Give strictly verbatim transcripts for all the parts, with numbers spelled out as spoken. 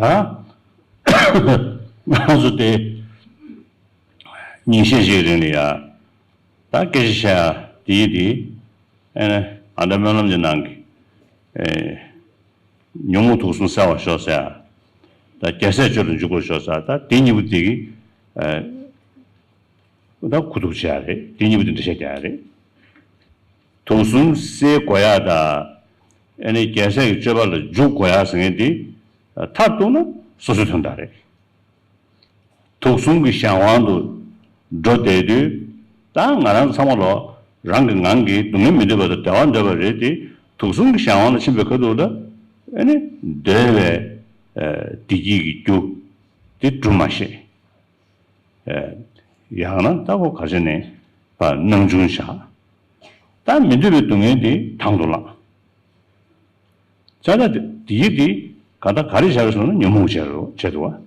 ད་ང་ཚོ་དེ་ཉིན་ཤས་ཤིག་རིང་ལ་ཡ་ད་སྐད་ཆ་བཤད་ཡ་དེ་ཡིན་དེ། ཨ་ནི་ཨ་ད་སྨོན་ལམ་གྱི་ནང་གི་ཨེ། ཉོན་མོངས་དུག་གསུམ་སེལ་བར་ཤོག་ཟེར། ད་རྒྱལ་སྲས་སྤྱོད་ལ་འཇུག་པར་ཤོག་ཟེར། ད་དེ་གཉིས་པོ་དེ་གི་ཨ། ད་གོ་ཐུབ་བྱ་ཡ་རེད། དེ་གཉིས་པོ་དེ་འགྲེལ་བཤད་རྒྱག་ཡ་རེད། དུག་གསུམ་སེལ་དགོས་ཡ་ད། ཨ་ནི་རྒྱལ་སྲས་ཀྱི་སྤྱོད་པ་ལ་འཇུག་དགོས་ཡ་ཟེར་མཁན་དེ་མཐར་གཏུགས་ན་སོ་སོའི་དོན་དག་རེད། དུག་གསུམ་གྱི་གཞན་དབང་དུ་འགྲོ་བསྡད་དུས། ད་ང་རང་ཚང་མ་ལོ་རང་གི་ངང་གིས་སྡུག་བསྔལ་མི་འདོད་པ་དང་བདེ་བ་འདོད་པ་རེད་དེ། དུག་གསུམ་གྱི་གཞན་དབང་ལ་ཕྱིན་པའི་ཁ་ཐུག་ལ་ཨ་ནི་འདོད་པའི་བདེ་སྐྱིད་ཀྱི་རྒྱུ་དེ་སྒྲུབ་མ་ཤེས། ཡང་ན་ད་ཁོ་ག་ཆ་ནས་ཕར་སྣང་ཆུང་བཞག་ད་མི་འདོད་པའི་སྡུག་བསྔལ་དེ་དང་དུ་བླངས། ཙ་ན་དེ་ཡིད་དེ་ག་ད་ག་རེ་བྱ་རེད་ཟེར་ན་ཉོན་མོངས་བྱས་རོ་བྱས་འདུག་བ།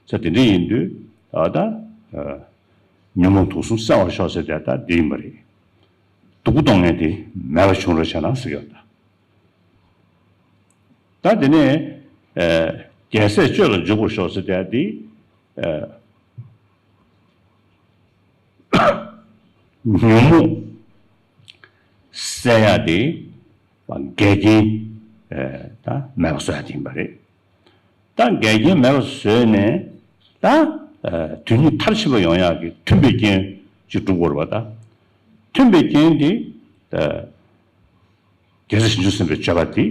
ཙ་དེ་འདྲ་ཡིན་དུས་ཨ་ད་ཨ་ཉོན་མོངས་དུག་གསུམ་སེལ་བར་ཤོག་ཟེར་དེ་ད་འདི་ཡིན་པ་རེད། སྡུག་པོ་གཏོང་མཁན་དེ་མེད་པ་བྱུང་རོགས་བྱས་ན་ཟེར་གྱི་ཡོད་ད། ད་དེ་ནས་ཨ་རྒྱལ་སྲས་སྤྱོད་ལ་འཇུག་པར་ཤོག་ཟེར་དེ་དེ་ཨ་ཉོན་མོངས་སེལ་ཡ་དེ་འགལ་རྐྱེན་ད་མེད་པ་བཟོ་ཡ་དེ་ཡིན་པ་རེད། ད་འགལ་རྐྱེན་མེད་པ་བཟོས་ནས་ད་དོན་གཉིས་མཐར་ཕྱིན་པ་ཡོང་ཡག་གི་མཐུན་པའི་རྐྱེན་ཅིག་སྒྲུབ་དགོས་རེད་པ། ད་མཐུན་པའི་རྐྱེན་དེ་རྒྱལ་སྲས་བྱང་ཆུབ་སེམས་དཔའི་སྤྱོད་པ་དེ་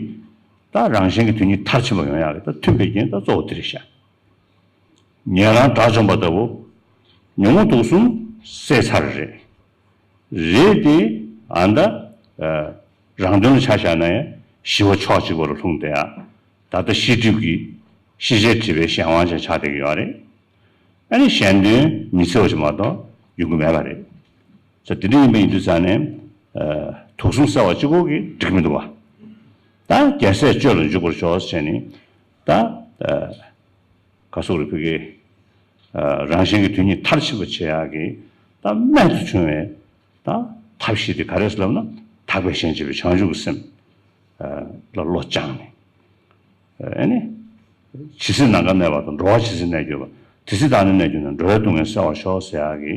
ད་རང་གཞན་གྱི་དོན་གཉིས་མཐར་ཕྱིན་པ་ཡོང་ཡག་གི་ད་མཐུན་པའི་རྐྱེན་ད་གཙོ་བོ་དེ་རེད་ཤག་ཉན་རང་དགྲ་བཅོམ་པ་ལྟ་བུ། ཉོན་མོངས་དུག་གསུམ་བསལ་ཚར་རེད། རེད་དེ་ཨ་ད་རང་དོན་ལ་ཆ་བཞག་ན་ཡང་ཞི་བ་ཕྱོགས་གཅིག་པ་ལ་ལྷུང་བསྡད་ཡ། ད་ལྟ་ཤེས་སྒྲིབ་ཀྱི་ཤེས་བྱའི་སྒྲིབ་པའི་གཞན་དབང་ཅན་ཆགས་བསྡད་ཀྱི་ཡོད་རེད། ཨ་ནི་གཞན་དོན་ཉི་ཚེ་བ་ཞིག་མ་གཏོགས་ཡོང་གི་མེད་པ་རེད། ས་དེ་འདྲ་ཡིན་པ་ཡིན་དུས་ཙང་ནས་དུག་གསུམ་སེལ་བ་གཅིག་པོ་གིས་འགྲིག་གི་མི་འདུག་བ། ད་རྒྱལ་སྲས་སྤྱོད་ལ་འཇུག་པར་ཤོག་ཟེར་ནས་ད། ག་སོགས་རེ་ཕུལ་གི། རང་གཞན་གྱི་དོན་གཉིས་མཐར་ཕྱིན་པ་བྱེད་ཡག་གི་ད་རྨད་དུ་བྱུང་བའི་ད་ཐབས་ཤེས་དེ་ག་རེ་ཟེར་ལབ་ན། ཐར་པའི་གཞན་གཅེས་པའི་བྱང་ཆུབ་ཀྱི་སེམས་ལ་བློ་སྦྱངས་ནས། ཨ་ནི་ཇི་སྲིད་ནམ་མཁའ་གནས་པ་དང་། འགྲོ་བ་ཇི་སྲིད་གནས་གྱུར་པ། དེ་སྲིད་བདག་ནི་གནས་གྱུར་ན། འགྲོ་བའི་སྡུག་བསྔལ་སེལ་བར་ཤོག་ཟེར་ཡག་གི་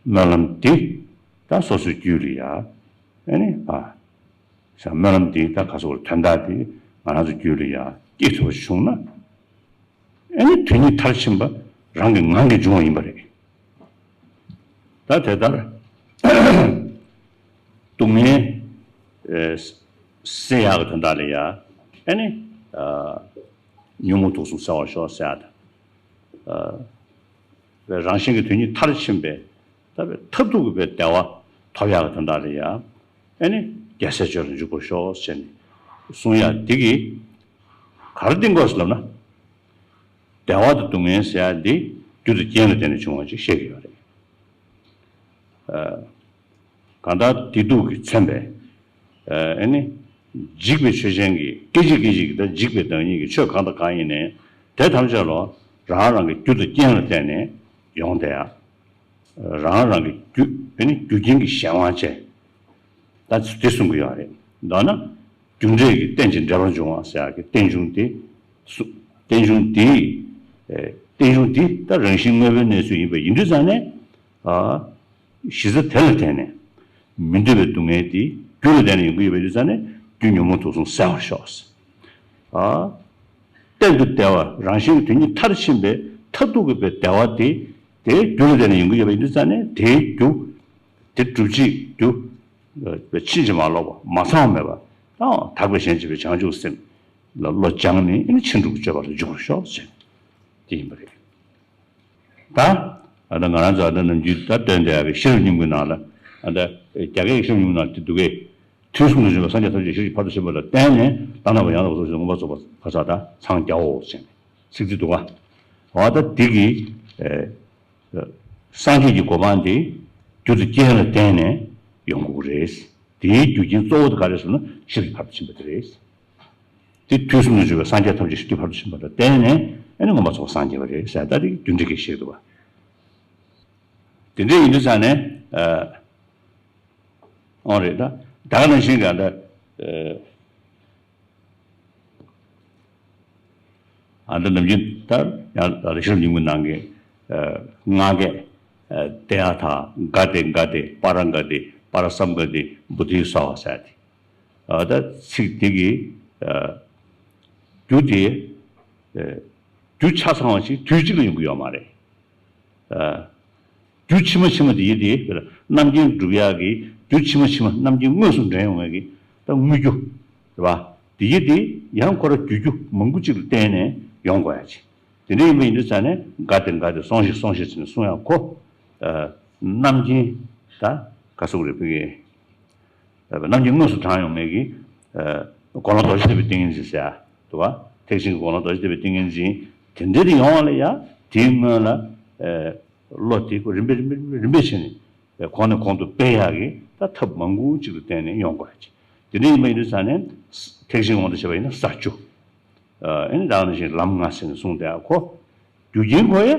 སྨོན་ལམ་འདི་ད་སོ་སོའི་རྒྱུད་ལ་ཡ་ཨ་ནི་ཕར། སྨོན་ལམ་འདི་ད་ག་སོགས་དོན་དག་འདི་ང་རང་ཚོ་རྒྱུད་ལ་ཡང་སྐྱེས་ཐུབ་པ་བྱུང་ན། ཨ་ནི་དོན་གཉིས་མཐར་ཕྱིན་པ་རང་གི་ངང་གིས་འབྱུང་བ་ཡིན་པ་རེད། ད་དེ་ལྟར་སྡུག་བསྔལ་སེལ་ཡག་གི་དོན་དག་ལ་ཡང་ཨ་ནི་ཉོན་མོངས་དུག་གསུམ་སེལ་བར་ཤོག་ཟེར་ཡག་དང་། རང་གཞན་གྱི་དོན་གཉིས་མཐར་ཕྱིན་པའི་ད་བའི་མཐར་ཐུག་གི་བའི་བདེ་བ་ཐོབ་ཡག་གི་དོན་དག་ལ་ཡང་ཨ་ནི་རྒྱལ་སྲས་སྤྱོད་ལ་འཇུག་པར་ཤོག་ཟེར་ནས་གསུང་ཡག་འདི་གིས་ག་རེ་བསྟན་དགོས་ཟེར་ལབ་ན། བདེ་བ་དང་སྡུག་བསྔལ་ཟེར་ཡག་འདི་རྒྱུ་དང་རྐྱེན་ལ་བརྟེན་ནས་བྱུང་བ་ཅིག་བཤད་ཀྱི་ཡོད་རེད། གང་ལྟར་བདེ་སྡུག་གིས་མཚོན་པའི་ཨ་ནི་འཇིག་པའི་ཆོས་ཅན་གྱི་སྐད་ཅིག་སྐད་ཅིག་གིས་ད་འཇིག་པའི་བདག་ཉིད་ཀྱི་ཆོས་གང་དང་གང་ཡིན་ནའི་དེ་ཐམས་ཅད་ལོ་རང་རང་གི་རྒྱུ་དང་རྐྱེན་ལ་བརྟེན་ནས་ཡོང་བསྡད་ཡ། རང་རང་གི་རྒྱུ་ཨ་ནི་རྒྱུ་རྐྱེན་གྱི་གཞན་དབང་བྱས། ད་དེ་གསུང་གི་ཡོད་རེད། མདོར་ན་རྒྱུ་འབྲས་ཀྱི་རྟེན་ཅིང་འབྲེལ་པར་འབྱུང་བ་ཟེར་ཡག་གི་རྟེན་འབྱུང་དེ་གསུང་། རྟེན་འབྱུང་དེ་རྟེན་འབྱུང་དེ་ད་རང་བཞིན་དངོས་པོའི་གནས་ཚུལ་ཡིན་པ་ཡིན་དུས་ཙང་ནས། གཞི་རྩ་དེ་ལ་བརྟེན་ནས་མི་འདོད་པའི་སྡུག་བསྔལ་དེ་རྒྱུ་ལ་བརྟེན་ནས་ཡོང་གི་ཡོད་པ་ཡིན་དུས་ཙང་ནས་རྒྱུ་ཉོན་མོངས་དུག་གསུམ་སེལ་བར་ཤོག། གཏན་དུ་བདེ་བ་རང་བཞིན་གྱི་དོན་གཉིས་མཐར་ཕྱིན་པའི་མཐར་ཐུག་གི་བའི་བདེ་བ་དེ་དེ་རྒྱུ་ལ་བརྟེན་ནས་ཡོང་གི་ཡོད་པ་ཡིན་དུས་ཙང་ནས་དེའི་རྒྱུ་དེ་སྒྲུབ་བྱེད་རྒྱུ་ཕྱིན་ཅི་མ་ལོག་པ་མ་ཚང་བ་མེད་པ་དང་། ཐར་པའི་གཞན་གཅེས་པའི་བྱང་ཆུབ་སེམས་ལ་བློ་སྦྱངས་ནས་ཕྱིན་དྲུག་སྤྱོད་པ་ལ་འཇུག་པར་ཤོག་ཟེར་དེ་ཡིན་པ་རེད། ད་ཨ་ད་ང་རང་ཚོ་ཨ་ད་ནམ་རྒྱུན་ད་སྟོན་བསྡད་ཡག་གི་ཤེས་རབ་སྙིང་པོའི་ནང་ལ། ཨ་ད་རྒྱ་སྐད་ཀྱི་ཤེས་རབ་སྙིང་པོའི་ནང་དེ་འདུག་གས། དུས་གསུམ་དུ་བྱོན་པའི་སངས་རྒྱས་ཐམས་ཅད་ཤེས་རབ་ཀྱི་ཕ་རོལ་ཏུ་ཕྱིན་པ་ལ་བརྟེན་ནས་བླ་ན་མེད་པའི་ཡང་དག་པར་རྫོགས་སུ་མངོན་པར་རྫོགས་པར་ཕྱག་འཚལ་ལོ་མངོན་པར་རྫོགས་པར་འཚང་རྒྱའོ་ཟེར་ནས་ཚིག་འདི་འདུག་ག། འོ་ད་འདི་གི་ཨེ་སངས་རྒྱས་ཀྱི་གོ་འཕང་འདི་རྒྱུ་དང་རྐྱེན་ལ་བརྟེན་ནས་ཡོང་དགོས་ཀྱི་རེད། དེའི་རྒྱུ་རྐྱེན་གཙོ་བོ་དེ་ག་རེ་ཟེར་ན་ཤེས་རབ་ཀྱི་ཕ་རོལ་ཏུ་ཕྱིན་པ་དེ་རེད། དེ་དུས་གསུམ་དུ་བྱོན་པའི་སངས་རྒྱས་ཐམས་ཅད་ཤེས་རབ་ཀྱི་ཕ་རོལ་ཏུ་ཕྱིན་པ་ལ་བརྟེན་ནས་ཨ་ནི་མངོན་པར་རྫོགས་པར་སངས་རྒྱས་པ་རེད་ཟེར། ད་དེ་རྒྱུ་འབྲས་ཀྱི་ཤེས་འདུག་པ། དེ་འདྲ་ཡིན་དུས་ཙང་ནས་ཨ། ཨོ་རེད། ད་ད་ག་ནང་བཞིན་ག་ད་ཨ། ཨ་ད་ནམ་རྒྱུན་ད་ཡང་ད་ལྟ་ཤེས་རབ་སྙིང་པོའི་ནང་གི་ཨ་སྔགས་སྐད་ཨ་ཏདྱ་ཐཱ། ག་ཏེ་ག་ཏེ་པཱ་ར་ག་ཏེ་པཱ་ར་སཾ་ག་ཏེ་བོ་དྷི་སྭཱ་ཧཱ་ཟེར་ཏེ། ཨ་ད་ཚིག་དེ་གི་ཨ་རྒྱུ་དེ་ཨ་རྒྱུ་ཆ་ཚང་བ་ཞིག་དུས་གཅིག་ལ་ཡོང་གི་ཡོད་མ་རེད། ཨ་རྒྱུ་ཕྱི་མ་ཕྱི་མ་དེ་ཡི་དེ་རྣམ་མཁྱེན་སྒྲུབ་ཡག་གི་རྒྱུ་ཕྱི་མ་ཕྱི་མ་རྣམ་མཁྱེན་དངོས་སུ་འདྲེན་ཡོང་བའི་གི་ད་དངོས་རྒྱུ་རེད་པ། དེ་ཡི་དེ་ཡང་ཁོ་ར་རྒྱུ་རྒྱུ་མང་པོ་གཅིག་ལ་བརྟེན་ནས་ཡོང་དགོས་ཡ་ཅིག་དེ་འདྲ་ཡིན་པ་ཡིན་དུས་ཙང་ནས་ག་ཏེ་ག་ཏེ་སོང་ཞིག་སོང་ཞིག་ཟེར་ནས་གསུང་ཡག་ཁོ་ཨ་རྣམ་མཁྱེན་ད་ག་སོགས་རེད་བུ་གི་རྣམ་མཁྱེན་དངོས་སུ་དྲངས་ཡོང་མཁན་གྱི་ཨ་དགེ་སློང་རྡོ་རྗེ་ཐེག་པའི་ཏིང་ངེ་འཛིན་ཟེར་ཡ་འདུག་བ། ཐེག་ཆེན་གྱི་དགེ་སློང་རྡོ་རྗེ་ཐེག་པའི་ཏིང་ངེ་འཛིན་དེ་འདྲ་དེ་ཡོང་བ་ལ་ཡ་དེའི་སྔོན་ལ་ཨ་བློ་དེ་ཁོ་རིམ་པས་རིམ་པས་རིམ་པས་བྱས་ནས་གོང་ནས་གོང་དུ་སྤེལ་ཡག་གི་ད་ཐབས་མང་པོ་ཅིག་ལ་བརྟེན་ནས་ཡོང་དགོས་ཡ་ཅིག་དེ་འདྲ་ཡིན་པ་ཡིན་དུས་ཙང་ནས་ཐེག་ཆེན་དབང་དུ་བྱས་པ་ཡིན་ན་ས་བཅུ། ཨ་ནི་ད་ག་ནང་བཞིན་ལམ་ལྔ་ཟེར་ནས་གསུངས་ཏེ་ཨ་ཁོ་རྒྱུ་རྐྱེན་ཁོ་ཡ་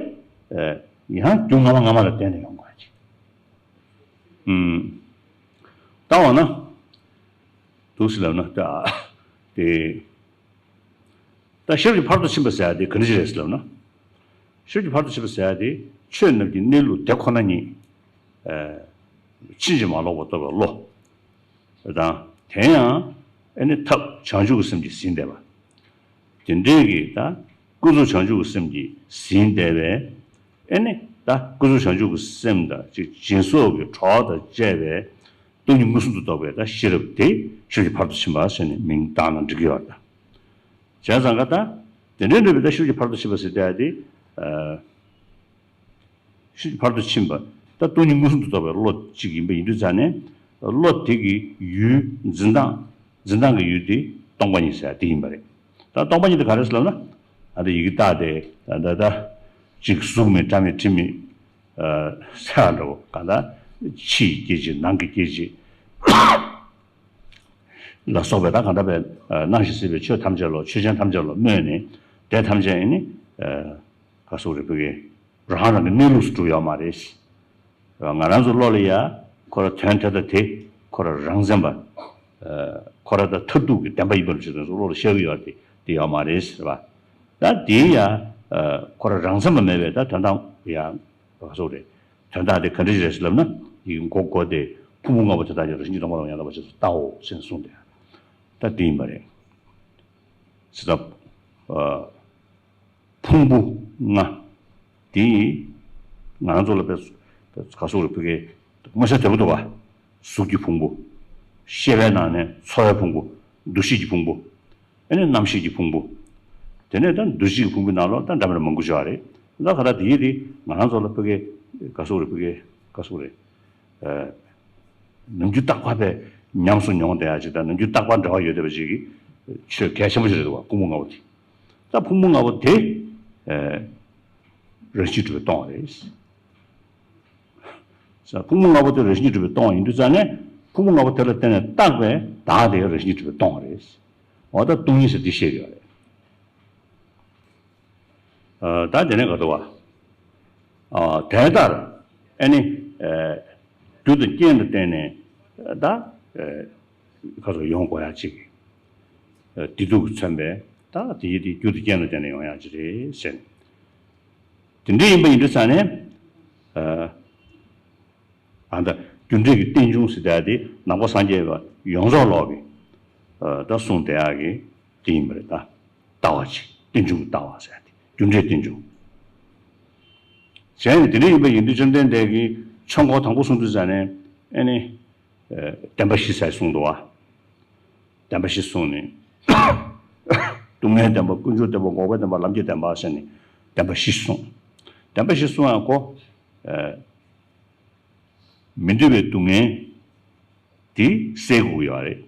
ཡང་རྒྱུ་སྔ་མ་སྔ་མ་ལ་བརྟེན་ནས་ཡོང་དགོས་ཡ་ཅིག་ཨུམ། ད་འོ་ན། འདུག་སེ་ལབ་ན་ད། དེ། ད་ཤེས་རབ་ཀྱི་ཕ་རོལ་ཏུ་ཕྱིན་པ་ཟེར་ཡ་དེ་ག་འདྲ་ཞིག་རེད་ཟེར་ལབ་ན། ཤེས་རབ་ཀྱི་ཕ་རོལ་ཏུ་ཕྱིན་པ་ཟེར་ཡ་དེ་ཆོས་རྣམས་ཀྱི་གནས་ལུགས་དེ་ཁོ་ན་ཉིད། ཨ། ཕྱིན་ཅི་མ་ལོག་པར་རྟོགས་པའི་བློ། དང་དེ་ཡང་ཨེ་ནི་ཐབས་བྱང་ཆུབ་ཀྱི་སེམས་ཀྱིས་ཟིན་བསྡད་པ། དེ་འདྲའི་གི་ད་ཀུན་རྫོབ་བྱང་ཆུབ་ཀྱི་སེམས་ཀྱིས་ཟིན་བསྡད་པས། ཨེ་ནི་ད་ཀུན་རྫོབ་བྱང་ཆུབ་ཀྱི་སེམས་དང་ཅིག་སྦྱིན་སོགས་ཀྱི་གྲོགས་དང་བཅས་པའི་སྟོང་ཉིད་མངོན་སུམ་དུ་རྟོགས་པའི་ད་ཤེས་རབ་དེ་ཤེས་རབ་ཀྱི་ཕ་རོལ་ཏུ་ཕྱིན་པ་ཟེར་ནས་མིང་བཏགས་ན་འགྲིག་གི་ཡོད་རེད་ད། བྱས་ཙང་ཀ་ད་དེ་འདྲའི་འདྲ་བའི་ད་ཤེས་རབ་ཀྱི་ཕ་རོལ་ཏུ་ཕྱིན་པ་ཟེར་བསྡད་དེ། ཤེས་རབ་ཀྱི་ཕ་རོལ་ཏུ་ཕྱིན་པ་ད་སྟོང་ཉིད་མངོན་སུམ་དུ་རྟོགས་པའི་བློ་གཅིག་ཡིན་པ་ཡིན་དུས་ཙང་ནས། བློ་དེ་གི་ཡུལ་འཛིན་སྟངས། འཛིན་སྟངས་ཀྱི་ཡུལ་དེ་སྟོང་པ་ཉིད་ཟེར་ཡ་དེ་ཡིན་པ་རེད། ད་སྟོང་པ་ཉིད་དེ་ག་རེ་ཟེར་ལབ་ན། ཨ་ད་ཡི་གེ་བཏགས་ཏེ་ད་ད་ད་གཅིག་གཟུགས་མེད་སྒྲ་མེད་དྲི་མེད། ཨ་ཟེར་བ་འདྲ་བོ་གང་ལྟར་ཕྱི་ཡི་སྐྱེ་མཆེད་ནང་གི་སྐྱེ་མཆེད་ལ་སོགས་པའི་ད་གང་ལྟར་བའི་སྣང་ཞིང་སྲིད་པའི་ཆོས་ཐམས་ཅད་ལ་ཆོས་ཅན་ཐམས་ཅད་ལ་སྨོས་ནས་དེ་ཐམས་ཅད་ནི་ག་སོགས་རེད་བུ་གི་རང་རང་གི་གནས་ལུགས་སུ་གྲུབ་ཡོད་མ་རེད། ང་རང་ཚོ་བློ་ལ་ཡ་ཁོ་ར་དོན་དེ་དང་དེ་ཁོ་ར་རང་མཚན་པ། ཁོ་ར་ད་མཐར་ཐུག་གི་བདེན་པ་ཡིན་པ་ལ་བྱེད་དོན་སོགས་བློ་ལ་ཤར་གི་ཡོད་དེ་དེ་ཡོད་མ་རེད་ཟེར་བ། ད་དེའི་ཡ་ཁོ་ར་རང་མཚན་པ་མེད་པའི་ད་དོན་དམ་ཡ་ག་སོགས་རེད། དོན་དག་དེ་ག་འདྲ་ཞིག་རེད་ཟེར་ལབ་ན། ཡི་གེ་མགོ་བསྐོར་ཏེ་ཕུང་པོ་ལྔ་པོ་དེ་དག་ཀྱང་རང་བཞིན་གྱིས་སྟོང་པ་ལ་ཡང་དག་པར་རྗེས་སུ་བལྟའོ་ཞེས་གསུངས་ཏེ། ད་དེ་ཡིན་པ་རེད། ཟེར་ད། ཕུང་པོ་ལྔ། དེ་ང་རང་ཚོ་ལ་དཔེ་ག་སོགས་རེད་བུ་གའི་དངོས་ས་དེ་པོ་འདུག་བ། གཟུགས་ཀྱི་ཕུང་པོ། ཤེས་པའི་ནང་ནས་ཚོར་བའི་ཕུང་པོ། འདུ་ཤེས་ཀྱི་ཕུང་པོ། ཨེ་ནི་རྣམ་ཤེས་ཀྱི་ཕུང་པོ། དེ་ནས་ད་འདུ་ཤེས་ཀྱི་ཕུང་པོའི་ནང་ལོགས་ད་འདྲ་མི་འདྲ་མང་པོ་ཡོད་རེད། ད་ག་ད་དེ་ཡི་དེ་ང་རང་ཚོ་ལ་བུ་གའི་ག་སོགས་རེད་བུ་གའི་ག་སོགས་རེད། ནམ་རྒྱུན་རྟག་པར་བས་ཉམས་སུ་མྱོང་བསྡད་ཡ་ཅིག་དང་ནམ་རྒྱུན་རྟག་པར་འབྲེལ་བ་ཡོད་བསྡད་པ་ཅིག་གི་ཆོས་གལ་ཆེན་པོ་ཞིག་རེད་འདུག་བ། ཕུང་པོ་ལྔ་པོ་དེ། ད་ཕུང་པོ་ལྔ་པོ་དེ་རང་བཞིན་གྲུབ་པས་སྟོང་བ་རེད། ཕུང་པོ་ལྔ་པོ་དེ་རང་བཞིན་གྲུབ་པས་སྟོང་བ་ཡིན་དུས་ཙང་ནས་ཕུང་པོ་ལྔ་པོ་དེ་ལ་བརྟེན་ནས་བཏགས་པའི་བདག་དེ་རང་བཞིན་གྲུབ་པས་སྟོང་བ་རེད། འོ་ད་སྟོང་ཉིད་ཟེར་འདི་བཤད་ཀྱི་ཡོད་རེད། ད་དེ་ནས་ག་རེ་བ། དེ་ལྟར་ཨེ་ནི་རྒྱུ་དང་རྐྱེན་ལ་བརྟེན་ནས་ད་ག་རེ་ཡོང་དགོས་ཡ་ཅིག་བདེ་སྡུག་གིས་མཚོན་པའི་ད་དེ་ཡི་དེ་རྒྱུ་དང་རྐྱེན་ལ་བརྟེན་ནས་ཡོང་ཡ་ཅིག་རེད་ཟེར། དེ་འདྲ་ཡིན་པ་ཡིན་དུས་ཙང་ནས། ཨ་ད་རྒྱུ་འབྲས་ཀྱི་རྟེན་འབྱུང་ཟེར་བསྡད་དེ་ནང་པ་སངས་རྒྱས་པ་ཡོངས་རྫོགས་ལོག་གི་ད་གསུངས་བསྡད་ཡག་གི་དེ་ཡིན་པ་རེད་ད། ལྟ་བ་ཅིག་རྟེན་འབྱུང་གི་ལྟ་བ་ཟེར་ཏེ་རྒྱུ་འབྲས་རྟེན་འབྱུང་། བྱས་ནས་དེ་འདྲ་ཡིན་པ་ཡིན་དུས་བཅོམ་ལྡན་འདས་ཀྱིས་ཆོས་འཁོར་དང་པོ་གསུངས་དུས་ཙང་ནས་ཨེ་ནི། བདེན་པ་བཞི་ཟེར་གསུངས་འདུག་བ། བདེན་པ་བཞི་གསུངས་ནས། སྡུག་བསྔལ་བདེན་པ་ཀུན་འབྱུང་བདེན་པ་འགོག་པའི་བདེན་པ་ལམ་གྱི་བདེན་པ་ཟེར་ནས་བདེན་པ་བཞི་གསུངས། བདེན་པ་བཞི་གསུངས་ཡང་ཁོ། མི་འདོད་པའི་སྡུག་བསྔལ་དེ་སེལ་དགོས་ཀྱི་ཡོད་རེད།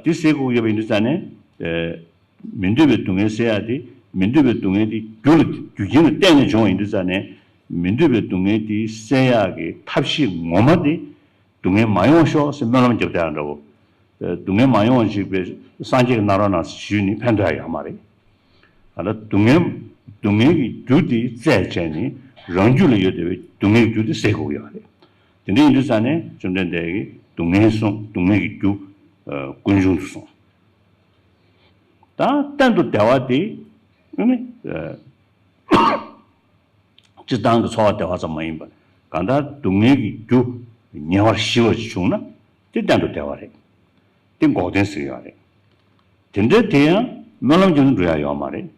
དེ་སེལ་དགོས་ཀྱི་ཡོད་པ་ཡིན་དུས་ཙང་ནས། མི་འདོད་པའི་སྡུག་བསྔལ་སེལ་ཡག་དེ་མི་འདོད་པའི་སྡུག་བསྔལ་དེ་རྒྱུ་ལ་རྒྱུ་རྐྱེན་ལ་བརྟེན་ནས་བྱུང་བ་ཡིན་དུས་ཙང་ནས་མི་འདོད་པའི་སྡུག་བསྔལ་དེ་སེལ་ཡག་གི་ཐབས་ཤེས་ངོ་མ་དེ་སྡུག་བསྔལ་མ་ཡོང་ཤོག་ཟེར་སྨོན་ལམ་རྒྱབ་བསྡད་ཡག་འདྲ་བོ། སྡུག་བསྔལ་མ་ཡོང་བ་ཅིག་པའི་སངས་རྒྱས་ཀྱི་གནང་རོགས་གནང་ཞུས་ནས་ཕན་ཐོགས་ཡག་ཡོད་མ་རེད། ད་ལྟ་སྡུག་བསྔལ་སྡུག་བསྔལ་གྱི་རྒྱུ་དེ་བཙལ་བྱས་ནས་རང་རྒྱུད་ལ་ཡོད་བསྡད་པའི་སྡུག་བསྔལ་གྱི་རྒྱུ་དེ་སེལ་དགོས་ཀྱི་ཡོད་རེད། དེ་འདྲ་ཡིན་དུས་ཙང་ནས་བཅོམ་ལྡན་འདས་ཀྱིས་སྡུག་བསྔལ་གསུངས། སྡུག་བསྔལ་གྱི་རྒྱུ་ཀུན་འབྱུང་དུ་གསུངས། ད་གཏན་དུ་བདེ་བ་དེ་ ཨ་ནི། ཨ། སྤྱིར་བཏང་གི་ཚོར་བ་བདེ་བ་ཙམ་མ་ཡིན་པར་གང་ལྟར་སྡུག་བསྔལ་གྱི་རྒྱུ་ཉེ་བར་ཞི་བ་ཞིག་བྱུང་ན་དེ་གཏན་དུ་བདེ་བ་རེད། དེ་འགོག་བདེན་ཟེར་ཡོད་རེད། དེ་འདྲ་དེ་ཡང་སྨོན་ལམ་གྱི་འགྲོ་ཡ་ཡོད་མ་རེད།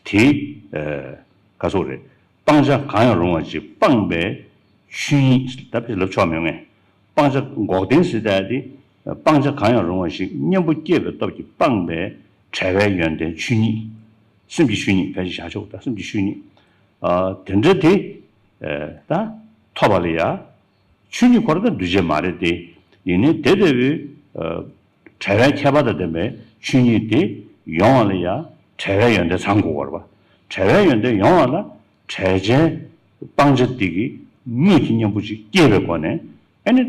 དེ། ཨ། ག་སོགས་རེད། སྤང་བྱ་གང་ཡང་རུང་བ་ཞིག་སྤངས་པའི་ཆོས་ཉིད་ད་ཕེ་ལབ་ཆོག་མེད་ངེས། སྤང་བྱ་འགོག་བདེན་ཟེར་ཡ་དེ། སྤང་བྱ་གང་ཡང་རུང་བ་ཞིག་གཉེན་པོ་སྐྱེས་པའི་སྟོབས་ཀྱིས་སྤངས་པའི་བྲལ་བའི་ཡོན་ཏན་ཆོས་ཉིད། སེམས་ཀྱི་ཆོས་ཉིད་ཕལ་ཆེར་བཞག་ཆོག་ད་སེམས་ཀྱི་ཆོས་ཉིད། ཨ། དེ་འདྲ་དེ། ཨ། ད་ཐོབ་པ་ལ་ཡ། ཆོས་ཉིད་ཁོ་རང་ད་འདུས་བྱས་མ་རེད་དེ། ཡིན་ནའི་དེ་ལྟ་བུའི། ཨ། བྲལ་བའི་ཁྱད་པར་དང་ལྡན་པའི་ཆོས་ཉིད་དེ་ཡོང་བ་ལ་ཡང་བྲལ་བའི་ཡོན་ཏན་ཚང་དགོས་པ་རེད་པ། བྲལ་བའི་ཡོན་ཏན་ཡོང་བ་ལ་བྲལ་བྱའི་སྤང་བྱ་དེ་གི་དངོས་ཀྱི་གཉེན་པོ་ཅིག་སྐྱེས་པའི་སྒོ་ནས་ཨ་ནི།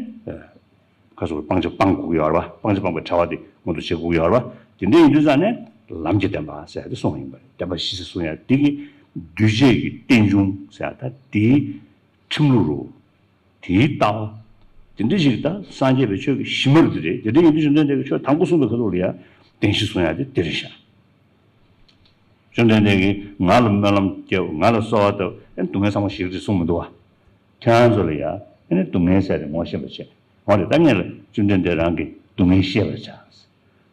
ཁ་སོགས་སྤང་བྱ་སྤང་དགོས་ཀྱི་ཡོད་རེད་པ། སྤང་བྱ་སྤངས་པའི་བྲལ་བ་དེ་མངོན་དུ་བྱེད་དགོས་ཀྱི་ཡོད་རེད་པ། དེ་འདྲ་ཡིན་དུས་ཙང་ནས་ལམ་གྱི་བདེན་པ་ཟེར་ཡ་དེ་གསུངས་ཡིན་པ་རེད། བདེན་པ་བཞི་ཟེར་གསུངས་ཡ་དེ་གི་འདུས་བྱས་ཀྱི་རྟེན་འབྱུང་ཟེར་ཡ་ད་དེའི་ཁྲིམས་ལུགས་རུ། དེའི་ལྟ་བ། དེ་འདྲ་ཞིག་ད་སངས་རྒྱས་པའི་ཆོས་ཀྱི་གཞི་མ་རུ་དེ་རེད། དེ་འདྲ་ཡིན་དུས་བཅོམ་ལྡན་འདས་ཀྱིས་ཆོས་དང་པོ་གསུངས་པའི་ཁ་ཐུག་ལ་ཡ་བདེན་བཞི་གསུང་ཡ་དེ་དེ་རེད་ཤག་བཅོམ་ལྡན་འདས་ཀྱིས་ང་ལ་སྨོན་ལམ་བརྒྱབ། ང་ལ་གསོལ་བ་བཏབ། ཨེ་སྡུག་བསྔལ་ཚང་མ་ཞི་གི་རེད་གསུངས་མི་འདུག་བ། ཁྱེད་རང་ཚོ་ལ་ཡ་ཨེ་ནི་སྡུག་བསྔལ་ཟེར་དེ་ངོ་ཤེས་པར་བྱེད། འོ་རེད། ད་ངས་ལ་བཅོམ་ལྡན་འདས་རང་གིས་སྡུག་བསྔལ་ཤེས་པར་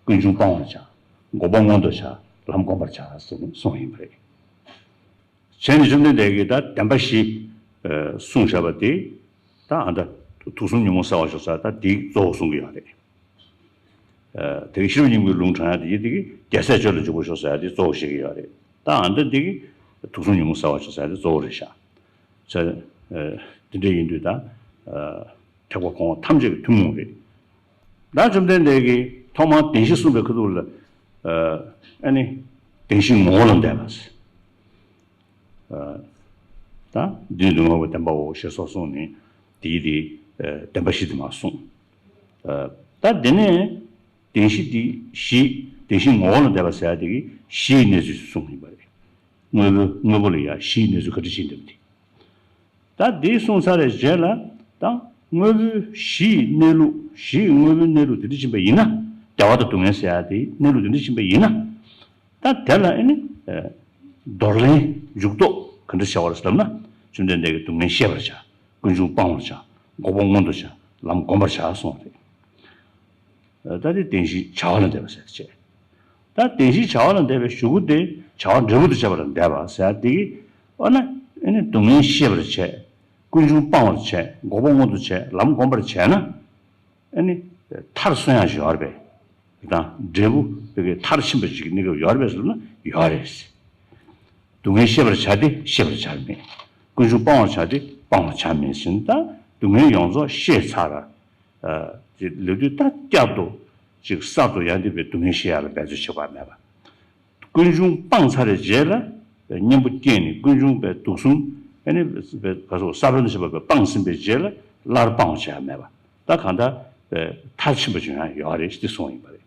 བྱ། ཀུན་འབྱུང་སྤང་བར་བྱ། འགོག་པ་མངོན་དུ་བྱ། ལམ་བསྒོམ་པར་བྱ་ཟེར་ནས་གསུངས་ཡིན་པ་རེད། བྱས་ནས་བཅོམ་ལྡན་འདས་ཀྱིས་ད་བདེན་པ་བཞི། ཨ། གསུངས་བཞག་པ་དེ། ད་ཨ་ད་དུག་གསུམ་ཉོན་མོངས་སེལ་བར་ཤོག་ཟེར་ད་དེ་གཙོ་བོ་གསུང་གི་ཡོད་རེད། ཨ། དེ་གི་ཤེས་རབ་སྙིང་པོའི་ལུང་དྲངས་ཡ་དེ་ཡི་དེ་གི་རྒྱལ་སྲས་སྤྱོད་ལ་འཇུག་པར་ཤོག་ཟེར་ཡ་དེ་གཙོ་བོ་བཤད་ཀྱི་ཡོད་རེད། ད་ཨ་ད་དེ་གི་དུག་གསུམ་ཉོན་མོངས་སེལ་བར་ཤོག་ཟེར་ཡ་དེ་གཙོ་བོ་རེད་ཤག་བྱས། ཨ། དེ་འདྲ་ཡིན་དུས་ད། ཨ། ཐེག་པ་གོང་འོག་ཐམས་ཅད་ཀྱི་ཐུན་མོང་རེད། ད་བཅོམ་ལྡན་འདས་ཀྱིས་ཐོག་མར་བདེན་བཞི་གསུངས་པའི་ཁ་ཐུག་ལ། ཨ། ཨ་ནི། བདེན་བཞིའི་ངོ་བོ་ལ་འདས་པ་ཟེར། ཨ། ད་འདིར་སྡུག་བསྔལ་བའི་བདེན་པའོ་ཞེས་སོགས་གསུངས་ནས་དེའི་དེ། ཨ། བདེན་པ་བཞི་དེ་མར་གསུངས། ཨ། ད་དེ་ནས་བདེན་བཞི་དེ་བཞི། བདེན་བཞིའི་ངོ་བོ་ལ་འདས་པ་ཟེར་ཡ་དེ་གི་བཞིའི་གནས་ཚུལ་གསུངས་ཡིན་པ་རེད། དངོས་པོ་དངོས་པོ་ལ་ཡ་བཞིའི་གནས་ཚུལ་ག་འདྲ་ཞིག་འདུག་དེ། ད་འདི་གསུངས་ཚར་བའི་རྗེས་ལ་ད་དངོས་པོའི་གཞི་ཡི་གནས་ལུགས། གཞི་ཡི་དངོས་པོའི་གནས་ལུགས་དེ་འདྲ་ཕྱིན་པ་ཡིན་ན། བདེ་བ་དང་སྡུག་བསྔལ་ཟེར་ཡ་དེའི་གནས་ལུགས་དེ་འདྲ་ཕྱིན་པ་ཡིན་ན། ད་དེ་ལ་ཨ་ནི། ཨ། འདོར་ལེན་འཇུག་ལྡོག་ག་འདྲ་བྱ་བ་རེད་ཟེར་ལབ་ན། བཅོམ་ལྡན་འདས་ཀྱིས་སྡུག་བསྔལ་ཤེས་པར་བྱ། ཀུན་འབྱུང་སྤང་བར་བྱ། འགོག་པ་མངོན་དུ་བྱ། ལམ་བསྒོམ་པར་བྱ་གསུངས་པ་རེད། ད་དེ་བདེན་བཞིའི་བྱ་བ་ལ་འདས་པ་ཟེར་བྱས། ད་བདེན་བཞིའི་བྱ་བ་ལ་འདས་པའི་གཞུག་གུ་དེ་བྱ་བ་འབྲས་བུ་དང་བཅས་པ་ལ་འདས་པ་ཟེར་དེ་གི། འོ་ན་ཨ་ནི་སྡུག་བསྔལ་ཤེས་པར་བྱས། ཀུན་འབྱུང་སྤང་བར་བྱས། འགོག་པ་མངོན་དུ་བྱས། ལམ་བསྒོམ་པར་བྱས་ན། ཨ་ནི་མཐར་སོན་ཡག་ཅིག་ཡོད་རེད་པས། དང་འབྲས་བུ་དེ་གི་མཐར་ཕྱིན་པ་ཅིག་གི་གནས་སྐབས་ཡོད་རེད་པས་ཟེར་ན་ཡོད་རེད། སྡུག་བསྔལ་ཤེས་པར་བྱ་སྟེ་ཤེས་པར་བྱར་མེད། ཀུན་འབྱུང་སྤང་བར་བྱ་སྟེ་སྤང་བར་བྱར་མེད་ཟེར་ན། ད་སྡུག་བསྔལ་ཡོངས་རྫོགས་ཤེས་ཚར། ཨ། ཅེས་ལབ་དུས་ད་བསྐྱར་དུ་ཅིག་གསར་དུ་ཡང་དེ་བའི་སྡུག་བསྔལ་ཤེས་ཡག་ལ་འབད་རྩོལ་བྱེད་དགོས་མེད་པ། ཀུན་འབྱུང་སྤངས་ཚར་བའི་རྗེས་ལ་གཉེན་པོ་སྐྱེས་ནས་ཀུན་འབྱུང་པའི་དུག་གསུམ་ཨ་ནི་ས་བོན་དང་བཅས་པ་སྤངས་ཟིན་པའི་རྗེས་ལ་སླར་སྤང་བ་བྱེད་ཡག་མེད་པ། ད་གང་ལྟར་མཐར་ཕྱིན་པ་ཅིག་ཡང་ཡོད་རེད་ཅེས་གསུངས་ཡིན་པ་རེད།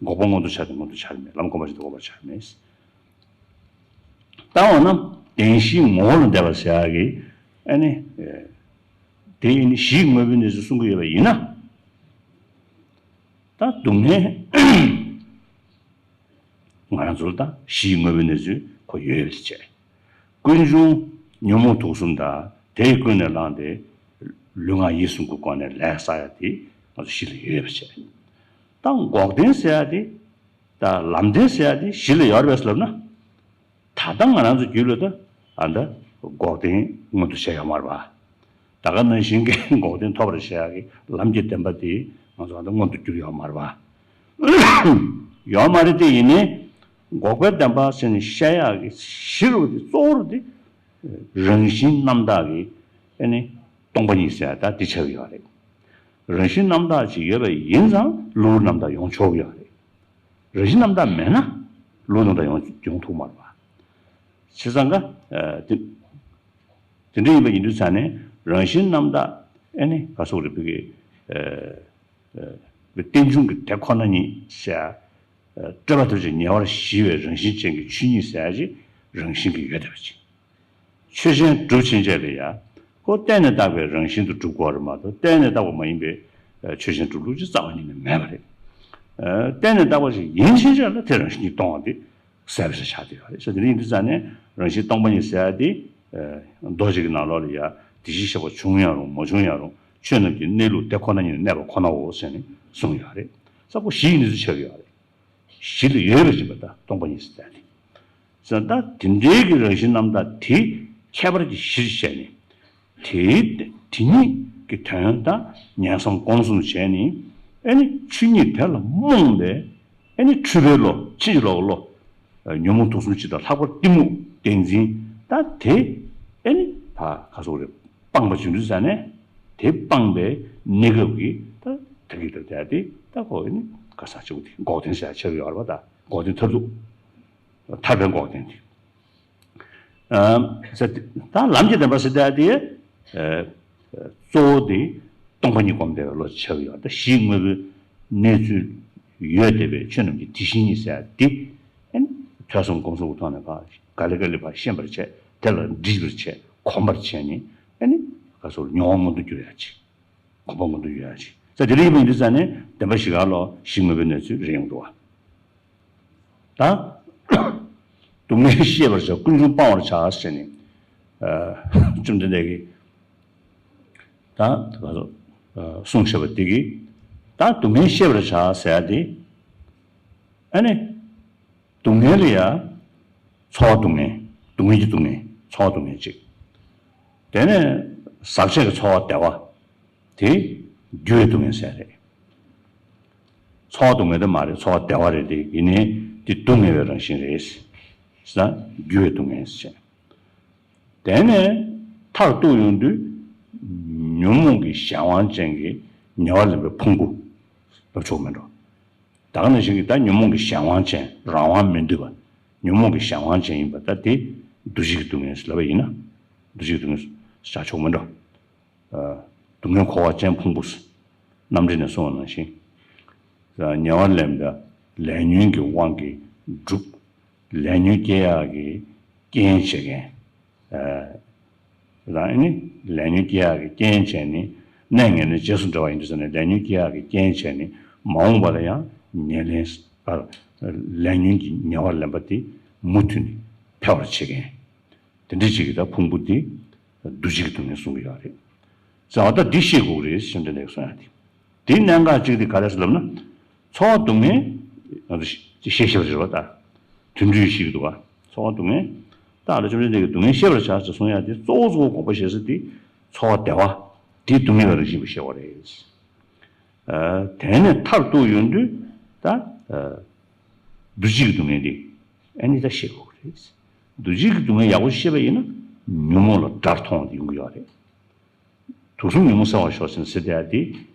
འགོག་པ་མངོན་དུ་བྱ་སྟེ་མངོན་དུ་བྱར་མེད། ལམ་བསྒོམ་པར་བྱ་སྟེ་བསྒོམ་པར་བྱར་མེད། ད་འོ་ན་བདེན་བཞིའི་ངོ་བོ་ལ་འདས་པ་ཟེར་ཡག་གི་ཨ་ནི། དེ་ཨ་ནི་གཞིའི་དངོས་པོའི་གནས་ཚུལ་གསུང་གི་ཡོད་པ་ཡིན་ན། ད་སྡུག་བསྔལ་ང་རང་ཚོ་ལ་ད་གཞིའི་དངོས་པོའི་གནས་ཚུལ་ཁོ་ཡོད་པ་བྱས། ཀུན་འབྱུང་ཉོན་མོངས་དུག་གསུམ་དང་དེས་ཀུན་ནས་བསླངས་ཏེ་ལུས་ངག་ཡིད་གསུམ་གྱི་སྒོ་ནས་ལས་བསགས་ཡག་དེ་ང་ཚོ་གཞི་ལ་ཡོད་པ་བྱས། ད་འགོག་བདེན་ཟེར་ཡག་དེ། ད་ལམ་བདེན་ཟེར་ཡག་དེ་གཞི་ལ་ཡོད་རེད་པས་ལབ་ན། ད་ལྟ་ང་རང་ཚོ་རྒྱུད་ལ་ད་ཨ་ད་འགོག་བདེན་མངོན་དུ་བྱས་ཡོད་མ་རེད་པ། ད་ག་ནང་བཞིན་གྱི་འགོག་བདེན་ཐོབ་པར་བྱེད་ཡག་གི་ལམ་གྱི་བདེན་པ་དེ་ང་ཚོ་ཨ་ད་མངོན་དུ་གྱུར་ཡོད་མ་རེད་པ། ཡོད་མ་རེད་དེ། ཡིན་ནའི་འགོག་པའི་བདེན་པ་ཟེར་ནས་བཤད་ཡག་གི་གཞི་རུ་དེ་གཙོ་བོ་རུ་དེ་རང་བཞིན་རྣམ་དག་གི་ཨ་ནི་སྟོང་པ་ཉིད་ཟེར་ཡག་ད་དེ་ཆགས་ཀྱི་ཡོད་རེད། རང་བཞིན་རྣམ་དག་ཅིག་ཡོད་པ་ཡིན་ཙང་གློ་བུར་རྣམ་དག་ཡོང་ཆོག་གི་ཡོད་རེད། རང་བཞིན་རྣམ་དག་མེད་ན་གློ་བུར་རྣམ་དག་ཡོང་ཡོང་ཐུབ་མ་རེད་པ། བྱས་ཙང་ཀ། ཨ། དེ་དེ་འདྲ་ཡིན་པ་ཡིན་དུས་ཙང་ནས་རང་བཞིན་རྣམ་དག་ཨ་ནི་ག་སོགས་རེད་པའི་གི། ཨ། ཨ། རྟེན་འབྱུང་གི་དེ་ཁོ་ན་ཉིད་ཟེར། ཨ། སྤྲོས་པ་ཐམས་ཅད་ཉེ་བར་ཞི་བའི་རང་བཞིན་ཅན་གྱི་ཆོས་ཉིད་ཟེར་ཡག་ཅིག་རང་བཞིན་གྱིས་ཡོད་བསྡད་པ་ཅིག་ཆོས་ཅན་གྲུབ་ཕྱིན་ཆད་ལ་ཡ། ཁོ་བརྟེན་ནས་བཏགས་པའི་རང་བཞིན་དུ་གྲུབ་དགོས་རེད་མ་གཏོགས་བརྟེན་ནས་བཏགས་པ་མ་ཡིན་པའི་ཆོས་ཅན་གྲུབ་ལུགས་ཅིག་རྩ་བ་ཉིད་ནས་མེད་པ་རེད། ཨ། བརྟེན་ནས་བཏགས་པ་ཞིག་ཡིན་ཕྱིན་ཆད་ལ་དེ་རང་བཞིན་གྱིས་སྟོང་བ་དེ་ ཟད་པ་ཞིག་ཆགས་བསྡད་ཡོད་རེད། ས་དེ་རིང་འདི་ཙ་ནས་རང་བཞིན་སྟོང་པ་ཉིད་ཟེར་ཡ་དེ། ཨ་མདོ་ཅིག་གི་ནང་ལོགས་ལ་ཡ་དེ་བཞིན་གཤེགས་པ་བྱུང་ཡང་རུང་མ་བྱུང་ཡང་རུང་ཆོས་རྣམས་ཀྱི་གནས་ལུགས་དེ་ཁོ་ན་ཉིད་ནས་གནས་པ་ཁོ་ནའོ་ཟེར་ནས་གསུངས་ཡོད་རེད། ས་ཁོ་གཞི་ཡི་གནས་ཚུལ་ཆགས་ཀྱི་ཡོད་རེད། གཞི་ལ་ཡོད་པར་འཛིན་པ་དང་སྟོང་པ་ཉིད་ཟེར་ཏེ། ཟེར་ན་ད་དེ་འདྲའི་གི་རང་བཞིན་རྣམ་དག་དེ་ཁྱད་པར་གྱི་གཞིར་བྱས་ནས། དེའི་དེ་ཉིད་ཀྱི་དོན་དང་ཉན་བསམ་སྒོམ་གསུམ་བྱས་ནས། ཨེ་ནི་ཆོས་ཉིད་དེ་ལ་རྨོངས་པའི་ཨེ་ནི་འཁྲུལ་པའི་བློ་ཕྱིན་ཅི་ལོག་གི་བློ། ཉོན་མོངས་དུག་གསུམ་སྤྱི་དང་ལྷག་པར་གཏི་མུག་བདེན་འཛིན་ད་དེ་ཨེ་ནི་ད་ག་སོག་རེད། སྤངས་པ་བྱུང་དུས་ཙ་ནས་དེ་སྤངས་པའི་གནས་སྐབས་ཀྱི་ད་ད་གི་ད་ད་དེ་ད་ཁོ་ཨེ་ནི་ག་ས་ཆུ་དེ་འགོག་བདེན་ཟེར་ཆགས་ཡོད་རེད་པ། ད་འགོག་བདེན་མཐར་ཐུག་ཐར་པའི་འགོག་བདེན་དེ། ཨ་ཟེར་ཏེ། ད་ལམ་གྱི་བདེན་པ་ཟེར་ཏེ་དེ། ཨ་གཙོ་བོ་དེ་སྟོང་པ་ཉིད་སྒོམ་བསྡད་པའི་བློ་ཆགས་ཡོད། ད་གཞི་དངོས་པོའི་གནས་ཚུལ་ཡོད་བསྡད་པའི་ཆོས་རྣམས་ཀྱི་དེ་བཞིན་ཉིད་ཟེར་ཏེ། ཨ་ནི་ཐོས་བསམ་སྒོམ་གསུམ་གྱི་ཐོག་ནས་ཕར་ག་ལེ་ག་ལེ་ཕར་ཤེས་པར་བྱས། དེ་ལ་འདྲིས་པར་བྱས། གོམས་པར་བྱས་ནས། ཨ་ནི་ག་སོགས་མྱོང་བ་མངོན་དུ་འགྱུར་ཡ་ཅིག་གོམས་པ་མངོན་དུ་ཡོད་ཡ་ཅིག་ས་དེ་རིང་ཡིན་པ་ཡིན་དུས་ཙ་ནས་བདེན་པ་བཞི་ཀ་ལོ་གཞི་དངོས་པོའི་གནས་ཚུལ་རེད་ཡོང་འདུག་བ། ད་སྡུག་བསྔལ་ཤེས་པར་བྱ། ཀུན་འབྱུང་སྤང་བར་བྱ་ཟེར་ནས། ཨ་བཅོམ་ལྡན་འདས་ཀྱིས་ད་ག་ཚོད་གསུངས་བཞག་པ་དེ་གིས། ད་སྡུག་བསྔལ་ཤེས་པར་བྱ་ཟེར་ཡ་དེ། ཨ་ནི་སྡུག་བསྔལ་ལ་ཡ། ཚོར་བ་སྡུག་བསྔལ། སྡུག་བསྔལ་གྱི་སྡུག་བསྔལ། ཚོར་བ་སྡུག་བསྔལ་གཅིག་དེ་ནས་ཟག་བཅས་ཀྱི་ཚོར་བ་བདེ་བ། དེ་རྒྱུ་བའི་སྡུག་བསྔལ་ཟེར་རེད། ཚོར་བ་སྡུག་བསྔལ་དེ་མ་རེད། ཚོར་བ་བདེ་བ་རེད། དེ་ཡིན་ནའི་དེ་སྡུག་བསྔལ་བའི་རང་བཞིན་རེད། ཟེར་ན་རྒྱུ་བའི་སྡུག་བསྔལ་ཟེར། དེ་ནས་མཐར་གཏུགས་ཡོང་དུས་ཉོན་མོངས་ཀྱི་གཞན་དབང་ཅན་གྱི་ཉེ་བར་ལེན་པའི་ཕུང་པོ་ལབ་ཆོག་མེད་འགྲོ། ད་ག་ནང་བཞིན་གྱི་ད་ཉོན་མོངས་ཀྱི་གཞན་དབང་ཅན། རང་དབང་མི་འདོད་པ། ཉོན་མོངས་ཀྱི་གཞན་དབང་ཅན་ཡིན་པ་ད་དེ་འདུ་བྱེད་ཀྱི་སྡུག་བསྔལ་ལབ་པ་ཡིན་ན། འདུ་བྱེད་ཀྱི་སྡུག་བསྔལ་བྱ་ཆོག་མེད་འགྲོ། སྡུག་བསྔལ་འཁོར་བ་ཅན་ཕུང་པོ། རྣམ་འགྲེལ་ནས་གསུངས་པ་ནང་བཞིན། ཉེ་བར་ལེན་པ་ལས་ཉོན་གྱི་དབང་གིས་སྒྲུབ། ལས་ཉོན་སྐྱེ་ཡག་གི་རྐྱེན་བྱེད་མཁན། རང་ནི་ལས་ཉོན་སྐྱེ་ཡག་གི་རྐྱེན་བྱས་ནས། གནས་ངན་ལེན་རྗེས་སུ་འབྲེལ་བ་ཡིན་དུས་ཙ་ནས་ལས་ཉོན་སྐྱེ་ཡག་གི་རྐྱེན་བྱས་ནས། མ་འོངས་པ་ལ་ཡང་ཉེར་ལེན་པར། ལས་ཉོན་གྱི་ཉེ་བར་ལེན་པ་དེ་མུ་མཐུད་ནས་འཕེལ་བར་བྱེད་མཁན། དེ་འདྲ་ཅིག་གི་ད་ཕུང་པོ་དེ་འདུ་བྱེད་ཀྱི་སྡུག་བསྔལ་གསུང་གི་ཡོད་རེད། ཟེར་བ་ད་འདི་ཤེས་དགོས་རེད་ཟེར་འདི་ནས་གསུང་ཡ་དེ། དེ་གནད་འགག་ཅིག་དེ་ག་རེ་ཟེར་ལབ་ན། ཚོར་བ་སྡུག་བསྔལ་ང་ཚོ་ཤེས་ཤེས་པ་རེད་བ་ད། དུད་འགྲོས་ཤེས་ཀྱི་འདུག་བ། ཚོར་བ་སྡུག་བསྔལ། ད་ཨ་ལ་བཅོམ་ལྡན་འདས་ཀྱིས་སྡུག་བསྔལ་ཤེས་པར་བྱ་ཟེར་གསུང་ཡ་དེ་གཙོ་བོ་གཙོ་བོ་དགོངས་པ་བཞེས་ས་དེ། ཚོར་བ་བདེ་བ་དེ་སྡུག་བསྔལ་བའི་རང་བཞིན་པ་ཤེས་པ་རེད། ཨ་དེ་ནས་མཐར་གཏུགས་ཡོང་དུས་ད་ཨ་འདུ་བྱེད་ཀྱི་སྡུག་བསྔལ་འདི་ཨ་ནི་ད་ཤེས་དགོས་ཀྱི་རེད། འདུ་བྱེད་ཀྱི་སྡུག་བསྔལ་ཡག་པོ་ཤེས་པ་ཡིན་ན་ཉོན་མོངས་ལ་དགྲར་མཐོང་བ་དེ་ཡོང་གི་ཡོད་རེད། དུག་གསུམ་ཉོན་མོངས་སེལ་བར་ཤོག་ཟེར་ཟེར་དེ་ཡ་དེ།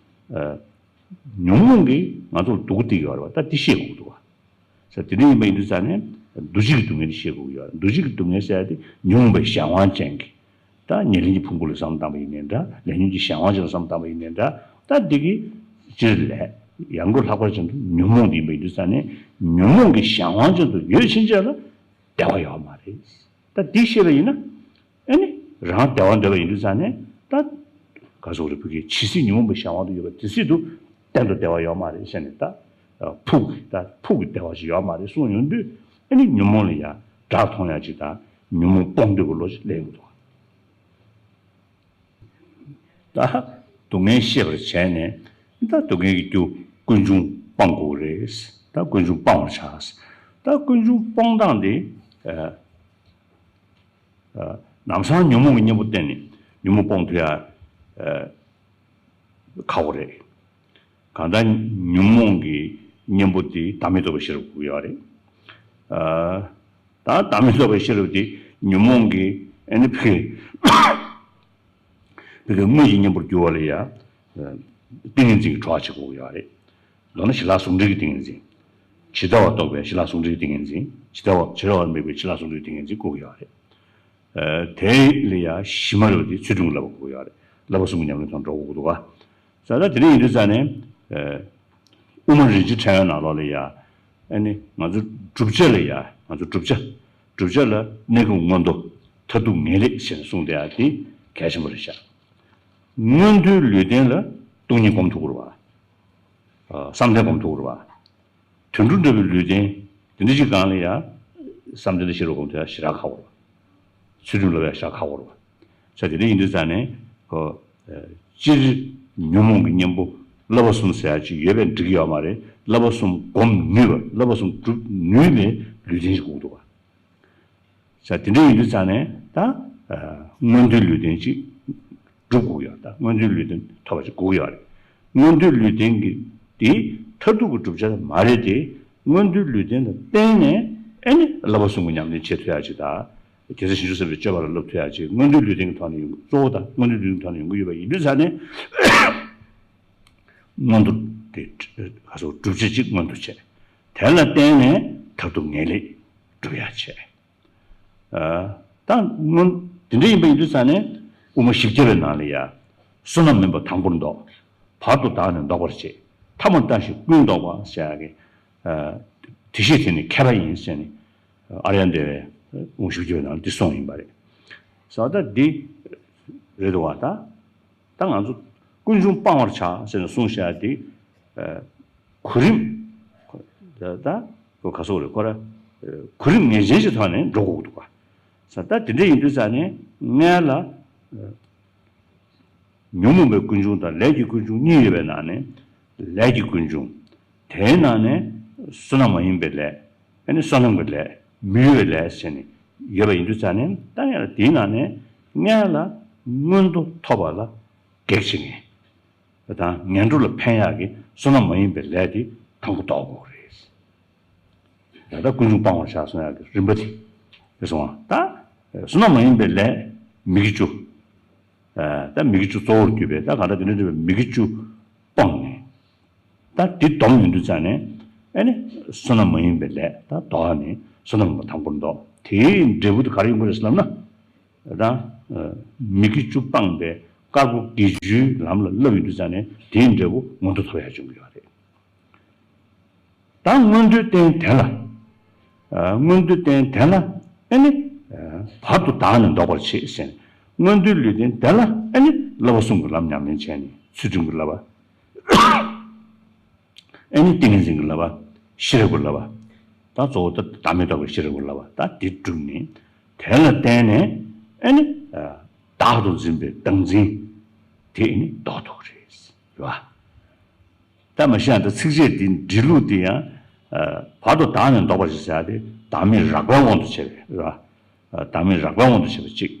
ཨ་ཉོན་མོངས་ཀྱིས་ང་ཚོ་ལ་སྡུག་སྟེར་གྱི་ཡོད་རེད་བ། ད་དེ་ཤེས་དགོས་ཀྱི་འདུག་བ། ས་དེ་འདྲ་ཡིན་པ་ཡིན་དུས་ཙ་ནས་འདུ་བྱེད་ཀྱི་སྡུག་བསྔལ་དེ་ཤེས་དགོས་ཀྱི་ཡོད་རེད། འདུ་བྱེད་ཀྱི་སྡུག་བསྔལ་ཟེར་ཡ་དེ་ཉོན་མོངས་པའི་གཞན་དབང་ཅན་གྱི། ད་ཉེར་ལེན་གྱི་ཕུང་པོ་ལ་བསམ་བཏང་པ་ཡིན་ནའི་འདྲ། ལས་ཉོན་གྱི་གཞན་དབང་ཅན་ལ་བསམ་བཏང་པ་ཡིན་ནའི་འདྲ། ད་འདི་གི་སྤྱིར་ལས་ཡང་སྒོས་ལྷག་པར་ཅན་དུ་ཉོན་མོངས་འདི་ཡིན་པ་ཡིན་དུས་ཙ་ནས་ཉོན་མོངས་ཀྱི་གཞན་དབང་ཅན་དུ་ཡོད་ཕྱིན་ཆད་ལ་བདེ་བ་ཡོད་མ་རེད། ད་འདི་ཤེས་པ་ཡིན་ན། ཨ་ནི་རང་བདེ་བ་འདོད་པ་ཡིན་དུས་ཙ་ནས་ད་ག་སོག་རེ་བུ་གའི་ཇི་སྲིད་ཉོན་མོངས་པའི་གཞན་དབང་དུ་ཡོད་པ་དེ་སྲིད་དུ་གཏན་དུ་བདེ་བ་ཡོད་མ་རེད་ཟེར་ནས། ད་ཕུགས་ཀྱི་ད་ཕུགས་ཀྱི་བདེ་བ་ཞིག་ཡོད་མ་རེད་གསུངས་ཡོང་དུས། ཨ་ནི་ཉོན་མོངས་ལ་ཡ་དགྲར་མཐོང་ཡ་ཅིག་དང་ཉོན་མོངས་སྤོང་འདོད་པའི་བློ་ཞིག་སླེབས་ཡོང་འདུག་ད་སྡུག་བསྔལ་ཤེས་པར་བྱས་ནས་ད་སྡུག་བསྔལ་གྱི་རྒྱུ་ཀུན་འབྱུང་སྤང་དགོས་རེད། ད་ཀུན་འབྱུང་སྤང་བར་བྱ། ད་ཀུན་འབྱུང་སྤོང་སྟངས་དེ། ཨ་ཨ་ལམ་སང་ཉོན་མོངས་ཀྱི་གཉེན་པོ་བསྟེན་ནས་ཉོན་མོངས་སྤོང་ཐུབ་ཡ་ཨ་ཁག་པོ་རེད། གང་ལྟར་ཉོན་མོངས་ཀྱི་གཉེན་པོ་དེ་བདག་མེད་རྟོགས་པའི་ཤེས་རབ་དགོས་ཡོད་རེད། ཨ་ད་བདག་མེད་རྟོགས་པའི་ཤེས་རབ་དེ་ཉོན་མོངས་ཀྱི་ཨ་ནི་ཕི་ཕི་གའི་དངོས་ཀྱི་གཉེན་པོར་གྱུར་བ་ལ་ཡ། ཏིང་ངེ་འཛིན་གྱི་གྲོགས་བྱེད་དགོས་ཡོད་རེད། མདོར་ན་ཞི་ལྷག་ཟུང་འབྲེལ་གྱི་ཏིང་ངེ་འཛིན། ཇི་ལྟ་བ་རྟོགས་པའི་ཞི་ལྷག་ཟུང་འབྲེལ་གྱི་ཏིང་ངེ་འཛིན། ཇི་ལྟ་བ་ཇི་ལྟ་བར་དམིགས་པའི་ཞི་ལྷག་ཟུང་འབྲེལ་གྱི་ཏིང་ངེ་འཛིན་དགོས་ཀྱི་ཡོད་རེད། ཨ་དེ་ལ་ཡ་གཞི་མ་རེད་པ། དེ་ཚུལ་ཁྲིམས་ཀྱི་བསླབ་པ་དགོས་ཀྱི་ཡོད་རེད། བསླབ་པ་གསུམ་གྱི་ཉམས་ལེན་དང་འགྲོགས་དགོས་ཀྱི་འདུག་ག་ས་ད་དེ་འདྲ་ཡིན་དུས་ཙ་ནས། ཨ་དབུ་མ་རིན་ཆེན་ཕྲེང་བའི་ནང་ལོགས་ལ་ཡ། ཨ་ནི་ང་ཚོ་བསྒྲུབ་བྱ་ལ་ཡ། ང་ཚོ་བསྒྲུབ་བྱ། བསྒྲུབ་བྱ་ལ་གནས་སྐབས་མངོན་མཐོ་མཐར་ཐུག་ངེས་ལེགས་ཞེས་གསུངས་དེ་ཡ་དེ་གལ་ཆེན་པོ་རེད་ཤག་མངོན་མཐོའི་ལུས་རྟེན་ལ་སྟོང་ཉིད་སྒོམ་ཐུབ་དགོས་རེད་བ། ཨ་བསམ་གཏན་སྒོམ་ཐུབ་དགོས་རེད་བ། དུད་འགྲོ་འདྲ་བའི་ལུས་རྟེན་དེ་འདྲ་ཅིག་སྒང་ལ་ཡ། བསམ་གཏན་དང་ཤེས་རབ་སྒོམ་ཐུབ་ཡ་ཞེ་དྲག་ཁག་པོ་རེད། ཚུལ་ཁྲིམས་བསླབ་ཡ་ཞེ་དྲག་ཁག་པོ་རེད། ས་དེ་འདྲ་ཡིན་དུས་ཙང་ནས་ཁོ། སྤྱིར་ཉོན་མོངས་ཀྱི་གཉེན་པོ་བསླབ་པ་གསུམ་ཟེར་ཡ་ཅིག་ཡོད་པས་འགྲིག་གི་ཡོད་མ་རེད། བསླབ་པ་གསུམ་སྒོམ་ནུས་པ། བསླབ་པ་གསུམ་སྒྲུབ་ནུས་པའི་ལུས་རྟེན་ཞིག་དགོས་ཀྱི་འདུག་ག། ས་དེ་འདྲ་ཡིན་དུས་ཙང་ནས་ད། མངོན་མཐོའི་ལུས་རྟེན་ཅིག་སྒྲུབ་དགོས་ཀྱི་ཡོད། ད་མངོན་མཐོའི་ལུས་རྟེན་ཐོབ་པ་ཅིག་དགོས་ཀྱི་ཡོད་རེད། མངོན་མཐོའི་ལུས་རྟེན་གྱི་དེ་མཐར་ཐུག་གི་བསྒྲུབ་བྱ་མ་རེད་དེ། མངོན་མཐོའི་ལུས་རྟེན་ལ་བརྟེན་ནས་ཨེ་ནི་བསླབ་པ་གསུམ་གྱི་ཉམས་ལེན་བྱེད་ཐུབ་ཡ་ཅིག་དང་། རྒྱལ་སྲས་བྱང་ཆུབ་སེམས་དཔའི་སྤྱོད་པ་ལ་བསླབ་ཐུབ་ཡ་ཅིག་མངོན་མཐོའི་ལུས་རྟེན་གྱི་ཐོག་ནས་ཡོང་གི། གཙོ་བོ་དང་མངོན་མཐོའི་ལུས་རྟེན་གྱི་ཐོག་ནས་ཡོང་གི་ཡོད་པ་ཡིན་དུས་ཙང་ནས། མངོན་མཐོ་དེ་ག་སོགས་བསྒྲུབ་བྱ་གཅིག་མངོན་དུ་བྱས། དེ་ལ་བརྟེན་ནས་མཐར་ཐུག་ངེས་ལེགས་སྒྲུབ་ཡ་བྱས། ཨ། ད་སྔོན་དེ་འདྲ་ཡིན་པ་ཡིན་དུས་ཙང་ནས་དབུ་མ་བཞི་བརྒྱ་པའི་ནང་ལ་ཡ། བསོད་ནམས་མིན་པ་དང་པོར་འདོགས། བར་དུ་བདག་ནི་ལྡོག་པར་བྱེད། ཐ་མ་ལྟ་ཞིག་ཀུན་ལྡོག་པ་ཟེར་ཡ་གི། ཨ། དེ་ཤེས་དེ་ནི་མཁས་པ་ཡིན་ཟེར་ནས། ཨ། ཨཱརྱ་དེ་བས་དབུ་མ་བཞི་བརྒྱ་པའི་ནང་ལ་འདི་གསུངས་ཡིན་པ་རེད། ས་ད་འདི་རེད་འདུག་བ་ད། ད་ང་ཚོ་ཀུན་འབྱུང་སྤང་བར་བྱ་ཟེར་ནས་གསུངས་བཞག་དེ། ཨ། གོ་རིམ། ད་ད་གོ་ག་སོགས་རེད་ཁོ་ར། ཨ། གོ་རིམ་ངེས་ཅན་ཞིག་ཐོག་ནས་འགྲོ་དགོས་འདུག་ག། ས་ད་དེ་འདྲ་ཡིན་དུས་ཙང་ནས་སྔོན་ལ། ཨ། ཉོན་མོངས་པའི་ཀུན་འབྱུང་དང་ལས་ཀྱི་ཀུན་འབྱུང་གཉིས་ཡོད་པའི་ནང་ནས་ལས་ཀྱི་ཀུན་འབྱུང་། དེའི་ནང་ནས་བསོད་ནམས་མ་ཡིན་པའི་ལས། ཨ་ནི་བསོད་ནམས་ཀྱི་ལས། མི་གཡོ་བའི་ལས་ཟེར་ནས་ཡོད་པ་ཡིན་དུས་ཙང་ནས། ད་ཡང་དེའི་ནང་ནས་སྔོན་ལ་མངོན་མཐོ་ཐོབ་པ་ལ་གེགས་བྱེད་མཁན། དང་ངན་འགྲོ་ལ་འཕེན་ཡག་གི་བསོད་ནམས་མ་ཡིན་པའི་ལས་དེ་དང་པོ་ལྡོག་དགོས་རེད། ད་ལྟ་ཀུན་འབྱུང་སྤང་བར་བྱ་གསུང་ཡག་གི་རིམ་པ་དེ། དེ་སོང་ང་ད། བསོད་ནམས་མ་ཡིན་པའི་ལས་མི་དགེ་བཅུ། ད་མི་དགེ་བཅུ་གཙོ་བོར་གྱུར་པའི་ད་གང་ལྟར་དེ་འདྲ་འདྲ་བའི་མི་དགེ་བཅུ་སྤངས་ནས། ད་དེ་སྡོམ་ཡོང་དུས་ཙང་ནས། ཨ་ནི་བསོད་ནམས་མ་ཡིན་པའི་ལས་ད་ལྡོག་ནས་བསོད་ནམས་མ་དང་པོར་ལྡོག་དེའི་འབྲས་བུ་དེ་ག་རེ་ཡོང་གི་རེད་ཟེར་ལབ་ན། ད། མི་དགེ་བཅུ་སྤངས་པའི་དཀར་པོ་དགེ་བཅུའི་ལམ་ལ་བསླབ་ཡོང་དུས་ཙང་ནས་དེའི་འབྲས་བུ་མངོན་མཐོ་ཐོབ་ཡག་བྱུང་གི་ཡོད་རེད། ད་མངོན་མཐོའི་རྟེན་དེ་ལ། ཨ། མངོན་མཐོའི་རྟེན་དེ་ལ། ཨ་ནི། ཨ། བར་དུ་བདག་ནི་ལྡོག་པར་བྱེད་ཟེར། མངོན་མཐོའི་ལུས་རྟེན་དེ་ལ་ཨ་ནི་བསླབ་པ་གསུམ་གྱི་ལམ་ཉམས་ལེན་བྱས་ནས་ཚུལ་ཁྲིམས་ཀྱི་བསླབ་པ། ཨ་ནི་ཏིང་ངེ་འཛིན་གྱི་བསླབ་པ། ཤེས་རབ་ཀྱི་བསླབ་པ། ད་གཙོ་བོ་ད་བདག་མེད་རྟོགས་པའི་ཤེས་རབ་ཀྱི་བསླབ་པ་ད་འདི་བསྒྲུབས་ནས། དེ་ལ་བརྟེན་ནས་ཨ་ནི། ཨ། བདག་ཏུ་འཛིན་པའི་བདག་འཛིན་དེ་ཨ་ནི་ལྡོག་ཐུབ་ཀྱི་རེད། རེད་བ། ད་མ་གཞི་ཡང་ད་ཚིགས་བཅད་འདི་འབྲི་ལུགས་འདི་ཡང་། ཨ། བར་དུ་བདག་ནི་ལྡོག་པར་བྱེད་ཟེར་ཡ་དེ་བདག་མེད་རགས་པའི་དབང་དུ་བྱས་པའི་རེད་བ། ཨ། བདག་མེད་རགས་པའི་དབང་དུ་བྱས་པ་གཅིག་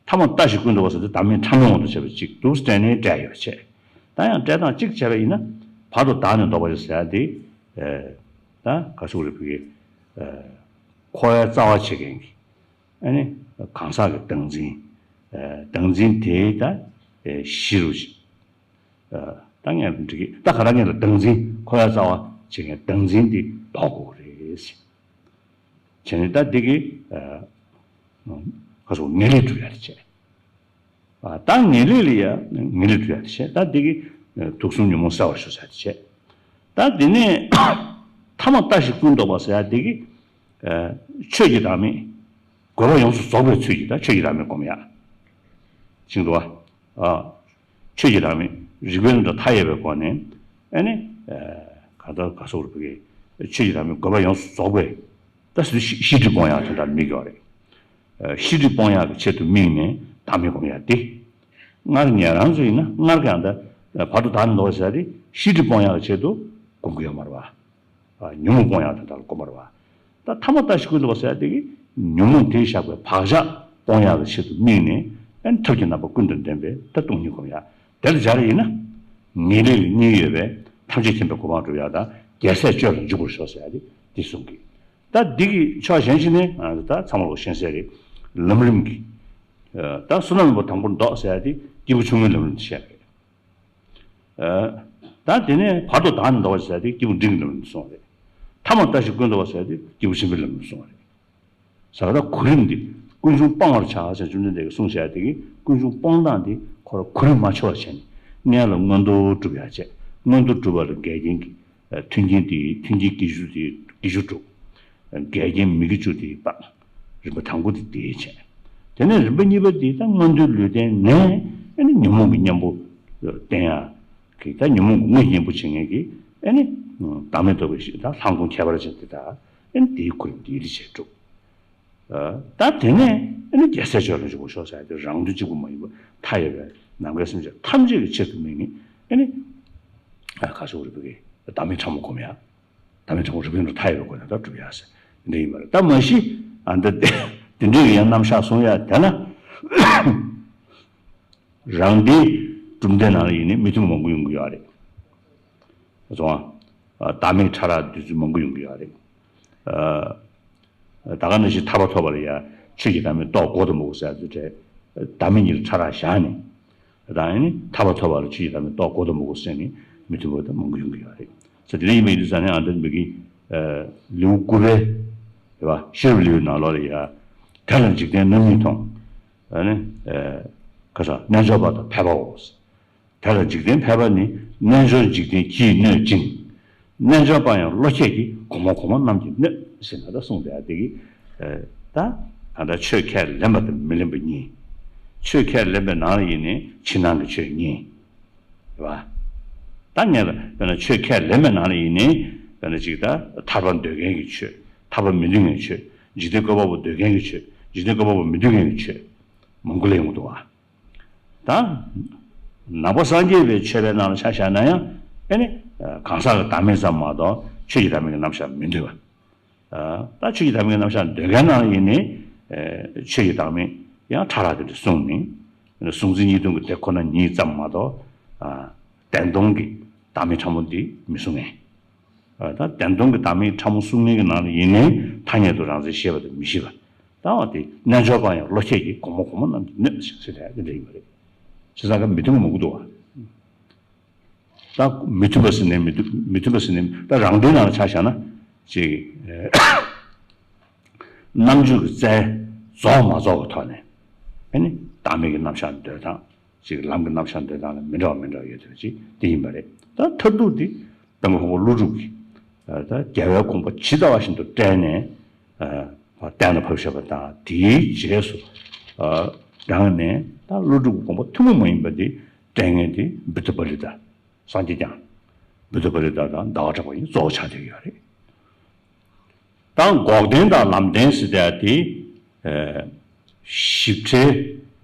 ཐ་མ་ལྟ་ཞིག་ཀུན་ལྡོག་པ་ཟེར་དེ་བདག་མེད་ཕྲ་མོའི་དབང་དུ་བྱས་པ་གཅིག་འདུག་སེ་སྤྲད་ནའི་སྤྲད་ཡོད་པ་བྱས། ད་ཡང་སྤྲད་སྟངས་གཅིག་བྱས་པ་ཡིན་ན། བར་དུ་བདག་ནི་ལྡོག་པར་བྱེད་ཟེར་ཡ་དེ། ཨ། ད་ག་ཟེར་དགོས་རེད་བོད་ཀྱི། ཨ། འཁོར་བའི་རྩ་བ་བྱེད་མཁན་གྱི། ཨ་ནི་གང་ཟག་གི་བདག་འཛིན། ཨ། བདག་འཛིན་དེ་ད། ཨ། གཞི་རུ། ཨ། ད་ངས་འགྲིག་གི་ད་ག་རང་ཉིད་ལ་བདག་འཛིན། འཁོར་བའི་རྩ་བ་བྱེད་མཁན་བདག་འཛིན་དེ་ལྡོག་དགོས་རེད། བྱས་ནས་ད་འདི་གི། ཨ། ག་ཟེར་ངེས་ལེགས་སྒྲུབ་ཡ་རེད་བྱས། ཨ། ད་ངེས་ལེགས་ལ་ཡ་ངེས་ལེགས་སྒྲུབ་ཡ་རེད་བྱས། ད་འདི་གི། ཨ། དུག་གསུམ་ཉོན་མོངས་སེལ་བར་ཤོག་ཟེར་ཡ་རེད་བྱས། ད་འདི་ནས་ཐ་མ་ལྟ་ཞིག་ཀུན་ལྡོག་པ་ཟེར་ཡ་འདི་གི། ཨ། ཆོས་ཀྱི་བདག་མེད། དགོས་པ་ཡོངས་སུ་རྫོགས་པའི་ཚུལ་གྱིས་ད་ཆོས་ཀྱི་བདག་མེད་སྒོམ་ཡ། ཅིག་འདུག་བ། ཨ། ཆོས་ཀྱི་བདག་མེད་རིགས་པའི་རྣམ་གྲངས་མཐའ་ཡས་པའི་སྒོ་ནས། ཨ་ནི། ཨ། ག་ད་ག་ཟེར་དགོས་རེད་བོད་ཀྱི། ཆོས་ཀྱི་བདག་མེད་དགོས་པ་ཡོངས་སུ་རྫོགས་པའི། ད་ཤེས་ཤེས་སྒྲིབ་སྤོང་ཡག་དེ་འདྲ་དམིགས་ཡོད་རེད། ཨ། ཤེས་སྒྲིབ་སྤོང་ཡག་གི་ཆེད་དུ་དམིགས་ནས་བདག་མེད་སྒོམ་ཡག་དེ། སྔར་ཉན་རང་ཚོ་ཡིན་ན་སྔར་གྱི་ཡང་ད་བར་དུ་བདག་ནི་ལྡོག་ཟེར་ཡག་དེ་ཤེས་སྒྲིབ་སྤོང་ཡག་གི་ཆེད་དུ་སྒོམ་གྱི་ཡོད་མ་རེད་བ། ཨ། ཉོན་མོངས་སྤོང་ཡག་དེ་འདྲ་ལ་སྒོམ་པ་རེད་བ། ད་ཐ་མ་ལྟ་ཞིག་ཀུན་ལྡོག་པ་ཟེར་ཡག་དེ་གིས་ཉོན་མོངས་དེས་བཞག་པའི་བག་ཆགས་སྤོང་ཡག་གི་ཆེད་དུ་དམིགས་ནས། ཨ་ནི་ཐབས་ཀྱི་རྣམ་པ་ཀུན་དང་ལྡན་པའི་ད་སྟོང་ཉིད་སྒོམ་ཡག་དེ་ལ་སྦྱར་ཡིན་ན། ངེས་ལེགས་ལ་གཉིས་ཡོད་པའི་ཐམས་ཅད་མཁྱེན་པའི་གོ་འཕང་སྒྲུབ་ཡག་དང་རྒྱལ་སྲས་སྤྱོད་ལ་འཇུག་པར་ཤོག་ཟེར་ཡག་དེ་འདི་གསུང་གི། ད་འདི་གི་ཕྱོགས་གཞན་ཞིག་ནས་ང་ཚོ་ད་ཚང་མ་ལོག་ཤེས་གསལ་རེད། ལམ་རིམ་གྱི། ཨ། ད་བསོད་ནམས་མིན་པ་དང་པོར་ལྡོག་ཟེར་ཡག་དེ་སྐྱེས་བུ་ཆུང་ངུའི་ལམ་རིམ་དེ་བཤད་པ་རེད། ཨ། ད་དེ་ནས་བར་དུ་བདག་ནི་ལྡོག་པར་བྱེད་ཟེར་ཡག་དེ་སྐྱེས་བུ་འབྲིང་གི་ལམ་རིམ་གསུངས་པ་རེད། ཐ་མ་ལྟ་ཞིག་ཀུན་ལྡོག་པ་ཟེར་ཡག་དེ་སྐྱེས་བུ་ཆེན་པོའི་ལམ་རིམ་གསུངས་པ་རེད། ཟེར་བ་ད་གོ་རིམ་འདི་ཀུན་འབྱུང་སྤང་བར་བྱ་ཟེར་བཅོམ་ལྡན་འདས་ཀྱིས་གསུངས་བཞག་དེ་གིས་ཀུན་འབྱུང་སྤོང་སྟངས་འདི་ཁོ་རང་གོ་རིམ་མ་འཆོལ་བ་བྱས་ནས་སྔོན་ལ་མངོན་མཐོ་སྒྲུབ་ཡག་བྱས། མངོན་མཐོ་སྒྲུབ་པ་ལ་འགལ་རྐྱེན་གྱི། ཨ། མཐུན་རྐྱེན་དེ་མཐུན་རྐྱེན་དགེ་བཅུ་དེ་དགེ་བཅུ་སྒྲུབ། འགལ་རྐྱེན་མི་དགེ་བཅུ་དེ་སྤང་། རིམ་པ་དང་པོ་དེ་དེ་བྱས། དེ་ནས་རིམ་པ་གཉིས་པ་དེ་ད་མངོན་མཐོའི་ལུས་རྟེན་ནས་ཨ་ནི་ཉོན་མོངས་ཀྱི་གཉེན་པོ་བསྟེན་ཡག་གི། ད་ཉོན་མོངས་ཀྱི་དངོས་གཉེན་པོ་བྱེད་མཁན་གྱི་ཨ་ནི་བདག་མེད་རྟོགས་པའི་གཞི་ད་ལྷ་མགོན་ཁྱད་པར་ཅན་དེ་དག་ཨ་ནི་དེའི་གོ་རིམ་དེ་ཡིད་ལ་བྱས་སྒྲུབ། ད་དེ་ནས་ཨ་ནི་རྒྱལ་སྲས་སྤྱོད་ལམ་གཅིག་པུར་ཞོག་ཟེར་ཏེ། རང་དོན་གཅིག་པུ་མ་ཡིན་པ་མཐའ་ཡས་པའི་ནམ་མཁའི་སེམས་ཅན་ཐམས་ཅད་ཀྱི་ཆེད་དུ་དམིགས་ནས་ཨ་ནི་ཁ་ཤོ་རུ་བུ་གི་བདག་མེད་ཕྲ་མོ་སྒོམ་ཡ། བདག་མེད་ཕྲ་མོ་རིག་པའི་འགྲོ་མཐའ་ཡས་པའི་སྒོ་ནས་ད་སྒྲུབ་ཡ་ཟེར་འདི་ཡིན་པ་རེད། ད་མ་གཞི་ཨ་འདི་དེ་འདྲའི་ཡང་རྣམ་གཞག་གསུང་ཡ་དེ་ན། རང་སྡེའི་གྲུབ་མཐའི་ནང་ལ་ཡིན་ནའི་མི་མཐུན་པ་མང་པོ་ཡོང་གི་ཡོད་རེད། རྫོང་བདག་མེད་ཕྲ་རགས་འདོད་ཚུལ་མང་པོ་ཡོང་གི་ཡོད་རེད། ད་ག་ནང་བཞིན་ཐར་པ་ཐོབ་པ་ལ་ཡང་ཆོས་ཀྱི་བདག་མེད་རྟོགས་དགོས་དང་མ་དགོས་ཟེར་ཡ་ཚོ་གྲས། བདག་མེད་གཉིས་ལ་ཕྲ་རགས་བཞག་ནས། ད་ཡིན་ནི་ཐར་པ་ཐོབ་པ་ལ་ཆོས་ཀྱི་བདག་མེད་རྟོགས་དགོས་དང་མ་དགོས་ཟེར་ནས་མི་མཐུན་པ་དང་མང་པོ་ཡོང་གི་ཡོད་རེད། ས་དེ་འདྲ་ཡིན་པ་ཡིན་དུས་ཙང་ནས་ཨ་འདི་མི་གི་ལེའུ་དགུ་པའི་རེད་པ། ཤེས་རབ་ལེའུའི་ནང་ལོགས་ལ་ཡ། དེ་ལ་འཇིག་རྟེན་རྣམ་གཉིས་མཐོང་། ཨ་ནི། ཁ་ས་རྣལ་འབྱོར་པ་དང་ཕལ་པའོ། དེ་ལ་འཇིག་རྟེན་ཕལ་པ་ནི། རྣལ་འབྱོར་འཇིག་རྟེན་གྱིས་གནོད་ཅིང་། རྣལ་འབྱོར་པ་ཡང་བློ་ཁྱད་ཀྱིས། གོང་མ་གོང་མ་རྣམས་ཀྱིས་གནོད་ཟེར་ན་ད་གསུངས་པའི་དེ་གི། ད་གང་ལྟར་ཆོས་ཁས་ལེན་པ་དང་མི་ལེན་པ་གཉིས། ཆོས་ཁས་ལེན་པའི་ནང་ལ་ཡིན་ནའི་ཕྱི་ནང་གི་ཆོས་གཉིས། རེད་བ། ད་ངས་དཔེར་ན་ཆོས་ཁས་ལེན་པའི་ནང་ལ་ཡིན་ནའི་དཔེར་ན་ཅིག་ད་ཐར་པ་འདོད་མཁན་གྱི་ཆོས། ཐར་པ་མི་འདོད་མཁན་གྱི་ཆོས། འཇིག་རྟེན་བཀོད་པ་པོ་འདོད་མཁན་གྱི་ཆོས། འཇིག་རྟེན་བཀོད་པ་པོ་མི་འདོད་མཁན་གྱི་ཆོས་མང་པོ་ལ་ཡོང་གི་འདུག་བ། ད། ནང་པ་སངས་རྒྱས་པའི་ཆོས་པའི་ནང་ལ་ཆ་བཞག་ན་ཡང་ཨེ་ནི། གང་ཟག་གི་བདག་མེད་ཙམ་མ་གཏོགས་ཆོས་ཀྱི་བདག་མེད་ཀྱི་རྣམ་གཞག་མི་འདོད་པ། ད་ཆོས་ཀྱི་བདག་མེད་ཀྱི་རྣམ་གཞག་འདོད་མཁན་ནང་ལ་ཡིན་ནི། ཆོས་ཀྱི་བདག་མེད་ཡང་ཕྲ་རགས་དེ་འདྲ་གསུངས་ནས། གཟུང་འཛིན་གཉིས་སྟོང་གི་དེ་ཁོ་ན་ཉིད་ཙམ་མ་གཏོགས། བདེན་སྟོང་གི་བདག་མེད་ཕྲ་མོ་འདི་མི་གསུང་ངས། ད་བདེན་སྟོང་གི་བདག་མེད་ཕྲ་མོ་གསུང་མཁན་གྱི་ནང་ལ་ཡིན་ནའི་ཐ་སྙད་དུ་རང་མཚན་ཤེས་པ་དང་མི་ཤེས་པ། ད་བ་དེ་རྣལ་འབྱོར་པ་ཡང་བློ་ཁྱད་ཀྱིས། གོང་མ་གོང་མ་རྣམས་ཀྱིས་གནོད་ཟེར་ཟེར་ཡ་དེ་འདྲ་ཡིན་པ་རེད། བྱས་ཙང་ཀ་མི་མཐུན་པ་མང་པོ་འདུག་བ། ད་མི་མཐུན་པ་ཟེར་ནས་མི་མཐུན་མི་མཐུན་པ་ཟེར་ནས་ད་རང་དོན་ནང་ལ་ཆ་བཞག་ན་ཅིག་རྣམ་འགྱུར་གྱི་རྩལ་རྫོགས་མ་རྫོགས་ཀྱི་ཐོག་ནས་ཨ་ནི་བདག་མེད་ཀྱི་རྣམ་གཞག་འདོད་སྟངས། ཅིག་ལམ་གྱི་རྣམ་གཞག་འདོད་སྟངས་ལ་མི་འདྲ་བ་མི་འདྲ་བ་ཡོད་དེ་ཅིག་དེ་ཡིན་པ་རེད། ད་མཐར་ཐུག་དེ་པདྨ་དཔང་པོ་ཀླུ་སྒྲུབ་ཀྱིས་ད་རྒྱལ་བའི་དགོངས་པ་ཇི་ལྟ་བ་བཞིན་དུ་བཀྲལ་ནས་གཏན་ལ་ཕབ་བཞག་པ་དང་། དེའི་རྗེས་སུ་འབྲངས་ནས་ད་ཀླུ་སྒྲུབ་ཀྱི་དགོངས་པ་ཐུན་མོང་མ་ཡིན་པ་དེ་བཀྲལ་མཁན་དེ་བུདྡྷ་པ་རི་ཏ། སངས་རྒྱས་བསྐྱངས། བུདྡྷ་པ་རི་ཏ་དང་ཟླ་བ་གྲགས་པ་གཉིས་གཙོ་བོ་ཆགས་བསྡད་ཡོད་རེད། ད་འགོག་བདེན་དང་ལམ་བདེན་ཟེར་དེ་དེ། ཞིབ་ཕྲའི་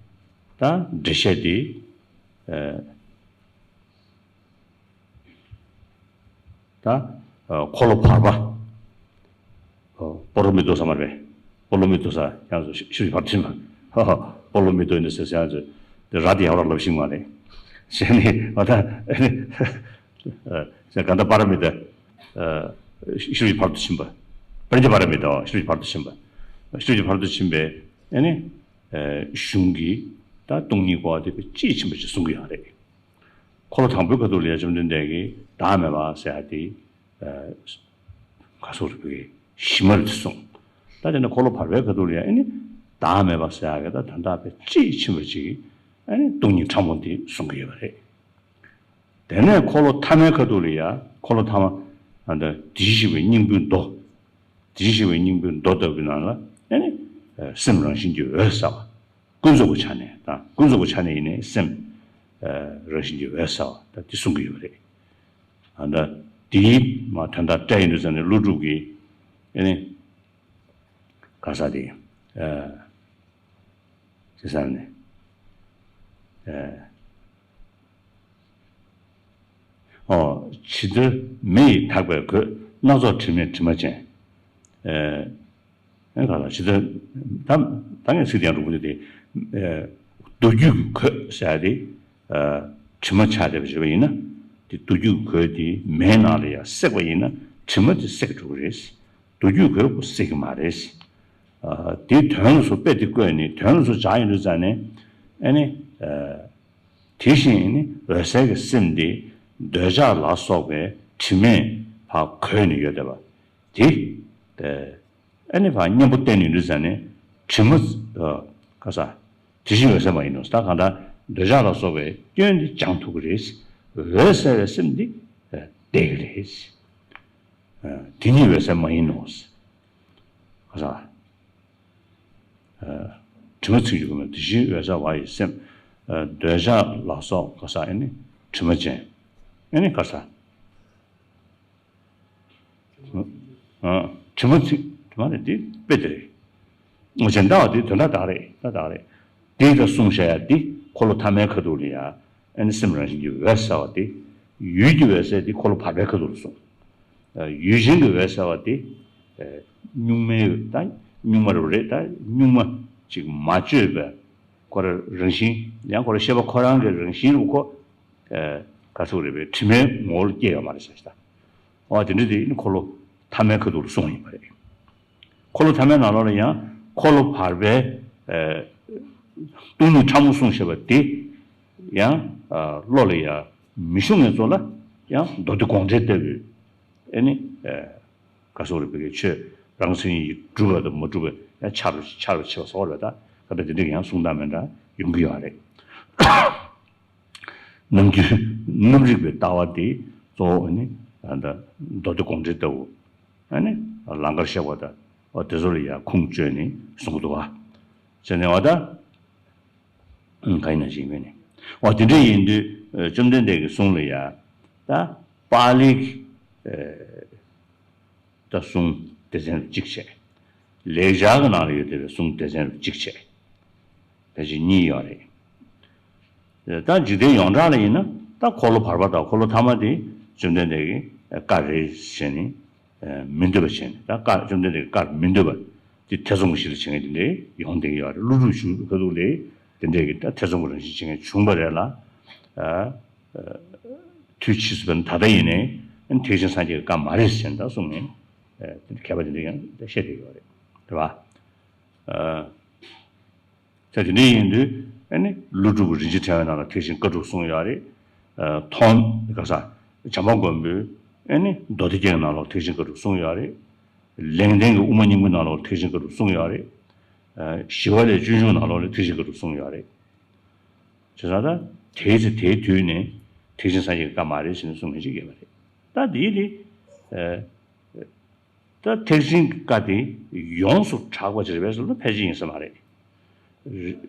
ད་འགྲེལ་བཤད་དེ། ད་འཁོར་ལོ་བར་པ། པོ་ལོ་མི་ཏོ་ས་མ་རེད། པོ་ལོ་མི་ཏོ་ས་ཡང་ཤུ་ཤུ་བར་ཐིམ་པ། པོ་ལོ་མི་ཏོ་ཡིན་ཟེར་ཡང་དེ་ར་དེ་ཡ་བ་ར་ལབ་ཤིང་མ་རེད། ཟེར་ནས་ཨ་ད། ཟེར་ག་འདྲ་པ་ར་མི་ཏ། ཤུ་ཡི་བར་དུ་ཕྱིན་པ། པྲ་ཉིད་པ་ར་མི་ཏ་ཤུ་ཡི་བར་དུ་ཕྱིན་པ། ཤུ་ཡི་བར་དུ་ཕྱིན་པའི་ཨ་ནི། གཞུང་གི་ད་སྟོང་ཉིད་གོ་བ་དེ་དཔེ་དཔྱིས་ཕྱིན་པ་ཞིག་གསུང་གི་ཡོད་རེད། འཁོར་ལོ་དང་པོའི་ཁ་ཐུག་ལ་ཡ་བཅོམ་ལྡན་འདས་ཀྱིས་བདག་མེད་པ་ཟེར་ཡ་དེ། ག་སོགས་རིག་པའི་གཞི་མ་རེད་གསུངས། ད་དེ་ནས་འཁོར་ལོ་བར་པའི་ཁ་ཐུག་ལ་ཡང་ཨ་ནི་བདག་མེད་པ་ཟེར་ཡག་གི་ད་དོན་དག་དཔེ་དཔྱིས་ཕྱིན་པ་ཅིག་ཨ་ནི་སྟོང་ཉིད་ཕྲ་མོ་འདི་གསུང་གི་ཡོད་པ་རེད། དེ་ནས་འཁོར་ལོ་ཐ་མའི་ཁ་ཐུག་ལ་ཡང་འཁོར་ལོ་ཐ་མ་ཨ་ད་དེ་བཞིན་གཤེགས་པའི་སྙིང་པོའི་མདོ། དེ་བཞིན་གཤེགས་པའི་སྙིང་པོའི་མདོ་ལྟ་བུའི་ནང་ལ་ཨ་ནི་སེམས་རང་བཞིན་གྱིས་འོད་གསལ་བ། ཀུན་རྫོབ་ཀྱི་ཆ་ནས་དང་ཀུན་རྫོབ་ཀྱི་ཆ་ནས་ཡིན་ནའི་སེམས་རང་བཞིན་གྱིས་འོད་གསལ་བ་ད་དེ་གསུང་གི་ཡོད་པ་རེད། ཨ་ད་དེའི་མ་དོན་དག་བཀྲལ་ཡིན་དུས་ཙང་ནས་ཀླུ་སྒྲུབ་ཀྱིས་ཨེ་ནི་ག་ས་དེ་ཅི་ཟེར་ནས་ཨོ་ཇི་ལྟར་མེ་ཡིས་དག་པའི་གོས། སྣ་ཚོགས་དྲི་མེད་དྲི་མ་ཅན། ཨེ་ག་ལ་ཇི་ལྟར་ད་ད་ངས་ཚིག་དེ་ཡང་རུང་བོ་དེ་དེ་མདོ་རྒྱུད་ཀྱི་གོས་ཟེར་ཡ་དེ་དྲི་མ་ཆགས་བསྡད་པ་བརྗོད་པ་ཡིན་ན་དེ་མདོ་རྒྱུད་ཀྱི་གོས་དེ་མེའི་ནང་ལ་ཡང་བསྲེགས་པ་ཡིན་ན་དྲི་མ་དེ་བསྲེགས་འགྲོ་གི་རེད། མདོ་རྒྱུད་གོས་པོ་བསྲེག་གི་མ་རེད། དེའི་དོན་ལ་སོགས་དཔེ་དེ་བཀོད་ནས་དོན་ལ་སོགས་སྦྱར་ཡོང་དུས་ཙང་ནས་ཨ་ནི། དེ་བཞིན་ནི་འོད་གསལ་གྱི་སེམས་འདི་འདོད་ཆགས་ལ་སོགས་པའི་དྲི་མས་ཕར་གོས་ནས་ཡོད་བསྡད་པ་དེ། ཨ་ནི་ཕར་གཉེན་པོ་བསྟེན་ནས་ཡོད་དུས་ཙང་ནས་དྲི་མ་ག་ས་དེ་བཞིན་འོད་གསལ་མ་ཡིན་ནོ། ད་གང་ལྟར་འདོད་ཆགས་ལ་སོགས་པའི་སྐྱོན་འདི་སྦྱང་ཐུབ་ཀྱི་རེད། འོད་གསལ་བའི་སེམས་འདི་བསྡད་ཀྱི་རེད། དེ་ཉིད་འོད་གསལ་མ་ཡིན་ནོ། ག་ས། དྲི་མ་ཚིག་གཅིག་གོས་མེད་དེ་བཞིན་འོད་གསལ་བ་ཡི་སེམས། འདོད་ཆགས་ལ་སོགས་ག་ས་ཨེ་ནི་དྲི་མ་ཅན། ཨེ་ནི་ག་ས། དྲི་མ་ཚིག་དྲི་མ་ནི་འདི་དཔེ་དེ་རེད། གཞན་དག་པ་དེ་དོན་དག་དག་རེད། ད་དག་རེད། དེ་ད་གསུངས་བཞག་ཡ་དེ་འཁོར་ལོ་ཐ་མའི་ཁ་ཐུག་ལ་ཡ། ཨ་ནི་སེམས་རང་བཞིན་གྱིས་འོད་གསལ་བ་དེ། ཡུལ་གྱི་འོད་གསལ་དེ་འཁོར་ལོ་བར་པའི་ཁ་ཐུག་ལ་གསུངས། ཡུལ་ཅན་གྱི་འོད་གསལ་བ་དེ། གཉུག་མའི་འོད་ད་གཉུག་མ་རེད་པ། རེད། ད་གཉུག་མ་ཅིག་མ་བཅོས་པའི་ཁོ་རང་རང་བཞིན། ཡང་ཁོ་རང་ཤེས་པ་ཁོ་རང་གི་རང་བཞིན་རུ་ཁོ། ག་ཚོད་རེད་པས། དྲི་མའི་ངོ་བོར་སྐྱེ་ཡོད་མ་རེད་ཟེར་ཞིག་ད། འོ་དེ་འདྲ་དེ་ནི་འཁོར་ལོ་ཐ་མའི་ཁ་ཐུག་ལ་གསུངས་ཡིན་པ་རེད། འཁོར་ལོ་ཐ་མའི་ནང་ལོགས་ལ་ཡང་འཁོར་ལོ་བར་པའི་སྟོང་ཉིད་ཕྲ་མོ་གསུངས་བཞག་པ་དེ་ཡང་བློ་ལ་ཡང་མི་ཤོང་མཁན་ཚོ་ལ་ཡང་མདོ་སྡེ་དགོངས་འགྲེལ་ལྟ་བུའི་ཨེ་ནི་ག་སོགས་རེད་པའི་ཆོས་རང་མཚན་ཉིད་ཀྱིས་གྲུབ་པ་དང་མ་གྲུབ་པའི་ཡང་ཆར་ཆར་བ་ཆེ་བ་སོགས་རེད། ད་ད་ལྟ་དེ་འདྲ་ཡང་གསུང་སྟངས་མི་འདྲ་ཡོང་གི་ཡོད་རེད། ནམ་རྒྱུན་རྣམ་རིག་པའི་ལྟ་བ་དེ་གཙོ་བོ་ནི་ད་མདོ་སྡེ་དགོངས་འགྲེལ་ལྟ་བུ། ཨ་ནི་ལང་ཀར་གཤེགས་པ་དང་འོ་དེ་ཚོ་ལ་ཡང་ཁུངས་བཅོལ་ནས་གསུང་གི་འདུག་བ། བྱས་ནས་འོ་ད་ག་ཡིན་ན་ཞིག་མེད་ནས། འོ་དེ་འདྲ་ཡིན་དུས་བཅོམ་ལྡན་འདས་ཀྱི་གསུང་ལ་ཡང་ད་པཱ་ལིའི་ད་གསུང་སྡེ་ཚན་རུ་གཅིག་བྱས། ལེགས་སྦྱར་གྱི་ནང་ལ་ཡོད་བསྡད་པའི་གསུང་སྡེ་ཚན་རུ་གཅིག་བྱས། ཕལ་ཆེར་གཉིས་ཡོད་རེད། ད་འཇིག་རྟེན་ཡོངས་གྲགས་ལ་ཡིན་ན་ད་འཁོར་ལོ་བར་པ་དང་འཁོར་ལོ་ཐ་མ་དེ་བཅོམ་ལྡན་འདས་ཀྱི་བཀའ་རེད་ཟེར་ནས་མི་འདོད་པ་བྱས་ནས། ད་བཀའ་བཅོམ་ལྡན་འདས་ཀྱི་བཀའ་མི་འདོད་པ་དེ་ཐེ་ཚོམ་གྱི་གཞི་ལ་བྱེད་མཁན་དེ་འདྲས་ཡོང་བསྡད་ཀྱི་ཡོད་རེད། ཀླུ་སྒྲུབ་ཞུ་བའི་ཁ་ཐུག་ལས་དེ་འདྲས་ཀྱི་ད་ཐེ་ཚོམ་གྱི་རང་བཞིན་བྱེད་མཁན་བྱུང་བ་རེད་ལ། དུས་ཕྱིས་སུ་བས་ན་ད་ལྟ་ཡིན་ནའི་ཐེག་ཆེན་སངས་རྒྱས་ཀྱི་བཀའ་མ་རེད་ཟེར་ད་གསུངས་ནས་མཁས་པ་དེ་འདྲས་ཡང་བཤད་བསྡད་ཀྱི་ཡོད་རེད། རེད་པ། ད་དེ་འདྲ་ཡིན་དུས་ཨ་ནི་ཀླུ་སྒྲུབ་ཀྱི་རིན་ཆེན་ཕྲེང་བའི་ནང་ལ་ཐེག་ཆེན་བཀའ་དྲུག་གསུངས་ཡོད་རེད། ཐོག་ག་ས་བྱམས་པ་མགོན་པོའི་ཨ་ནི་མདོ་སྡེ་རྒྱན་གྱི་ནང་ལོགས་ཐེག་ཆེན་བཀའ་དྲུག་གསུངས་ཡོད་རེད། ལེགས་ལྡན་གྱི་དབུ་མ་སྙིང་པོའི་ནང་ལོགས་ཐེག་ཆེན་བཀའ་དྲུག་གསུངས་ཡོད་རེད། ཞི་བ་ལྷའི་སྤྱོད་འཇུག་ནང་ལོགས་ལ་ཐེག་ཆེན་བཀའ་དྲུག་གསུངས་ཡོད་རེད། བྱས་ཙང་ད་དེའི་ཚེ་དེའི་དུས་ནས་ཐེག་ཆེན་སངས་རྒྱས་ཀྱི་བཀའ་མ་རེད་ཟེར་ནས་གསུངས་མཁན་ཅིག་ཡོད་པ་རེད། ད་དེའི་དེ། ད་ཐེག་ཆེན་གྱི་བཀའ་དེ་ཡོངས་སུ་གྲགས་པ་ཅིག་རེད་པས་ཟེར་ན་ཕལ་ཆེར་ཡིན་ས་མ་རེད།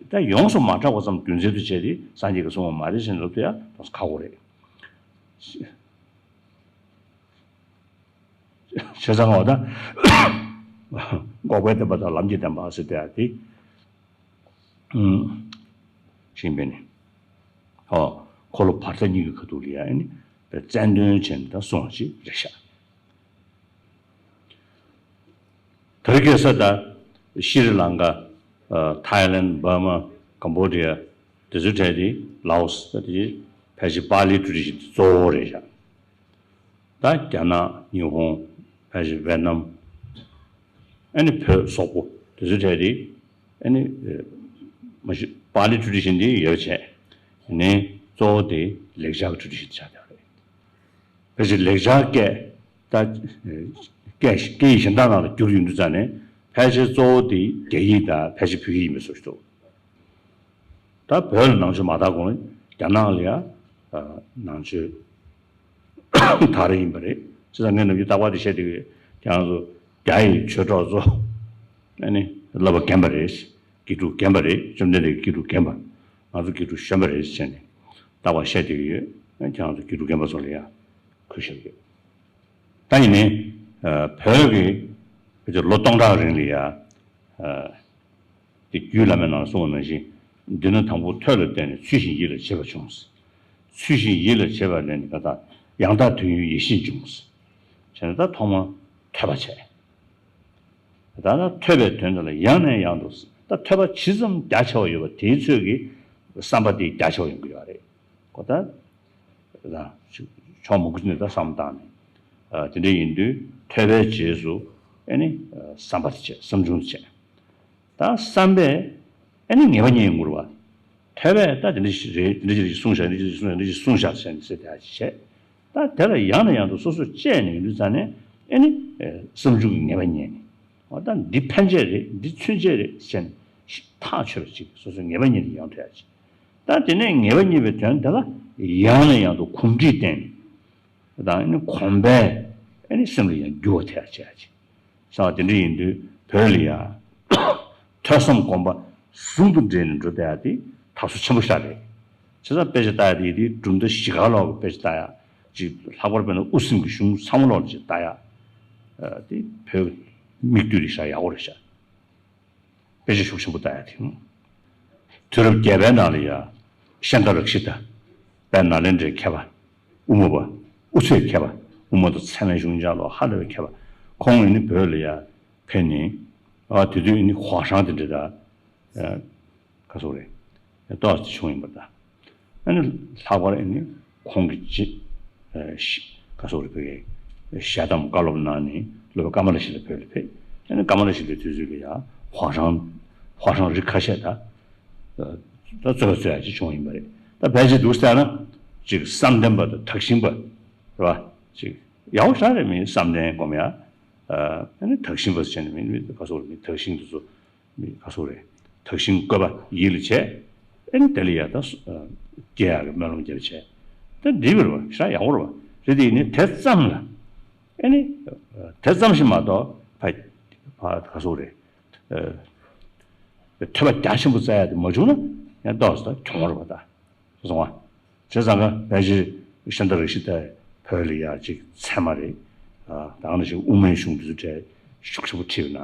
ད་ཡོངས་སུ་མ་གྲགས་པ་ཙམ་རྒྱུ་མཚན་དུ་བྱས་ཏེ་སངས་རྒྱས་ཀྱིས་གསུངས་པ་མ་རེད་ཟེར་ནས་ལབ་དུས་ཡང་ཁག་པོ་རེད། བྱས་ཙང་འོ་ད་འགོག་པའི་བདེན་པ་དང་ལམ་གྱི་བདེན་པ་ཟེར་དེ་ཡང་དེ། ཤིང་པས་ནི། ཨོ། འཁོར་ལོ་བར་དོ་གཉིས་ཀྱི་ཁ་ཐུག་ལ་ཡང་ནི་རྩལ་འདོན་བྱས་ནས་ད་གསུངས་པ་ཅིག་རེད་ཤག་དེ་རིང་ཁ་སང་ད་ཤྲི་ལང་ཀ། ཐའི་ལེན། འབར་མ། ཀམ་བོ་ཌི་ཡ། དེ་ཚོའི་གྲས་དེ། ལའོ་སི། ད་དེ་ཕལ་ཆེར་པཱ་ལི་ཊེ་ཌི་ཤན་དེ་གཙོ་བོ་རེད་ཤག་ད་རྒྱ་ནག་ཉི་ཧོང་། ཕལ་ཆེར་ཝེ་ནམ། ཨ་ནི་བོད་སོག་པོ་དེ་ཚོའི་གྲས་དེ། ཨ་ནི་མ་གཞི་པཱ་ལི་ཊེ་ཌི་ཤན་དེ་ཡོད་བྱས་ནས་གཙོ་བོ་དེ་ལེགས་སྦྱར་ཊེ་ཌི་ཤན་དེ་ཆགས་བསྡད་པ་རེད། ཕལ་ཆེར་ལེགས་སྦྱར་སྐད་ད་སྐད་སྐད་ཡིག་གཞན་དག་ནང་ལ་བསྒྱུར་ཡོང་དུས་ཙང་ནས་ཕལ་ཆེར་གཙོ་བོ་དེ་རྒྱ་ཡིག་དང་ཕལ་ཆེར་བོད་ཡིག་ཡིན་པའི་བཟོ་ཞིག་འདུག་ད་བོད་ལ་ནང་ཆོས་མ་དར་གོང་ལ་རྒྱ་ནག་ལ་ཡང་ནང་ཆོས་དར་ཡིན་པ་རེད། བྱས་ཙང་ངས་ནམ་རྒྱུན་རྟག་པར་དེ་བཤད་བསྡད་ཀྱི་ཡོད། ཁྱེད་རང་ཚོ་རྒྱ་ཡི་ཆོས་གྲོགས་ཚོ་ཨ་ནི་བསླབ་པ་རྒན་པ་རེད། དགེ་ཕྲུག་རྒན་པ་རེད། བཅོམ་ལྡན་འདས་ཀྱི་དགེ་ཕྲུག་རྒན་པ། ང་ཚོ་དགེ་ཕྲུག་གཞོན་པ་རེད་ཟེར་ནས་རྟག་པར་བཤད་བསྡད་ཀྱི་ཡོད། ཁྱེད་རང་ཚོ་དགེ་ཕྲུག་རྒན་པ་ཚོ་ལ་ཡང་གུས་ཞབས་ཡོད། ད་ཡིན་ནའི་བོད་ཀྱི་ལོ་སྟོང་ཕྲག་རིང་ལ་ཡང་། དེ་རྒྱུད་བླ་མའི་ནང་ལ་གསུངས་པ་ནང་བཞིན། འདི་ནི་དང་པོ་ཐོས་ལ་བརྟེན་ནས་ཚུལ་བཞིན་ཡིད་ལ་བྱེད་པ་བྱུང་། ཚུལ་བཞིན་ཡིད་ལ་བྱེད་པ་ལས་ནི་ད་ལྟ་ཡང་དག་དོན་ཡོད་ཡེ་ཤེས་འབྱུང་། བྱས་ནས་ད་ཐོག་མར་ཐོས་པ་བྱས། ད་ལྟ་ཐོས་པའི་དོན་དེ་ལ་ཡང་ནས་ཡང་དུ་ད་ཐོས་པ་ཇི་ཙམ་རྒྱ་ཆེ་བ་ཡོད་པ་དེའི་ཚོད་ཀྱི་བསམ་པ་དེ་རྒྱ་ཆེ་བ་ཡོང་གི་ཡོད་རེད། ཁོ་ད་ཕྱོགས་མང་པོ་ཅིག་ནས་ད་བསམ་བཏང་ནས། དེ་འདྲ་ཡིན་དུས་ཐོས་པའི་རྗེས་སུ་ཨ་ནི་བསམ་པ་དེ་བྱས། བསམ་བྱུང་དེ་བྱས། ད་བསམ་པས་ཨ་ནི་ངེས་པ་རྙེད་ཡོང་གི་རེད་པ། ཐོས་པས་ད་དེ་འདྲ་ཞིག་རེད། དེ་འདྲ་ཞིག་གསུངས་ཤག་འདི་འདྲ་ཞིག་གསུངས་ཤག་འདི་འདྲ་ཞིག་གསུངས་ཤག་ཟེར་ནས་ཟེར་དེ་ཞིག་བྱས། ད་དེ་ལ་ཡང་ནས་ཡང་དུ་སོ་སོས་དཔྱད་ནས་ཡོང་དུས་ཙང་ནས་ཨ་ནི་བསམ་བྱུང་གི་ངེས་པ་རྙེད་ནས། འོ་ད་འདི་ཕན་ཆད་རེད། འདི་ཚུན་ཆད་རེད་ཟེར་ནས་ཐག་ཆོད་པ་ཅིག་སོ་སོའི་ངེས་པ་རྙེད་ནས་ཡོང་ཐུབ་ཡ་ཅིག་ད་དེ་ནས་ངེས་པ་རྙེད་པའི་དོན་དེ་ལ་ཡང་ནས་ཡང་དུ་གོམས་འདྲིས་བསྟེན་ནས། དང་ཨ་ནི་གོམས་པས་ཨ་ནི་སེམས་ལ་ཡང་འགྱུར་བ་ཐེབས་ཡ་བྱེད་ཡ་ཅིག་ཟེར་བ་དེ་འདྲ་ཡིན་དུས་བོད་ལ་ཡང་ཐོས་བསམ་སྒོམ་པ་ཟུང་དུ་འབྲེལ་ནས་འགྲོ་བསྡད་ཡ་དེ་ཐབས་སུ་ཆེན་པོ་ཞིག་རེད། བྱས་ཙང་དཔེ་ཆ་ལྟ་ཡ་དེ་དེ་གྲུབ་མཐའ་བཞི་ཀ་ལོག་གི་དཔེ་ཆ་ལྟ་ཡ་ཅིག་ལྷག་པར་དཔེར་ན་དབུ་སེམས་ཀྱི་གཞུང་ཚང་མ་ལོག་ལ་ཅིག་ལྟ་ཡ། དེ་བོད་མིག་ལྟོས་རེད་ཤག་ཡག་པོ་རེད་ཤག་དཔེ་ཆ་ཤུགས་ཆེན་པོ་ལྟ་ཡ་དེ། དུས་རབས་བརྒྱད་པའི་ནང་ལ་ཡ་ཤཱནྟ་རཀྵི་ཏ། དཔལ་ནཱ་ལེནྡྲའི་མཁས་པ། དབུ་མ་པ། དབུ་ཚད་མཁས་པ། དབུ་མ་དང་ཚད་མའི་གཞུང་ལ་ཧ་ལས་པའི་མཁས་པ། ཁོང་ཨེ་ནི་བོད་ལ་ཡ་ཕེབས་ནས། ཨ་དེ་དུས་ཨེ་ནི་ཧྭ་ཤང་དེ་འདྲ་ད། ཨ་ག་སོག་རེད། ཏོག་ཙམ་བྱུང་ཡིན་པ་ད། ཨ་ནི་ལྷག་པར་ཨ་ནི་ཁོང་གི་རྗེ། ཨ་ཤི་ག་སོག་རེད། བོད་ཀྱི་ཞལ་གདམས་བཀའ་སློབ་གནང་ནས་སློབ་དཔོན་ཀ་མ་ལ་ཤཱི་ལ་བོད་ལ་ཕེབས། ཨ་ནི་ཀ་མ་ལ་ཤཱི་ལའི་དུས་ཚོད་ལ་ཡང་ཧྭ་ཤང་ཧྭ་ཤང་རིགས་ཁ་ཤས་ད་ད་རྩོད་པ་རྩོད་ཡ་ཅིག་བྱུང་ཡིན་པ་རེད། ད་ཕལ་ཆེར་འདུག་ཟེར་ན་ཅིག་བསམ་གཏན་པ་དང་དག་ཞིང་པ་རེད་པ། ཅིག་ཡག་པོ་ཞེ་དྲག་རེད། མི་བསམ་གཏན་སྒོམ་ཡ། ཨ་ནི་དག་ཞིང་པ་ཟེར་ནས་མི་མི་ག་སོག་རེད། མི་དག་ཞིང་དེ་ཚོ། མི་ག་སོག་རེད། དག་ཞིང་བཀོད་པ་ཡིད་ལ་བྱས། ཨེ་ནི་དེ་ལ་ཡ་ད་སོ་ཨ་སྐྱེ་ཡག་གི་སྨོན་ལམ་བརྒྱབ་བྱས། ད་འགྲིག་པ་རེད་པ། ཞེ་དྲག་ཡག་པོ་རེད་པ། རེད་དེ་ཡིན་ནའི་དེ་ཙམ་ལ། ཨེ་ནི་དེ་ཙམ་ཞིག་མ་གཏོགས་ཕ་ཕ་ག་སོག་རེད། ཨ་ཐོས་པ་རྒྱ་ཆེན་པོ་བཙལ་ཡ་དེ་མ་བྱུང་ན་ཡང་ཏོག་ཙམ་ད་གྱོང་པོ་རེད་པ་ད། སོང་བ། བྱས་ཙང་ཀ་ཕལ་ཆེར་ཤཱནྟ་རཀྵི་ཏ་བོད་ལ་ཡ་ཅིག་ཚད་མ་རེད། ཨ་ད་ག་ནང་བཞིན་དབུ་མའི་གཞུང་དེ་ཚོ་གྲས་ཤུགས་ཆེན་པོ་ཁྲིད་པ་ན།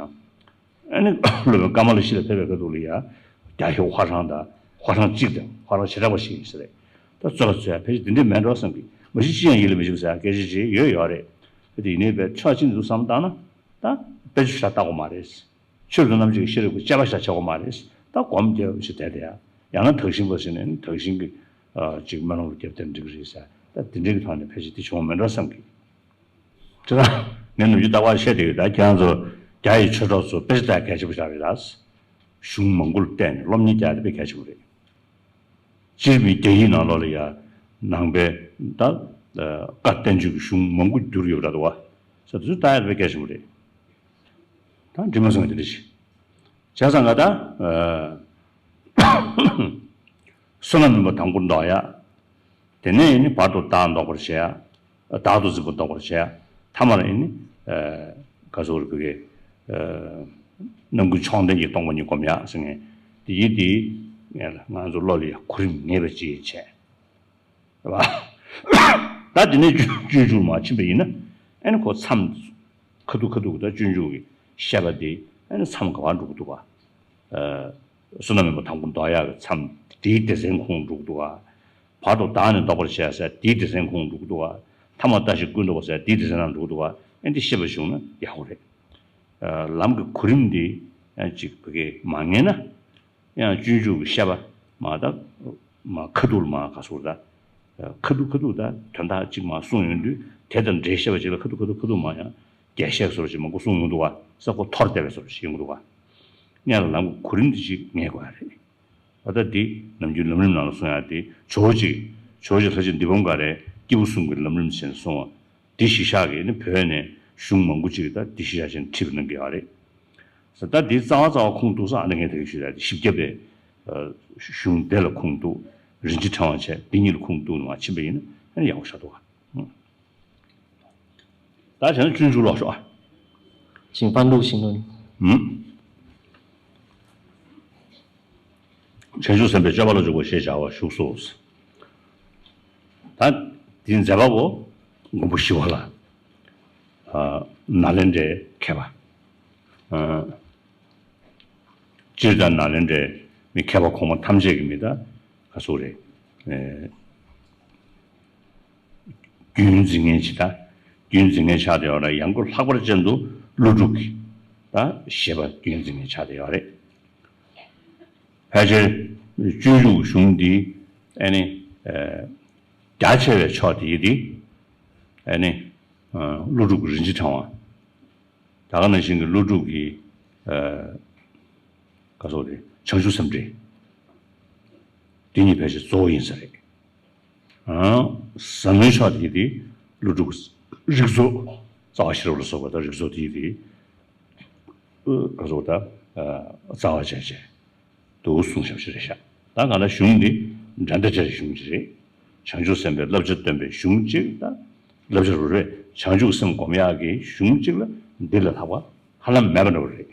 ཨ་ནི་སློབ་དཔོན་ཀ་མ་ལ་ཤཱི་ལ་ཕེབས་པའི་སྐབས་དུས་ལ་ཡ་རྒྱ་ཤོག་ཧྭ་ཤང་དང་ཧྭ་ཤང་གཅིག་དང་ཧྭ་ཤང་བྱེ་བྲག་པ་ཞིག་ཡིན་ས་རེད། ད་རྩོད་པ་རྩོད་ཡ་ཕལ་ཆེར་འདི་འདྲས་མེད་འགྲོ་བསམ་གི། མ་གཞི་ཅི་ཡང་ཡིད་ལ་མི་བྱེད་པ་ཟེར་ཡ་སྐད་ཆ་ཅིག་ཡོད་ཡོད་རེད། དེ་ཡིན་ནའི་བས་ཕྱོགས་གཅིག་ནས་འདུག་བསམ་བཏང་ན་ད་དཔེ་ཆ་ཞེ་དྲག་ལྟ་དགོས་མ་རེད། ཆོས་རབ་ཏུ་རྣམ་འབྱེད་ཀྱི་ཤེས་རབ་ཀྱི་དཔྱད་པ་ཞེ་དྲག་བྱེད་དགོས་མ་རེད། ད་སྒོམ་རྒྱབ་ཞིག་བསྡད་དེ་ཡ། ཡང་ན་དག་ཞིང་པ་ཟེར་ནས་ནི་དག་ཞིང་གི་ཨ་ཅིག་སྨོན་ལམ་རྒྱབ་དེ་འགྲིག་གི་རེད་ཟེར། ད་དེ་འདྲའི་གི་ཐོག་ནས་ཕལ་ཆེར་དེ་བྱུང་བ་མེད་འགྲོ་བསམ་གི། དེ་ད་ངས་ནམ་རྒྱུན་རྟག་པར་བཤད་བསྡད་ཡོད། ད་ཁྱེད་རང་ཚོ་རྒྱ་ཡི་ཆོས་གྲོགས་ཚོ་དཔེ་ཆ་ལྟ་གལ་ཆེན་པོ་ཞིག་རེད་ད། གཞུང་མང་པོ་ལ་བལྟས་ནས་སློབ་གཉེར་རྒྱག་དེ་དཔེ་གལ་ཆེན་པོ་རེད། སྤྱིར་མི་རྒྱ་ཡིག་ནང་ལོགས་ལ་ཡ་ནང་པའི་ད་ཨ་བཀའ་བསྟན་བཅོས་ཀྱི་གཞུང་མང་པོ་བསྒྱུར་ཡོད་པ་འདྲ་འདུག་བ། ས་དེ་ཚོ་ལྟ་ཡ་དཔེ་གལ་ཆེན་པོ་རེད། ད་འབྲི་མ་སོང་བ་དེ་འདྲ་ཞིག་བྱས་ཙང་ཀ་ད་ཨ་བསོད་ནམས་སྨིན་པ་དང་པོ་འདོགས་ཡ། དེ་ནས་ནི་བར་དུ་བདག་འདོགས་པར་བྱེད་ཡ། བདག་ཏུ་འཛིན་པ་འདོགས་པར་བྱེད་ཡ། ཐ་མར་ཨེ་ནི་ཨ་ག་ཟེར་བོད་སྐད་ཨ་རྣམ་ཀུན་མཆོག་ལྡན་གྱི་སྟོང་པ་ཉིད་སྒོམ་ཡ་ཟེར་མཁན་དེ་ཡིན་དེ། ང་ཚོ་བློ་ལ་ཡ་གོ་རིམ་ངེས་པ་ཅིག་བྱས། རེད་པ། ད་དེ་ནས་སྤྱོད་སྤྱོད་འཇུག་མར་ཕྱིན་པ་ཡིན་ན། ཨེ་ནི་ཁོ་མཚམས་ཁ་ཐུག་ཁ་ཐུག་ད་སྤྱོད་འཇུག་གི་བཤད་པ་དེ་ཨེ་ནི་མཚམས་ག་པར་འགྲོ་གི་འདུག་ག་ཨ་བསོད་ནམས་སྨིན་པ་དང་པོ་འདོགས་ཡག་གི་མཚམས་དེའི་སྡེ་ཚན་ཁོངས་འགྲོ་གི་འདུག་ག་བར་དུ་བདག་ནི་འདོགས་པར་བྱེད་ཟེར་དེའི་སྡེ་ཚན་ཁོངས་འགྲོ་གི་འདུག་ག་ཐ་མ་ལྟ་ཞིག་ཀུན་རྟོག་པ་ཟེར་དེའི་སྡེ་ཚན་ནང་འགྲོ་གི་འདུག་ག་ཨེ་འདི་ཤེས་པ་བྱུང་ན་ཡག་པོ་རེད། ཨ་ལམ་གྱི་གོ་རིམ་འདི་ཡང་ཅིག་བོད་སྐད་མ་ངེས་ན། ཡང་སྤྱོད་འཇུག་གི་བཤད་པ་མ་ད་མ་ཁ་ཐུག་ལ་མ་ག་ཟེར་ད། ཁ་ཐུག་ཁ་ཐུག་ད་དོན་དག་ཅིག་མ་གསུངས་ཡོང་དུས་དེ་དང་འབྲེལ་བཤད་པ་ཅིག་ལ་ཁ་ཐུག་ཁ་ཐུག་ཁ་ཐུག་མ་ཡང་རྒྱས་བཤད་བཟོ་འདྲ་ཅིག་མང་པོ་གསུངས་ཡོང་འདུག་ག་ས་ཁོ་འཐོར་བསྡད་པའི་བཟོ་འདྲ་ཅིག་ཡོང་གི་འདུག་ག་སྔོན་ལ་ལམ་གྱི་གོ་རིམ་དེ་ཅིག་ངེས་དགོས་ཡ་རེད། ད་ལྟ་འདི་ནམ་རྒྱུན་ལམ་རིམ་ནང་ལ་གསུང་ཡ་དེ་ཇོ་བོ་རྗེ་ཇོ་བོ་རྗེ་ལྷ་རྗེ་འདི་བུམ་ག་རེ་སྐྱེས་བུ་གསུམ་གྱི་ལམ་རིམ་ཟེར་ནས་གསུང་བ། འདི་གཞི་བཞག་གིས་ནི་བོད་ནས་གཞུང་མང་པོ་ཅིག་ད་འདི་གཞི་བཞག་བྱས་ནས་ཁྲིད་པ་གནང་གི་ཡོད་རེད། ད་འདི་རྩ་བ་རྩ་བ་ཁུངས་གཏུགས་ས་ཨ་ནི་ངས་ད་གིན་ཞུས་ཡ་དེ་བཞི་བརྒྱ་པའི་གཞུང་དེ་ལ་ཁུངས་གཏུགས། རིན་ཆེན་ཕྲེང་བ་བྱས་འདི་གཉིས་ལ་ཁུངས་གཏུགས་ནས་མར་ཕྱིན་པ་ཡིན་ན་ཨ་ནི་ཡག་པོ་ཞེ་དྲག་འདུག་ག་ད་བྱས་ན་སྤྱོད་འཇུག་ཀློག་ཤོག་ཨ། 请翻读行文。 ཨུམ། བྱང་ཆུབ་སེམས་དཔའི་སྤྱོད་པ་ལ་འཇུག་པ་ཞེས་བྱ་བ་བཞུགས་སོ། ད་འདི་མཛད་པ་པོ་མགོན་པོ་ཞི་བ་ལྷ། ཨ་ནཱ་ལེནྡྲའི་མཁས་པ། ཨ་སྤྱིར་ད་ནཱ་ལེནྡྲའི་མི་མཁས་པ་གོང་མ་ཐམས་ཅད་ཀྱི་མི་ད་ག་ཟེར་རེད། ཨེ། རྒྱུན་འཛིན་མཁན་ཅིག་དང་། རྒྱུན་འཛིན་མཁན་ཆགས་བསྡད་ཡོད་རེད། ཡང་སྒོས་ལྷག་པར་ཅན་དུ་ཀླུ་སྒྲུབ་ཀྱི་ད་བཞེད་པ་རྒྱུན་འཛིན་མཁན་ཆགས་བསྡད་ཡོད་རེད། ཕལ་ཆེར་སྤྱོད་འཇུག་གཞུང་འདི་ཨ་ནི་ཨ་རྒྱ་ཆེ་བའི་ཕྱོགས་དེ་ཡི་དེ་ཨ་ནི་ཨ་ཀླུ་སྒྲུབ་ཀྱི་རིན་ཆེན་ཕྲེང་བ། ད་ག་ནང་བཞིན་གྱི་ཀླུ་སྒྲུབ་ཀྱི་ཨ་ག་ཟེར་རེད། བྱང་ཆུབ་སེམས་འགྲེལ། འདི་གཉིས་ཕལ་ཆེར་གཙོ་བོ་ཡིན་ས་རེད། ཨ་ཟབ་མོའི་ཕྱོགས་དེ་དེ་ཀླུ་སྒྲུབ་རིགས་ཚོགས་རྩ་བ་ཤེས་རབ་ལ་སོགས་པ་དང་རིགས་ཚོགས་དེ་དེ་ག་ཟེར་ད་རྩ་བ་བྱས་བྱས་འདུག་གསུངས་བཞག་པ་ཞིག་རེད་ཤག་ད་གང་ལྟར་གཞུང་འདི་འགྲན་ཟླ་བྲལ་བའི་གཞུང་ཅིག་རེད། བྱང་ཆུབ་སེམས་དཔའི་བསླབ་བྱ་སྟོན་པའི་གཞུང་གཅིག་དང་། བསླབ་བྱ་རུ་རེད། བྱང་ཆུབ་སེམས་སྒོམ་ཡག་གི་གཞུང་གཅིག་ལ་འདི་ལས་ལྷག་པ་ཧ་ལམ་མེད་པ་འདྲ་བོ་རེད།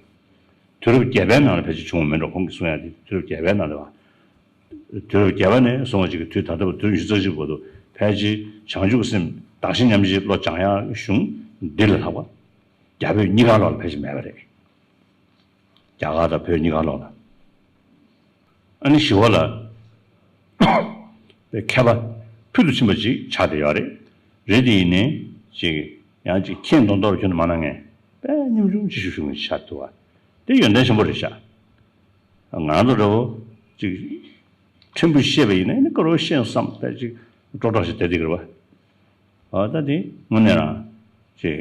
དུས་རབས་བརྒྱད་པའི་ནང་ལ་ཕལ་ཆེར་བྱུང་བ་མིན་འགྲོ། ཁོང་གིས་གསུང་ཡག་དེ་དུས་རབས་བརྒྱད་པའི་ནང་ལ་བ། དུས་རབས་བརྒྱད་པ་ནས་བཟུང་བ་ཅིག་གི་དུས་ད་ལྟ་བར་དུས་རབས་ཉི་ཤུ་རྩ་གཅིག་བར་དུ་ཕལ་ཆེར་བྱང་ཆུབ་སེམས་དག་ཤིང་ཉམས་བཞེས་བློ་སྦྱང་ཡག་གཞུང་འདི་ལས་ལྷག་པ་རྒྱ་བོད་གཉིས་ཀ་ལོག་ལ་ཕལ་ཆེར་མེད་པ་རེད། རྒྱ་ རྒྱ་གར་དང་བོད་གཉིས་ཀ་ལོག་ལ། ཨ་ནི་ཞི་བ་ལྷ་པའི་མཁས་པ་ཕུལ་དུ་ཕྱིན་པ་ཅིག་ཆགས་བསྡད་ཡོད་རེད། རེད་དེ་ཡིན་ནའི་ཅིག་ཡང་ཅིག་མཁྱེན་མདོག་མདོག་ཁྱོན་ནས་མ་གནང་མཁན་དཔེ་སྙོམ་ཆུང་ཅིག་ཞུ་ཞུ་མཁན་ཅིག་ཆགས་འདུག་བ། དེ་ཡོན་ཏན་ཆེན་པོ་རེད་ཤག་ང་ཚོ་འདྲ་བོ་ཅིག་ཕྲན་བུ་ཤེས་པ་ཡིན་ན་ནི་དཀར་པོ་ཤེས་བསམ་པའི་ཅིག་སྤྲོ་སྤྲོ་ཞིག་བསྡད་བསྡད་ཀྱི་རེད་བ། ཨ་ད་དེ་དངོས་གནས་རང་ཅིག་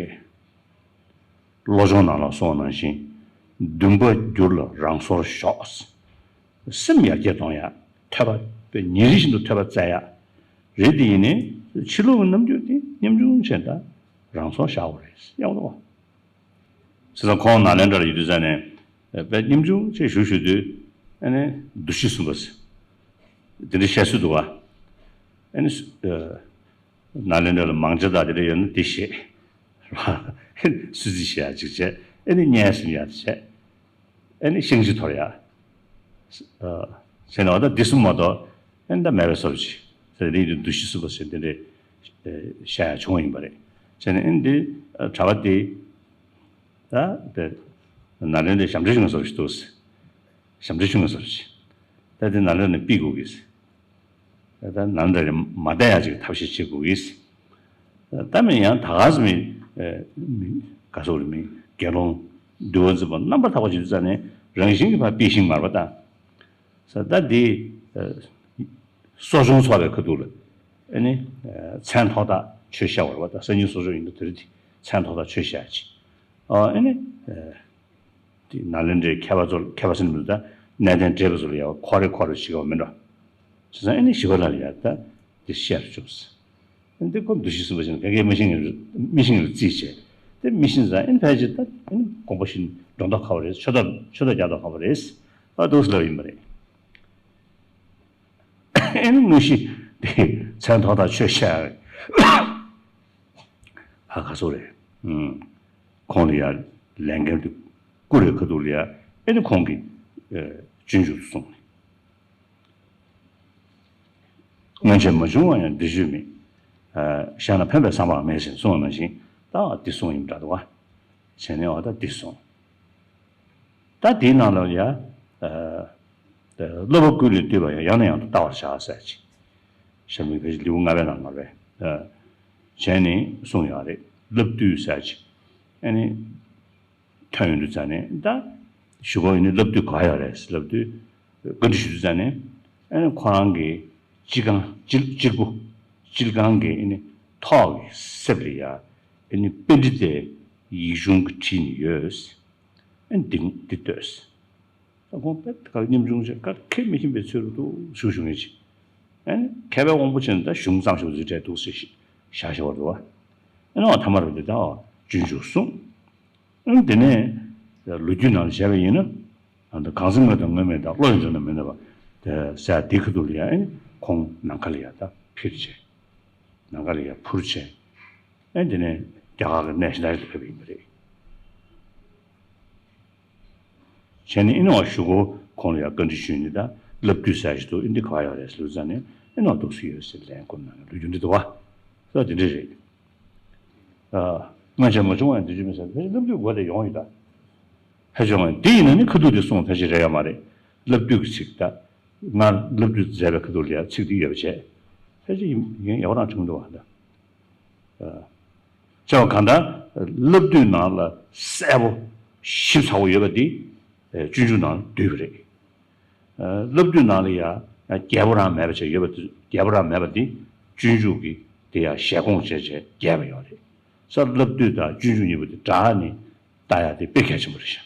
བློ་སྦྱོང་ནང་ལ་གསུངས་པ་ནང་བཞིན། འདུན་པ་བསྒྱུར་ལ་རང་སོར་ཞོག་སེམས་ཡར་རྒྱས་གཏོང་ཡག་ཐོས་པ་ཉིན་རེ་བཞིན་དུ་ཐོས་པ་བཙལ་ཡག་རེད་དེ་ཡིན་ནའི་ཕྱི་ལོགས་ཀྱི་རྣམ་འགྱུར་དེ་ཉམ་ཆུང་བྱས་ད་རང་སོར་བཞག་དགོས་རེད་ཡག་པོ་འདུག་བ། བྱས་ཙང་ཁོང་ནཱ་ལེནྡྲ་ལ་ཡོད་དུས་ཙང་ནས་དཔེ་ཉམ་ཆུང་ཅིག་བཞུགས་བཞུགས་དུས་ཨ་ནི་འདུ་ཤེས་གསུམ་པ་ཟེར་དེ་འདྲ་བཤད་སྲོལ་འདུག་བ། ཨ་ནི་ནཱ་ལེནྡྲ་ལ་མང་ཇ་དང་དེ་འདྲ་ཡོད་ན་དེ་བཞེས། སུས་རྩིས་བྱེད་ཡག་ཅིག་བྱས། ཨ་ནི་བརྙན་གཟིགས་ཡག་བྱས། ཨ་ནི་ཤིང་ཅིག་འཐོར་ཡག་བྱས་ནས་འོ་ད་འདི་གསུམ་མ་གཏོགས་ཨ་ནི་ད་མེད་པའི་བཟོ་འདྲ་ཅིག་བྱས་ནས་འདི་འདུ་ཤེས་གསུམ་པ་ཟེར་འདི་འདྲའི་བཤད་ཡག་བྱུང་བ་ཡིན་པ་རེད། བྱས་ནས་ཨ་ནི་འདི་གྲྭ་པ་དེ་ད་དེ་ནཱ་ལེནྡྲའི་ཞབས་འདྲེན་ཞུ་མཁན་བཟོ་འདྲ་ཅིག་འདུག་ཟེར། ཞབས་འདྲེན་ཞུ་མཁན་བཟོ་འདྲ་ཅིག་ད་དེ་ནཱ་ལེནྡྲ་ནས་ཕུད་དགོས་ཀྱི་ཟེར། ད་ནང་འདྲ་རེ་མ་བསྡད་ཡག་ཅིག་ཐབས་ཤེས་བྱེད་དགོས་ཀྱི། ད་མིན་ཡང་ད་ག་ཟེ་མི་མི་ག་སོག་རེ་མི་དགེ་སློང་འདུལ་བ་འཛིན་པ་རྣམ་པར་དག་པ་ཅིག་ཙ་ནས་རང་བཞིན་གྱིས་ཕར་དཔེ་ཤིང་མར་པ་ད། ས་ད་འདི་གསོ་སྦྱོང་ཚོགས་པའི་ཁ་ཐུག་ལ་ཨ་ནི་མཚན་ཐོག་ཐག་ཆོད་བཤད་པ་རེད་བ། ད་སང་ཉིན་གསོ་སྦྱོང་ཡིན་དུས་དེ་རིང་མཚན་ཐོག་ཐག་ཆོད་བཤད་ཅིག་ཨ་ནི། དེ་ནཱ་ལེནྡྲའི་མཁས་པ་ཚོ་མཁས་པ་ཟེར་ནས་མི་འདུག་ད་གནས་བརྟན་བགྲེས་པ་ཚོ་ལ་ཡང་ཁོ་རེ་ཁོ་རེ་ཞིག་ཡོད་མིན་འགྲོ། བྱས་ཙང་ཨ་ནི་ཞི་བ་ལྷ་ལ་ཡང་ད་དེ་བཤད་རུ་བཅུག་ཟེར། ཨ་ནི་དེ་ཁོ་འདུ་ཤེས་གསུམ་པ་ཞིག་ག་གེ་མི་ཤེས་ངེས་མི་ཤེས་ངེས་རྩིས་བྱས། དེ་མི་ཤེས་ཙང་ཨ་ནི་ཕལ་ཆེར་ད་ཨ་ནི་དགོངས་པ་བཞིན་འགྲོ་མདོག་ཁ་པོ་རེད། ཆོས་ཐབས་ཆོས་ཐབས་རྒྱག་མདོག་ཁ་པོ་རེད། ཨ་འདུག་ཟེར་ལབ་ཡིན་པ་རེད། ཨ་ནི་དངོས་གཞི་དེ་མཚན་ཐོག་ཐག་ཆོད་བཤད་རེད། ཧ་ག་སོ་རེད། ཁོང་ལ་ཡ་ལས་འགན་དེ་བསྐུར་བའི་ཁ་ཐུག་ལ་ཡ་ཨེ་ནི་ཁོང་གིས་སྤྱོད་འཇུག་ཏུ་གསུངས་ནས། སྔོན་ཆད་མ་བྱུང་བ་ཡང་འདི་བརྗོད་མེད། བཞག་ན་ཕན་པའི་བསམ་པའང་མེད་ཟེར་གསུངས་པ་ནང་བཞིན་ད་འདི་གསུངས་ཡིན་པ་འདྲ་འདུག་བ། བྱས་ནས་འོ་ད་འདི་གསུངས། ད་དེའི་ནང་ལ་ཡ། བསླབ་པ་ཀུན་ལས་བཏུས་པ་ཡང་ཡང་ནས་ཡང་དུ་བལྟ་བར་བྱ་ཟེར་ཅིག་ཞབས་མི་བེད་ལེའུ་ལྔ་པའི་ནང་ལ་རེད། བྱས་ནས་གསུངས་ཡོད་རེད། བསླབ་བཏུས་ཟེར་ཅིག་ཨ་ནི། ཐོན་ཡོང་དུས་ཙ་ནས་ད། ཞུ་སྒོ་ཡིན་ནི་བསླབ་བཏུས་ག་ཡོད་རེད་ཟེར་ལབ་དུས། བཀའ་འདྲི་ཞུ་དུས་ཙ་ནས། ཨ་ནི་ཁོ་རང་གི་སྤྱི་ཁང་སྤྱི་སྤྱིལ་བུ། སྤྱིལ་ཁང་གི་ཨ་ནི་ཐོག་གི་གསེབ་ལ་ཡ། ཨ་ནི་པཎྜི་ཏའི་ཡིག་ཆུང་གི་བྲིས་ནས་ཡོད། ཨ་ནི་འདི་འདི་ལྟོས། ད་ཁོང་དཔེ་ག་ཉམ་ཆུང་ཆེ་ག་ཁས་མི་ཤེས་པའི་ཚུལ་དུ་ཞུ་ཞུ་ངེས་ཅི། ཨ་ནི་མཁས་པའི་དབང་པོ་ཅན་ད་གཞུང་བརྩམས་ཞུ་ཟིག་བྲལ་འདུག་ཟེར་ཞིག་བཞག་ཞེ་བར་འདུག་བ། ཨ་ནི་འོ་ཐ་མར་འདི་ད་སྤྱོད་འཇུག་གསུངས། ཨ་ནི་དེ་ནས་ལོ་རྒྱུས་ནང་ལ་བྱས་པ་ཡིན་ན། ཨ་ནི་གང་ཟག་དངོས་དང་དངོས་མེད་དང་བློ་ཡི་འཇུག་ན་མི་གནས་པ། དེ་ཟེར་དེ་ཁ་ཐུག་ལ་ཡང་ཨ་ནི་ཁོང་ནམ་མཁའ་ལ་ཡང་ད་འཕུར་བྱས། ནམ་མཁའ་ལ་ཡང་འཕུར་བྱས། ཨ་ནི་དེ་ནས་རྒྱ་གར་གྱི་གནས་གཞན་དག་ལ་ཕེབས་པ་ཡིན་པ་རེད། བྱས་ནས་ཨེ་ནོ་ཞུ་གོ་ཁོང་ལ་ཡང་བཀའ་འདྲི་ཞུས་ནས་ད་བསླབ་བཏུས་ཟེར་ཞིག་འདུག་ཨེ་འདི་ག་ཡོད་རེད་ཟེར་ལབ་ཙང་ནས་ཨེ་ནོ་འདུག་སེ་ཡོད་ཟེར་ལན་བསྐུར་གནང་ལོ་རྒྱུས་འདི་འདུག་བ། ས་འདི་འདྲ་རེད། སྔོན་ཆད་མ་བྱུང་བ་ཡང་འདི་བྱུང་མེད་ཟེར་ཕལ་ཆེར་བསླབ་བཏུས་དགོས་དེ་ཡོང་ཡོད་ད། ཕལ་ཆེར་ཡོང་ཡོད་འདི་ཡིན་ན་ནི་ཁ་ཐུག་འདི་གསུངས་ཕལ་ཆེར་རེ་ཡོད་མ་རེད། བསླབ་བཏུས་ཀྱི་ཚིག་ད། སྔར་བསླབ་བཏུས་མཛད་པའི་ཁ་ཐུག་ལ་ཡང་ཚིག་འདི་ཡོད་པ་བྱས། ཕལ་ཆེར་ཡིན་ཡིན་ཡག་པོ་རང་བྱུང་འདུག་བ་ད། བྱས་པ་གང་ལྟར་བསླབ་བཏུས་ནང་ལ་གསལ་པོ་ཞིབ་ཚགས་པོ་ཡོད་པ་འདི་སྤྱོད་འཇུག་ནང་བསྡུས་པ་རེད། བསླབ་བཏུས་ནང་ལ་ཡང་རྒྱས་པོ་རང་མེད་པ་བྱས་ཡོད་པ་འདི་རྒྱས་པོ་རང་མེད་པ་འདི་སྤྱོད་འཇུག་གི་དེ་ཡང་ཞལ་སྐོང་བྱས་བྱས་རྒྱས་པ་ཡོད་རེད། ས་བསླབ་བཏུས་དང་སྤྱོད་འཇུག་གཉིས་པོ་དེ་འདྲ་ནི་ལྟ་ཡག་དེ་དཔེ་གལ་ཆེན་པོ་རེད་ཤག་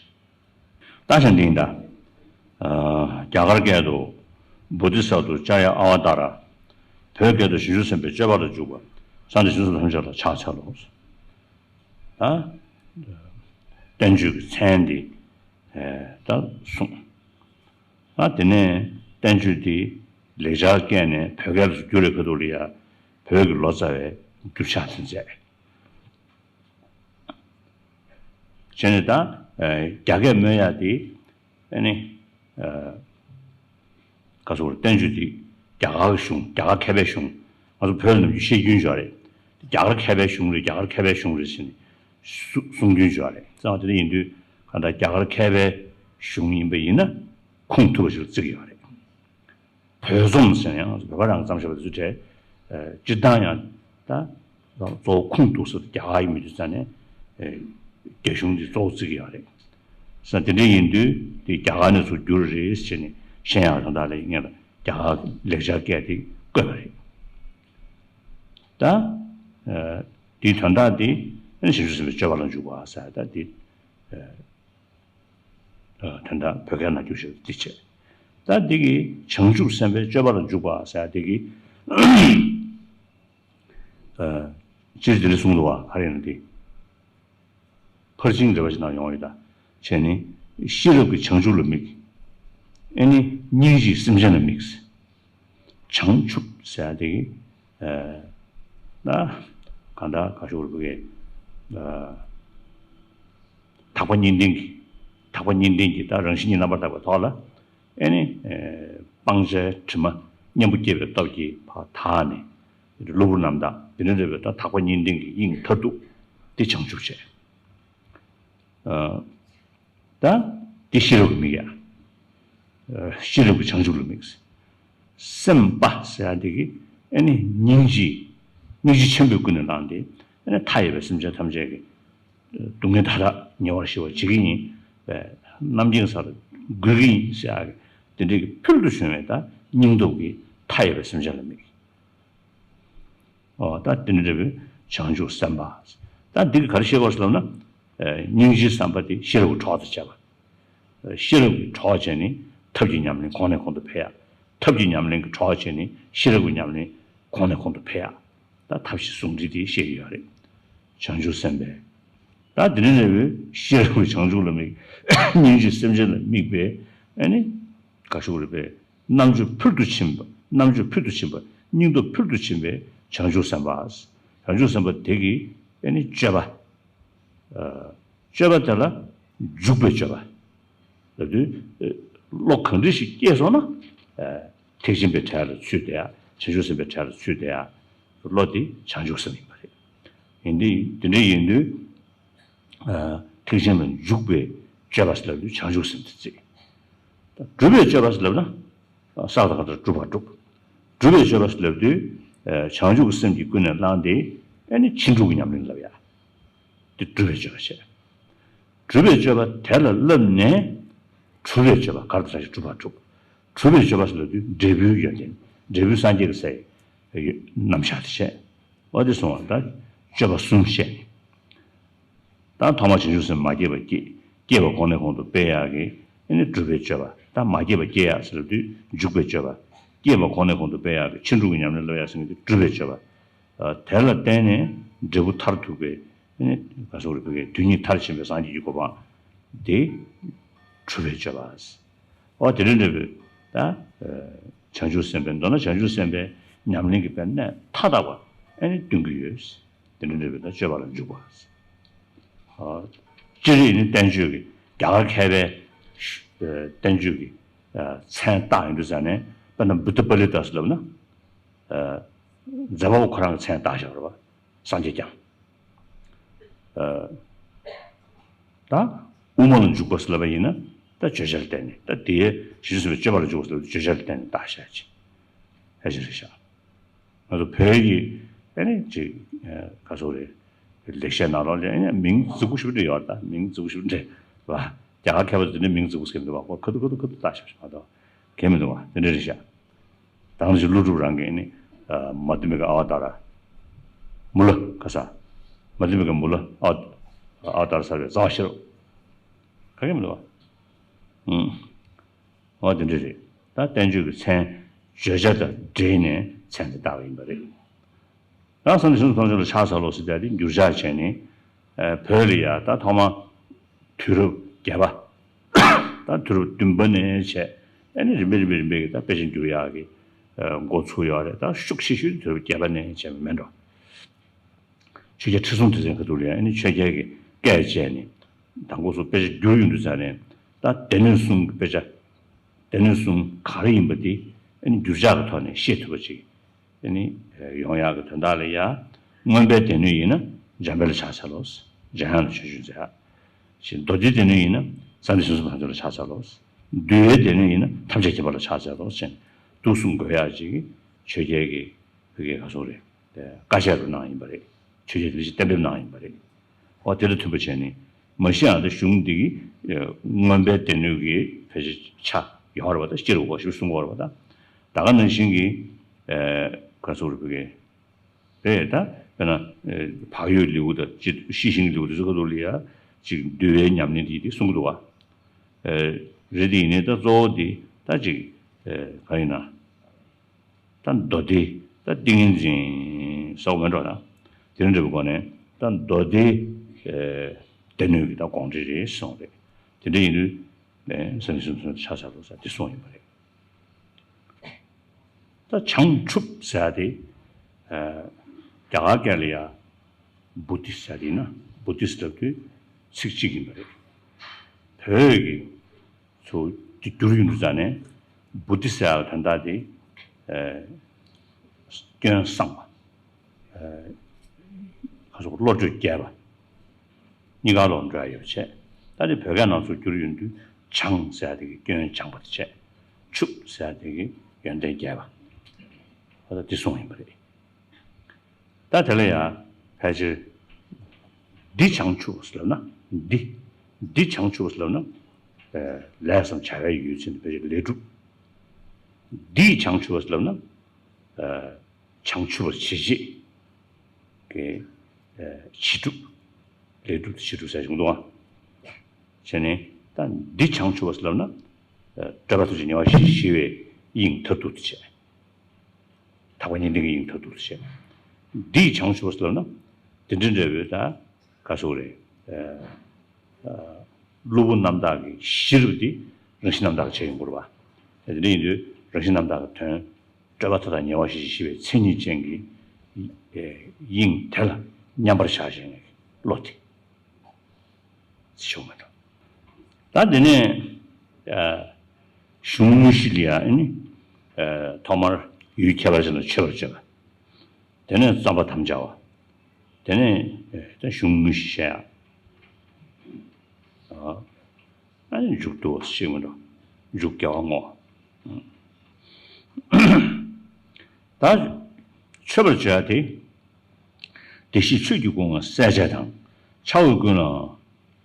ད་ཆ་འདི་ཡིན་ད། རྒྱ་གར་སྐད་དུ། བོ་དྷི་ས་ཏྭ་ཙྱ་ཡ་ཨ་བ་ཏཱ་ར། བོད་སྐད་དུ་བྱང་ཆུབ་སེམས་དཔའི་སྤྱོད་པ་ལ་འཇུག་པ། བྱང་ཆུབ་སེམས་དཔའ་ཐམས་ཅད་ལ་ཕྱག་འཚལ་ལོ། ད། བསྟན་བཅོས་ཀྱི་མཚན་འདི། ད་གསུངས། ད་དེ་ནས་བསྟན་བཅོས་འདི་ལེགས་སྦྱར་སྐད་ནས་བོད་སྐད་ལ་བསྒྱུར་བའི་ཁ་ཐུག་ལ་ཡ། བོད་ཀྱི་ལོ་ཙཱ་བས་བསྒྱུར་ཕྱག་ལེན་མཛད། བྱས་ནས་ད། རྒྱ་སྐད་སྨོས་ཡག་དེ། ཨ་ནི། ག་ཚོད་བསྟན་བཅོས་དེ། རྒྱ་གར་གྱི་གཞུང་རྒྱ་གར་མཁས་པའི་གཞུང་། ང་ཚོ་བོད་ལ་ནམ་རྒྱུན་བཤད་རྒྱུན་ཡོད་རེད། རྒྱ་གར་མཁས་པའི་གཞུང་རེད་རྒྱ་གར་མཁས་པའི་གཞུང་རེད་ཟེར་ནས། གསུ་གསུང་རྒྱུན་ཡོད་རེད་ཙང་དེ་འདྲ་ཡིན་དུས་གང་ལྟར་རྒྱ་གར་མཁས་པའི་ གཞུང་ཡིན་པ་ཡིན་ན་ཁུངས་ཐུབ་པ་ཞིག་ལ་བརྩི་གི་ཡོད་རེད། བོད་རྩོམ་ཟེར་ན་ཡང་བོད་པ་རང་གིས་བརྩམས་བཞག་པ་དེ་ཚོའི་གྲས། ཨ། སྤྱིར་བཏང་ཡང་ད་གཙོ་བོ་ཁུངས་གཏུགས་ས་དེ་རྒྱ་གར་ཡིན་མི་དུས་ཙང་ནས། ཨ། རྒྱ་གཞུང་འདི་གཙོ་བོ་བརྩི་གི་ཡོད་རེད། ས་དེ་འདྲ་ཡིན་དུས་དེ་རྒྱ་གར་ནས་ཚུར་བསྒྱུར་རེད་ཟེར་ནས་བཤད་ཡག་དོན་དག་ལ་ངས་ལ་རྒྱ་གར་ལེགས་སྦྱར་སྐད་དེ་བཀོད་པ་རེད། ད། ཨ། དེའི་དོན་དག་དེ་བྱང་ཆུབ་སེམས་དཔའི་སྤྱོད་པ་ལ་འཇུག་པ་ཟེར་ད་དེ། ཨ། ཨ། དོན་དག་བོད་སྐད་ནང་བསྒྱུར་བྱས་འདི་བྱས། ད་འདི་གི་བྱང་ཆུབ་སེམས་དཔའི་སྤྱོད་པ་ལ་འཇུག་པ་ཟེར་འདི་གི། ཨ། སྤྱིར་འདི་འདྲ་གསུངས་འདུག་བ། ག་རེ་ཡིན་ན་འདི། ཕར་ཕྱིན་འགྲེལ་པ་ཞིག་ནང་ཡོང་ཡོད་ད། བྱས་ནས་ཤེས་རབ་ཀྱིས་བྱང་ཆུབ་ལ་དམིགས། ཨེ་ནི་སྙིང་རྗེས་སེམས་ཅན་ལ་དམིགས། བྱང་ཆུབ་ཟེར་ཡ་དེ་གི། ཨ། ན། གང་ལྟར་ག་ཞུ་རུ་གི། ཨ། དག་པ་གཉིས་ལྡན་གྱི། དག་པ་གཉིས་ལྡན་གྱི་ད་རང་བཞིན་གྱིས་རྣམ་པར་དག་པའི་ཐོག་ལ། ཨེ་ནི། ཨ། སྤང་བྱའི་དྲི་མ་གཉེན་པོ་སྐྱེས་པའི་སྟོབས་ཀྱིས་ཕར་དག་ནས། གློ་བུར་རྣམ་དག་དེ་འདྲ་འདྲ་བའི་ད་དག་པ་གཉིས་ལྡན་གྱི་དབྱིངས་མཐར་ཐུག་དེ་བྱང་ཆུབ་བྱས། ཨ། ད་དེ་ཤེས་རབ་ཀྱི་དམིགས་ཡ། ཤེས་རབ་ཀྱི་བྱང་ཆུབ་ལ་དམིགས། སེམས་དཔའ་ཟེར་ཡ་དེ་གི་ཨེ་ནི་སྙིང་རྗེ། སྙིང་རྗེ་ཆེན་པོས་ཀུན་ནས་བསླངས་ཏེ་ཨེ་ནི་མཐའ་ཡས་པའི་སེམས་ཅན་ཐམས་ཅད་ཀྱི་སྡུག་བསྔལ་མཐའ་དག་ཉེ་བར་ཞི་བར་བྱེད་ཀྱི་ཡིན་པས། རྣམ་མཁྱེན་ས་ལ་འགོད་ཀྱི་ཡིན་ཟེར་ཡ་གི་དེ་འདྲའི་གི་ཕུལ་དུ་བྱུང་བའི་ད་སྙིང་སྟོབས་ཀྱིས་མཐའ་ཡས་པའི་སེམས་ཅན་ལ་དམིགས། ཨོ། ད་དེ་འདྲ་བའི་བྱང་ཆུབ་སེམས་དཔའ། ད་འདི་གི་ག་རེ་བཤད་དགོས་ཟེར་ལབ་ན། ཨ། སྙིང་རྗེའི་བསམ་པ་དེ་ཤེས་རབ་ཀྱི་གྲོགས་དང་བཅས་པ། ཨ། ཤེས་རབ་ཀྱི་གྲོགས་བྱས་ནས་ཐབས་ཀྱི་ཉམས་ལེན་གོང་ནས་གོང་དུ་འཕེལ་ཡ། ཐབས་ཀྱི་ཉམས་ལེན་གྱི་གྲོགས་བྱས་ནས་ཤེས་རབ་ཀྱི་ཉམས་ལེན་གོང་ནས་གོང་དུ་འཕེལ་ཡ། ད་ཐབས་ཤེས་ཟུང་འབྲེལ་དེ་བཤད་ཀྱི་ཡོད་རེད། བྱང་ཆུབ་སེམས་དཔའི། ད་འདི་ནས་ནས་བུ་ཤེས་རབ་ཀྱི་བྱང་ཆུབ་ལ་དམིགས། སྙིང་རྗེ་སེམས་ཅན་ལ་དམིགས་པའི་ཨ་ནི་ག་ཞུ་རེད་པས། རྣམ་དཔྱོད་ཕུལ་དུ་ཕྱིན་པ། རྣམ་དཔྱོད་ཕུལ་དུ་ཕྱིན་པ། སྙིང་སྟོབས་ཕུལ་དུ་ཕྱིན་པའི་བྱང་ཆུབ་སེམས་དཔའ། བྱང་ཆུབ་སེམས་དཔའ་དེ་གིས་ཨེ་ནི་སྤྱོད་པ། ཨ། སྤྱོད་པ་དེ་ལ་འཇུག་པའི་སྤྱོད་པ། ལབ་དུས། ཨ། བློ་གང་འདྲ་ཞིག་སྐྱེས་སོང་ན། ཨ། ཐེག་ཆེན་པའི་གྲས་ལ་ཚུད་བསྡད་ཡ། བྱང་ཆུབ་སེམས་དཔའི་གྲས་ལ་ཚུད་བསྡད་ཡ། བློ་དེ་བྱང་ཆུབ་སེམས་ཡིན་པ་རེད། ཡིན་དུས་དེ་འདྲ་ཡིན་དུས། ཨ། ཐེག་ཆེན་ལ་འཇུག་པའི་སྤྱོད་པ་ཟེར་ལབ་དུས་བྱང་ཆུབ་སེམས་དེ་བརྩི། ད་སྒྲུབ་པའི་སྤྱོད་པ་ཟེར་ལབ་ན། ཨ། ས་དང་གང་ལྟར་སྒྲུབ་པར་སྒྲུབ། སྒྲུབ་པའི་སྤྱོད་པ་ཟེར་ལབ་དུས། ཨ། བྱང་ཆུབ་ཀྱི་སེམས་ཀྱིས་ཀུན་ནས་བསླངས་ཏེ། ཨེ་ནི་ཕྱིན་དྲུག་གི་ཉམས་ལེན་ལབ་ཡ། དེ་སྒྲུབ་པའི་སྤྱོད་པ་བྱས། སྒྲུབ་པའི་སྤྱོད་པ་དེ་ལ་བསླབས་ནས། གྲུབ་པའི་སྤྱོད་པ་ག་རེ་དང་གྲུབ་པར་སྒྲུབ། གྲུབ་པའི་སྤྱོད་པ་ཟེར་ལབ་དུས་འབྲས་བུའི་ཡོན་ཏན། འབྲས་བུ་སངས་རྒྱས་ཀྱི་སའི་རྣམ་གཞག་དེ་བྱས། འོ་དེ་སོང་བ་ད་སྤྱོད་པ་གསུམ་བཤད། ད་ཐོག་མར་བྱང་ཆུབ་སེམས་མ་སྐྱེས་པ་སྐྱེ། སྐྱེས་པ་གོང་ནས་གོང་དུ་སྤེལ་ཡག་གི་ཨེ་ནི་སྒྲུབ་པའི་སྤྱོད་པ། ད་མ་སྐྱེས་པ་སྐྱེ་ཡག་ཟེར་ལབ་དུས་འཇུག་པའི་སྤྱོད་པ། སྐྱེས་པ་གོང་ནས་གོང་དུ་སྤེལ་ཡག་གི་ཕྱིན་དྲུག་གི་ཉམས་ལེན་སློབ་ཡག་ཟེར་མཁན་དེ་སྒྲུབ་པའི་སྤྱོད་པ། ཨ། དེ་ལ་བརྟེན་ནས་འབྲས་བུ་མཐར་ཐུག་པའི་ཨེ་ནི་ག་སོགས་རེ་བོད་སྐད་དུས་གཉིས་མཐར་ཕྱིན་པའི་སངས་རྒྱས་ཀྱི་གོ་འཕང་དེ་གྲུབ་པའི་སྤྱོད་པ། འོ་དེ་འདྲ་འདྲ་བོ། ད། ཨ། བྱང་ཆུབ་སེམས་དཔའི། མདོར་ན་བྱང་ཆུབ་སེམས་དཔའི་ཉམས་ལེན་གྱི་དཔེ་གནད་མཐའ་དག་པ་ཨེ་ནི་སྟོན་གྱི་ཡོད། དེ་འདྲ་འདྲ་བོ་ད་སྤྱོད་པ་ལ་འཇུག་པ། ཨ། སྤྱིར་ཡིན་ནི་བསྟན་བཅོས་ཀྱི་རྒྱ་གར་མཁས་པའི་བསྟན་བཅོས་ཀྱི་མཚན་བཏགས་ཡོང་དུས་ཙ་ནས་དཔེར་ན་བུདྡྷ་པཱ་ལི་ཏ་ཟེར་ལབ་ན། ཨ། མཛད་པ་པོ་ཁོ་རང་གི་མཚན་བཏགས་བཞག་རེད་པ། སངས་རྒྱས་བསྐྱངས། ཨ། ད་དབུ་མ་ལ་འཇུག་པ་ཟེར་ལབ་པ་ཡིན་ན་ད་བརྗོད་བྱ་ལ་བརྟེན་ནས། ད་དེའི་བྱང་ཆུབ་སེམས་དཔའི་སྤྱོད་པ་ལ་འཇུག་པ་ཟེར་ལབ་བརྗོད་བྱ་ལ་བརྟེན་ནས་བཏགས་བཞག་ཅིང་། ཧ་ཅང་རེད་ཤག་ང་ཚོ་བོད་ཀྱི་ཨེ་ནི་ཅིག་ཨ། ག་སོགས་རེད། ལེགས་བཤད་ནང་ལོགས་ལ་ཨེ་ནི་མིང་རྫིག་པོ་ཞིག་འདྲ་ཡོད་རེད། ད་མིང་རྫིག་པོ་ཞིག་འདྲ་བ། རྒྱ་གར་མཁས་པ་ཚོ་དེ་འདྲའི་མིང་རྫིག་པོ་ཟེར་གྱི་འདུག་པ། ཁོ་ཁ་ཐུག་ཁ་ཐུག་ཁ་ཐུག་བཏགས་བཞག་པ་ཞིག་མ་གཏོགས་གང་མི་འདུག་པ། དེ་འདྲ་རེད་ཤག་ད་ང་ཚོ་ཀླུ་སྒྲུབ་རང་གིས་ནི། ཨ། མ་དྷི་མི་ཀ་ཨ་བ་ཏཱ་ར། མུ་ལ་ག་ས། མ་དྷི་མི་ཀ་མུ་ལ་ཨ། ཨ་བ་ཏཱ་ར་གསལ་བའི་རྩ་བ་ཤེས་རབ། ག་གེ་མི་འདུག་པ། ཨུམ། འོ་དེ་འདྲ་རེད། ད་བསྟན་བཅོས་ཀྱི་མཚན་བརྗོད་བྱ་དང་འབྲེལ་ནས་མཚན་དེ་བཏགས་པ་ཡིན་པ་རེད། ཡང་སངས་རྒྱས་བྱང་ཆུབ་ཐམས་ཅད་ལ་ཕྱག་འཚལ་ལོ་ཟེར་ཏེ་འདི་འགྱུར་བྱ་བྱས་ནས། ཨ། བོད་ལ་ཡ་ད་ཐོག་མ་དུས་རབས་བརྒྱད་པ། ད་དུས་རབས་བདུན་པ་ནས་བྱས། ཨ་ནི་རིམ་པས་རིམ་པས་རིམ་པས་ཀྱི་ད་དཔེ་ཆ་འགྱུར་ཡག་གི། ཨ། འགོ་ཚུགས་ཡོད་རེད། ད་ཤུགས་ཆེ་ཤོས་དུས་རབས་བརྒྱད་པ་ནས་བྱས་པ་མེད་འགྲོ། ཆོས་རྒྱལ་ཁྲི་སྲོང་ལྡེ་བཙན་གྱི་སྐབས་ལ་ཡང་ཨ་ནི་ཆོས་རྒྱལ་གྱིས་བཀས་བཅད་ནས་ད་འགོ་སོ་དཔེ་ཆ་བསྒྱུར་ཡོང་དུས་ཙ་ནས། ད་སྡེ་སྣོད་གསུམ་གྱི་དཔེ་ཆ། སྡེ་སྣོད་གསུམ་ག་རེ་ཡིན་པ་དེ་ཨ་ནི་འགྱུར་བྱ་གི་ཐོག་ནས་ཤེས་ཐུབ་པ་ཅིག་ཨ་ནི་ཡོང་ཡག་གི་དོན་དག་ལ་ཡ། མངོན་པའི་སྡེ་སྣོད་ཡིན་ན་འཇམ་དཔལ་ལ་ཕྱག་འཚལ་ལོ། འཇམ་དབྱངས་ལ་ཆོས་ཞུ་མཛད། ཞེས་མདོ་སྡེའི་སྡེ་སྣོད་ཡིན་ན་ ས་འདི་གསུམ་གསུམ་ཐམས་ཅད་ལ་ཕྱག་འཚལ་ལོ། འདུལ་བའི་སྡེ་སྣོད་ཡིན་ན་ཐམས་ཅད་མཁྱེན་པ་ལ་ཕྱག་འཚལ་ལོ་ཟེར་ནས་འདུག་གསུང་དགོས་ཡག་ཅིག་ཆོས་རྒྱལ་གྱི་བོད་ཀྱི་ག་སོགས་རེད། བཀའ་ཆད་རུ་གནང་ཡིན་པ་རེད། ཆོས་རྒྱལ་དེ་བཞིན་གཏན་འབེབས་གནང་ཡིན་པ་རེད། འོ་དེ་ལ་མཐུན་པ་བྱས་ནས་མ་གཞི་ཡང་ད་གཞུང་འདི་གི་མངོན་པའི་སྡེ་སྣོད་ཀྱི་ཕལ་ཆེར་ཆ་ཡོད་རེད་པ། ད་སྤྱིར་འོ་ཞེས་གསུང་གི་ཡོད་རེད་པ། ད་ད་ག་ནང་བཞིན་གྱི་ག་སོགས་རེད་བོད་ཀྱི། རེད་ད། དཔེར་ན། བག་ཡོད་ལེའུ་དང་སྤྱི་སྤྱི་ཤིང་ལེའུ་དེ་ཚོ་ཁ་ཐུག་ལ་ཡ། ཅིག་འདུལ་བའི་ཉམས་ལེན་དེ་དེ་གསུང་གི་འདུག་བ། རེད་དེ་ཡིན་ནའི་ད་གཙོ་བོ་དེ་ད་ཅིག་ག་ཡིན་ན། ད་མདོ་སྡེ་ད་ཏིང་ངེ་འཛིན་ཟེར་བ་མེད་འགྲོ་ད། དེ་འདྲ་བའི་སྒོ་ནས་ད་མདོ་སྡེ་སྡེ་སྣོད་ཀྱི་ད་དགོངས་འགྲེལ་རེད་གསུངས་རེད། དེ་འདྲ་ཡིན་དུས་ས་ནི་སུམ་སུམ་ཆ་ཆ་རོ་ས་དེ་གསུངས་ཡིན་པ་རེད། ད་བྱང་ཆུབ་ཟེར་ཡ་དེ། རྒྱ་གར་སྐད་ལ་ཡ། བུ་དྷི་ཟེར་ཡ་དེ་ཡིན་ན་བུ་དྷི་ཟེར་དུས་ཚིག་གཅིག་ཡིན་པ་རེད། བོད་ཀྱི་ཚུར་དེ་བསྒྱུར་ཡོང་དུས་ཙ་ནས་བུ་དྷི་ཟེར་ཡ་དོན་དག་དེ། སྐྱོན་བསང་བ། ཁ་སོགས་བློ་གྲོས་རྒྱས་པ། གཉིས་ཀ་ལོག་འགྲོ་ཡ་ཡོད་པ་བྱས། ད་དེ་བོད་སྐད་ནང་ཚུར་བསྒྱུར་ཡོང་དུས་བྱང་ཟེར་ཡ་དེ་གི་སྐྱོན་སྦྱངས་པ་དེ་བྱས། ཆུབ་ཟེར་ཡ་དེ་གི་ཡོན་ཏན་རྒྱས་པ། ད་དེ་གསུངས་ཡིན་པ་རེད། ད་དེ་ལ་ཡང་ཕལ་ཆེར། འདི་བྱང་ཆུབ་ཟེར་ལབ་ན་འདི། འདི་བྱང་ཆུབ་ཟེར་ལབ་ན། ལས་སམ་བྱ་བའི་ཡུལ་ཅན་ཕལ་ཆེར་ལས་གྲུབ། འདིས་བྱང་ཆུབ་ཟེར་ལབ་ན། བྱང་ཆུབ་པར་བྱེད་བྱེད་ཀྱི་བྱེད་སྒྲུབ། ལས་སྒྲུབ་དང་བྱེད་སྒྲུབ་ཟེར་བྱུང་འདུག་ཨ། བྱས་ནས་ད་འདི་བྱང་ཆུབ་པ་ཟེར་ལབ་ན། སྤྲོས་པ་ཐམས་ཅད་ཉེ་བར་ཞི་ཞི་བའི་དབྱིངས་མཐར་ཐུག་ཏུ་བྱས། ཐེག་པ་གཉིས་ལྡན་གྱི་དབྱིངས་མཐར་ཐུག་ཏུ་བྱས། འདིས་བྱང་ཆུབ་པ་ཟེར་ལབ་ན། དེ་འདྲ་འདྲ་བོའི་ད་ག་སོགས་རེད། གློ་བུར་རྣམ་དག་གི་གཞིར་དེ་རང་བཞིན་རྣམ་དག་གིས་བྱས་ཡོང་དགོས་རེད་པ། དེ་འདྲ་ཡིན་དུས་རང་བཞིན་རྣམ་དག་གི་དོན། སྤྲོས་པ་མཐའ་དག་ཉེ་བར་ཞི་ཞི་བའི་མཚན་ཉིད་ཅན་གྱི་དབྱིངས་དེ་ལ་མཉམ་པར་བཞག་བཞིན་གྱི་བློ་དེ་ཞུགས་མ་འགྲོ། ད་དེ་ནས་གཞུང་དངོས་གཞི་ལ་ཡང་ནི་ཐོག་མར་ཡུལ་ཁྱད་པར་ཅན་ལ་མཆོད་པར་བརྗོད་པ། དེ་ནས་བརྩམ་པ་དམ་བཅའ་བ། དེ་ནས་ད་གཞུང་དངོས་གཞི་བཤད་ཡ། ཨ་ནི་མཇུག་ཏུ་ཞིག་མི་འགྲོ། མཇུག་དགེ་བ་བསྔོ་བ། ད་མཆོད་པར་བརྗོད་ཡ་དེ། བདེ་གཤེགས་ཆོས་ཀྱི་སྐུ་མངའ་སྲས་བཅས་དང་། ཕྱག་འོས་ཀུན་ལའང་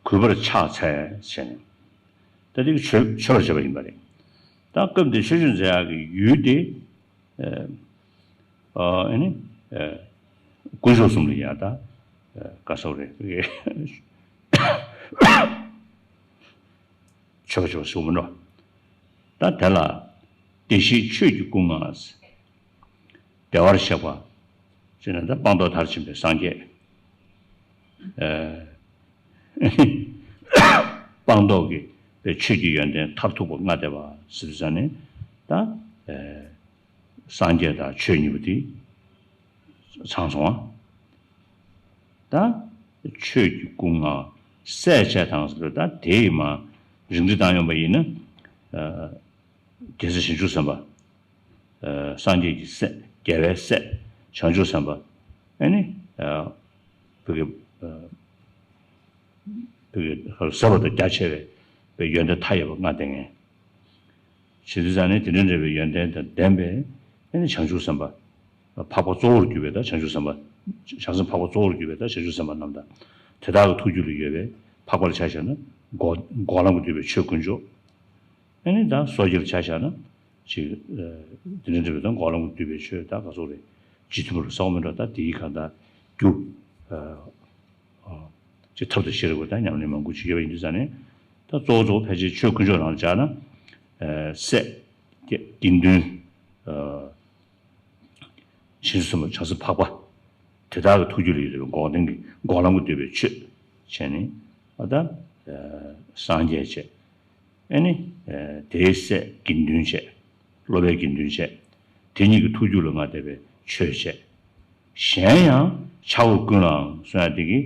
གུས་པར་ཕྱག་འཚལ་ཟེར་ནས། ད་དེ་གི་མཆོད་མཆོད་པར་བྱེད་པ་ཡིན་པ་རེད། ད་སྐབས་འདིར་མཆོད་བརྗོད་མཛད་ཡག་གི་ཡུལ་དེ། ཨ་ནི། དཀོན་མཆོག་གསུམ་ལ་ཡ་ད། ག་སོགས་རེད། མཆོད་པ་མཆོད་པ་ཞུ་མི་འགྲོ། ད་དེ་ལ། བདེ་གཤེགས་ཆོས་ཀྱི་སྐུ་མངའ། བདེ་བར་གཤེགས་པ། ཅེས་ན་ད་སྤངས་རྟོགས་མཐར་ཕྱིན་པའི་སངས་རྒྱས། སྤངས་རྟོགས་ཀྱི་པའི་ཆོས་ཀྱི་ཡོན་ཏན་མཐར་ཐུག་པ་ལྔ་བསྡུས་པ་ཟེར་ཙ་ནས་ད། སངས་རྒྱས་དང་ཆོས་གཉིས་པོ་དེ་ཚང་སོང་བ། ད་ཆོས་ཀྱི་སྐུ་མངའ་སྲས་བཅས་དང་ཟེར་བ་ད་དེ་ཡི་མ་རིགས་འགྲེ་བཏང་ཡོང་བ་ཡིན་ན། རྒྱལ་སྲས་བྱང་ཆུབ་སེམས་དཔའ། སངས་རྒྱས་ཀྱི་སྲས་རྒྱལ་བའི་སྲས་བྱང་ཆུབ་སེམས་དཔའ། ཨ་ནི། བོད་ཀྱི། བོད་ཀྱི་ཟབ་པ་དང་རྒྱ་ཆེ་བའི་ཡོན་ཏན་མཐའ་ཡས་པ་ལྔ་ལྡན་མཁན། བྱེད་དུས་ཙང་ནས་དེ་འདྲ་འདྲ་བའི་ཡོན་ཏན་དང་ལྡན་པའི་ཨ་ནི་བྱང་ཆུབ་སེམས་དཔའ། འཕགས་པ་གཙོ་བོར་གྱུར་པའི་ད་བྱང་ཆུབ་སེམས་དཔའ། བྱང་སེམས་འཕགས་པ་གཙོ་བོར་གྱུར་པའི་ད་བྱང་ཆུབ་སེམས་དཔའ་རྣམས་དང་། དེ་དག་གི་ཐུགས་རྒྱུད་ལ་ཡོད་པའི་འཕགས་པ་ལ་ཆ་བཞག་ན་འགོག་འགོག་ལམ་གྱིས་བསྡུས་པའི་ཆོས་དཀོན་མཆོག་ཨ་ནི་ད་སོ་སྐྱེ་ལ་ཆ་བཞག་ན་ཅིག་དེ་འདྲ་འདྲ་བའི་ད་འགོག་ལམ་གྱིས་བསྡུས་པའི་ཆོས་ད་ག་ཚོད་རེད། རྗེ་བཙུན་པོ་ལ་གསོག་མི་འགྲོ་ད་དེའི་གང་ད་རྒྱུ། ཅིག་ཐབས་དང་ཤེས་རབ་ཀྱི་ད་ཉམས་ལེན་མང་པོ་ཅིག་ཡོད་པ་ཡིན་དུས་ཙང་ནས། ད་གཙོ་བོ་གཙོ་བོ་ཕལ་ཆེར་ཆོས་དཀོན་མཆོག་ནང་ལ་བཞག་ན། སྲས། དགེ་འདུན། བྱང་ཆུབ་སེམས་དཔའ་བྱང་སེམས་འཕགས་པ། དེ་དག་གི་ཐུགས་རྒྱུད་ལ་ཡོད་པའི་འགོག་བདེན་གྱི་འགོག་ལམ་གྱིས་བསྡུས་པའི་ཆོས། བྱས་ནས། ཨ་ད། སངས་རྒྱས་བྱས། ཨ་ནི། དེའི་སྲས་དགེ་འདུན་བྱས། སློབ་པའི་དགེ་འདུན་བྱས། དེ་གཉིས་ཀྱི་ཐུགས་རྒྱུད་ལ་མངའ་བསྡད་པའི་ཆོས་བྱས། གཞན་ཡང་ཕྱག་འོས་ཀུན་ལའང་གསུང་ཡ་དེ་གིས་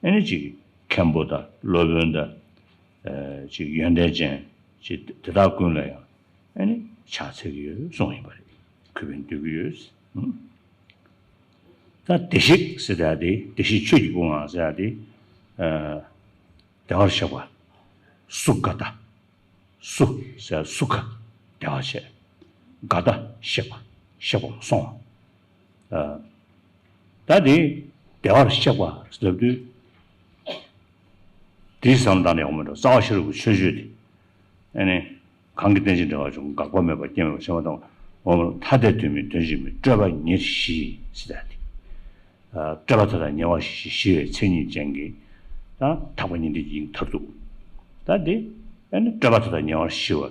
ཨ་ནི་ཅིག་མཁན་པོ་དང་སློབ་དཔོན་དང་། ཅིག་ཡོན་ཏན་ཅན་ཅིག་དེ་དག་ཀུན་ལ་ཡང་ཨ་ནི་ཕྱག་འཚལ་གྱི་ཡོད་གསུངས་ཡིན་པ་རེད། གུས་པས་འདུད་ཀྱི་ཡོད། ད་བདེ་གཤེགས་ཟེར་ཡ་དེ་བདེ་གཤེགས་ཆོས་ཀྱི་སྐུ་མངའ་ཟེར་ཡ་དེ། བདེ་བར་གཤེགས་པ། སུ་ག་ད། སུ་ཟེར་སུ་ག་བདེ་བར་བྱས། ག་ད་གཤེགས་པ། གཤེགས་པ་སོང་བ། ད་དེ་བདེ་བར་གཤེགས་པ་ལབ་དུས། དེའི་བསམ་བཏང་ནས་འོང་མི་འགྲོ། རྩ་བ་ཤེས་རབ་ཀྱི་མཆོད་བརྗོད་དེ། ཨ་ནི། གང་གིས་རྟེན་ཅིང་འབྲེལ་བར་འབྱུང་། འགག་པ་མེད་པ་སྐྱེ་མེད་པ། ཞེས་པ་དང་། འོག་མ་ལ། ཐ་དད་དོན་མིན་དོན་གཅིག་མིན། སྤྲོས་པ་ཉེར་ཞི་ཟེར་ད་དེ། སྤྲོས་པ་མཐའ་དག་ཉེ་བར་ཞི་ཞི་བའི་མཚན་ཉིད་ཅན་གྱི། ད་ཐེག་པ་གཉིས་འདྲེས་ཀྱི་དབྱིངས་མཐར་ཐུག་ད་དེ། ཨ་ནི་སྤྲོས་པ་མཐའ་དག་ཉེ་བར་ཞི་བ།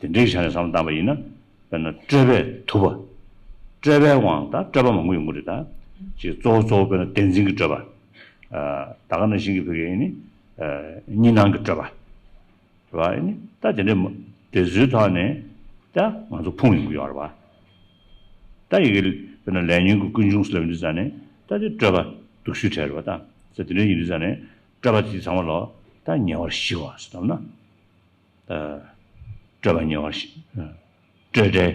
དེ་འདྲའི་ཆ་ནས་བསམ་བློ་བཏང་པ་ཡིན་ན། དཔེར་ན་སྤྲོས་པས་ཐུབ་པ། སྤྲོས་པའི་དབང་ད་སྤྲོས་པ་མང་པོ་ཡོང་གི་རེད་ད། ཅིག་གཙོ་བོ་གཙོ་བོ་དཔེར་ན་བདེན་འཛིན་གྱི་སྤྲོས་པ། ད་ག་ནང་བཞིན་གྱི་བོད་སྐད་ཡིན་ནི། གཉིས་སྣང་གི་སྤྲོས་པ། རེད་བ། ཨ་ནི་ད་དེ་འདྲའི་མ་དེ་ཚོའི་ཐོག་ནས་ད་ང་ཚོ་ཕུང་ཡོང་གི་ཡོད་རེད་བ། ད་ཡི་གེ་དཔེར་ན་ལས་ཉོན་གྱི་ཀུན་འབྱུང་ཟེར་ལབ་ཡོང་དུས་ཙ་ནས་ད་དེ་སྤྲོས་པ་སྡུག་ཤོས་གྲས་རེད་བ་ད། ད་དེ་འདྲ་ཡིན་དུས་ཙ་ནས་སྤྲོས་པ་དེ་ཚང་མ་ལོ་ད་ཉེ་བར་ཞི་བ་ཟེར་ལབ་ན། ད་སྤྲོས་པ་ཉེ་བར་ཞི། སྤྲོས་བྲལ།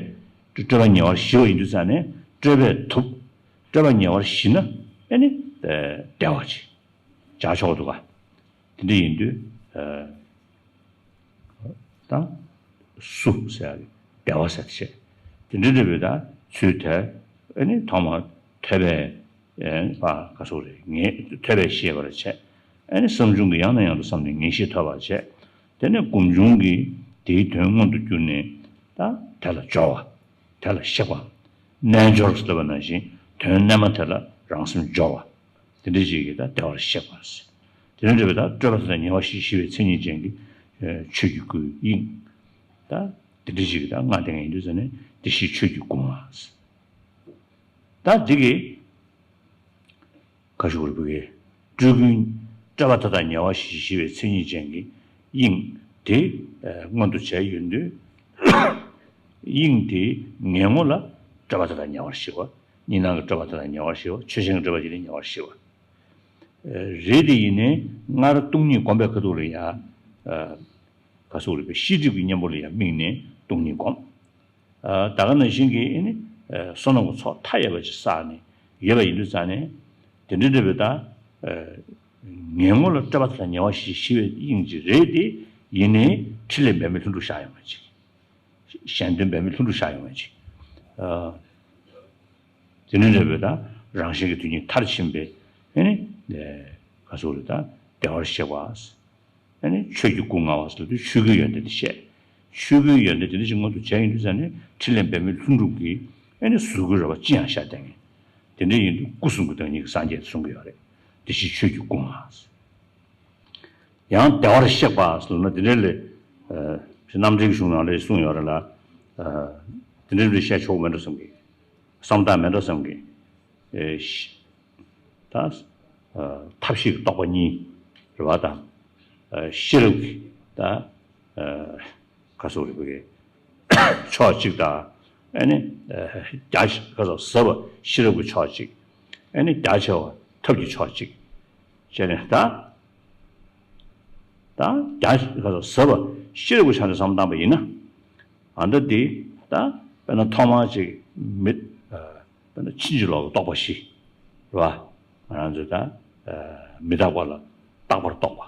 སྤྲོས་པ་ཉེ་བར་ཞི་བ་ཡིན་དུས་ཙ་ནས་སྤྲོས་པས་ཐུབ། སྤྲོས་པ་ཉེ་བར་ཞི་ན་ཨེ་ནི་བདེ་བ་ཅིག་བྱ་ཆོག་འདུག་ག་དེ་འདྲ་ཡིན་དུས། ད་སུ་ཟེར་ཡ་གི་བདེ་བ་ཟེར་ཏེ་བཤད། དེ་འདྲ་འདྲ་བའི་ད་ཚུལ་དེ་ཨེ་ནི་ཐོག་མར་ཐོས་པས་ཨེ་ནི་པ་ག་སོགས་རེད། ངེས་ཐོས་པས་ཤེས་པར་བྱས། ཨེ་ནི་བསམ་བྱུང་གི་ཡང་ནས་ཡང་དུ་བསམས་ནས་ངེས་ཤེས་ཐོབ་པར་བྱས། དེ་ནས་སྒོམ་བྱུང་གིས་དེའི་དོན་མངོན་དུ་གྱུར་ནས་ད་དེ་ལ་སྦྱོར་བ། དེ་ལ་གཤེགས་པ། རྣལ་འབྱོར་ཟེར་བ་ནང་བཞིན་དོན་རྣལ་མ་དེ་ལ་རང་སེམས་སྦྱོར་བ། དེ་འདྲ་ཞིག་གིས་ད་བདེ་བར་གཤེགས་པ་ཟེར། དེ་འདྲ་འདྲ་བའི་ད་སྤྲོས་པ་དེ་དག་ཉེ་བར་ཞི་ཞི་བའི་མཚན་ཉིད་ཅན་གྱི་ཆོས་ཀྱི་སྐུའི་དབྱིངས། ད་དེ་འདྲ་ཞིག་གིས་ད་ལྔ་དེ་ངས་ཡིན་དུས་ཟེར་ནས་དེ་ཞི་ཆོས་ཀྱི་སྐུ་ལྔ་ཟེར། ད་འདི་གི་ག་ཞུ་རུ་བུ་གའི་སྤྲུལ་སྐུའི་སྤྲོས་པ་མཐའ་དག་ཉེ་བར་ཞི་ཞི་བའི་མཚན་ཉིད་ཅན་གྱི་དབྱིངས་དེ་མངོན་དུ་བྱས་ཡོད་དུས། དབྱིངས་དེའི་ངོ་བོ་ལ་སྤྲོས་པ་མཐའ་དག་ཉེ་བར་ཞི་བ། གཉིས་སྣང་གི་སྤྲོས་པ་མཐའ་དག་ཉེ་བར་ཞི་བ། ཆོས་ཅན་གྱི་སྤྲོས་པ་ཅན་ཉེ་བར་ཞི་བ། རེད་དེ་ཡིན་ནའི་སྔར་སྟོང་ཉིད་སྒོམ་པའི་ཁ་ཐུག་ལ་ཡང་། ག་སོགས་རིག་པའི་ཤེས་སྒྲིབ་ཀྱི་གཉེན་པོ་ལ་ཡང་དམིགས་ནས་སྟོང་ཉིད་སྒོམ། ད་ག་ནང་བཞིན་གྱི་ཨེ་ནི། བསོད་ནམས་ཀྱི་ཚོགས་མཐའ་ཡས་པ་ཅིག་བསགས་ནས་ཡོད་པ་ཡིན་དུས་ཙང་ནས། དེ་འདྲའི་འདྲ་བའི་ད། ངོ་བོ་ལ་སྤྲོས་པ་དེ་དག་ཉེ་བར་ཞི་ཞི་བའི་དབྱིངས་ཅིག་རེད་དེ། ཡིན་ནའི་ཕྲིན་ལས་འབད་མེད་ལྷུན་གྲུབ་ཤར་ཡོང་བ་ཅིག་གཞན་དོན་འབད་མེད་ལྷུན་གྲུབ་ཤར་ཡོང་བ་ཅིག་དེ་འདྲའི་འདྲ་བའི་ད་རང་གཞན་གྱི་དོན་གཉིས་མཐར་ཕྱིན་པའི་ཨེ་ནི། ག་སོགས་རེད་ད་བདེ་བར་གཤེགས་པ། ཨ་ནི་ཆོས་ཀྱི་སྐུ་ལྔ་བ་ཟེར་དུས་ཆོས་སྐུའི་ཡོན་ཏན་དེ་བཤད། ཆོས་སྐུའི་ཡོན་ཏན་དེ་འདྲ་ཞིག་མངོན་དུ་བྱས་ཡིན་དུས་ཙང་ནས་ཕྲིན་ལས་འབད་མེད་ལྷུན་གྲུབ་ཀྱི་ཨ་ནི་གཟུགས་སྐུའི་རོལ་པ་ཅི་ཡང་ཤར་བསྡད་མཁན། དེ་འདྲ་ཡིན་དུས་སྐུ་གསུམ་གྱི་བདག་ཉིད་ཀྱི་སངས་རྒྱས་གསུང་གི་ཡོད་རེད། དེ་བཞིན་ཆོས་ཀྱི་སྐུ་ལྔ། ཡང་བདེ་བར་གཤེགས་པ་ཟེར་ན་དེ་འདྲ་ལས། རྣམ་འགྲེལ་གྱི་གཞུང་ནང་ལས་གསུངས་ཡོད་རེད་ལ། དེ་འདྲ་འདྲ་བཤད་ཆོག་མེད་འགྲོ་བསམ་གི་བསམ་སྟངས་མེད་འགྲོ་བསམ་གི་ད། ཐབས་ཤེས་ཀྱི་རྟོག་པ་གཉིས་རེད་བ་དང་། ཤེས་རབ་ཀྱི་ད། ག་སོགས་རེད་བ་གི་ཕྱོགས་གཅིག་དང་། ཨ་ནི། རྒྱ་ཆེ་ག་སོགས་ཟབ་པ་ཤེས་རབ་ཀྱི་ཕྱོགས་གཅིག་ཨ་ནི་རྒྱ་ཆེ་བ་ཐབས་ཀྱི་ཕྱོགས་གཅིག་བྱས་ནས་ད། ད་རྒྱ་ག་སོགས་ཟབ་པ་ཤེས་རབ་ཀྱི་ཕྱོགས་ནས་བསམ་བཏང་པ་ཡིན་ན། ཨ་ད་འདི་ད་དཔེར་ན་ཐོག་མར་ཅིག་མི། དཔེར་ན་ཕྱིན་ཅི་ལོག་གི་རྟོག་པ་བཞི། རེད་བ། ང་རང་ཚོས་ད། མི་རྟག་པ་ལ་རྟག་པར་རྟོག་པ།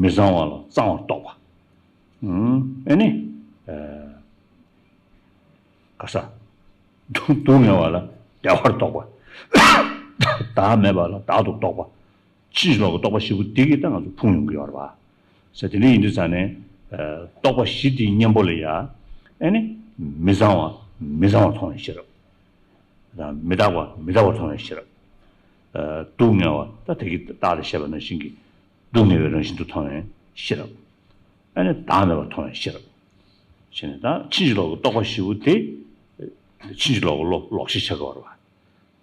མི་གཙང་བ་ལ་གཙང་བར་རྟོག་པ། ཨ་ནི། ག་ས། སྡུག་བསྔལ་བ་ལ་བདེ་བར་རྟོག་པ། བདག་མེད་པ་ལ་བདག་ཏུ་རྟོག་པ། ཕྱིན་ཅི་ལོག་གི་རྟོག་པ་བཞི་པོ་འདི་གིས་ད་ང་ཚོ་ཕུང་ཡོང་གི་ཡོད་རེད་བ། ཟེར་དེ་འདྲ་ཡིན་དུས་ཙང་ནས། རྟོག་པ་བཞི་དེའི་གཉེན་པོ་ལ་ཡ། ཨ་ནི། མི་གཙང་བ་མི་གཙང་བར་མཐོང་བའི་ཤེས་རབ། དང་མི་རྟག་པ་མི་རྟག་པར་མཐོང་བའི་ཤེས་རབ། སྡུག་བསྔལ་བ་ད་དེ་གི་རྟགས་ལ་བཤད་པ་ནང་བཞིན་གྱི་སྡུག་བསྔལ་བའི་རང་བཞིན་དུ་མཐོང་བའི་ཤེས་རབ། ཨ་ནི་བདག་མེད་པར་མཐོང་བའི་ཤེས་རབ། ཞེས་ནས་ད་ཕྱིན་ཅི་ལོག་གི་རྟོག་པ་བཞི་པོ་དེ། ཕྱིན་ཅི་ལོག་གི་བློ་ལོག་ཤེས་ཆགས་ཀྱི་ཡོད་རེད་བ།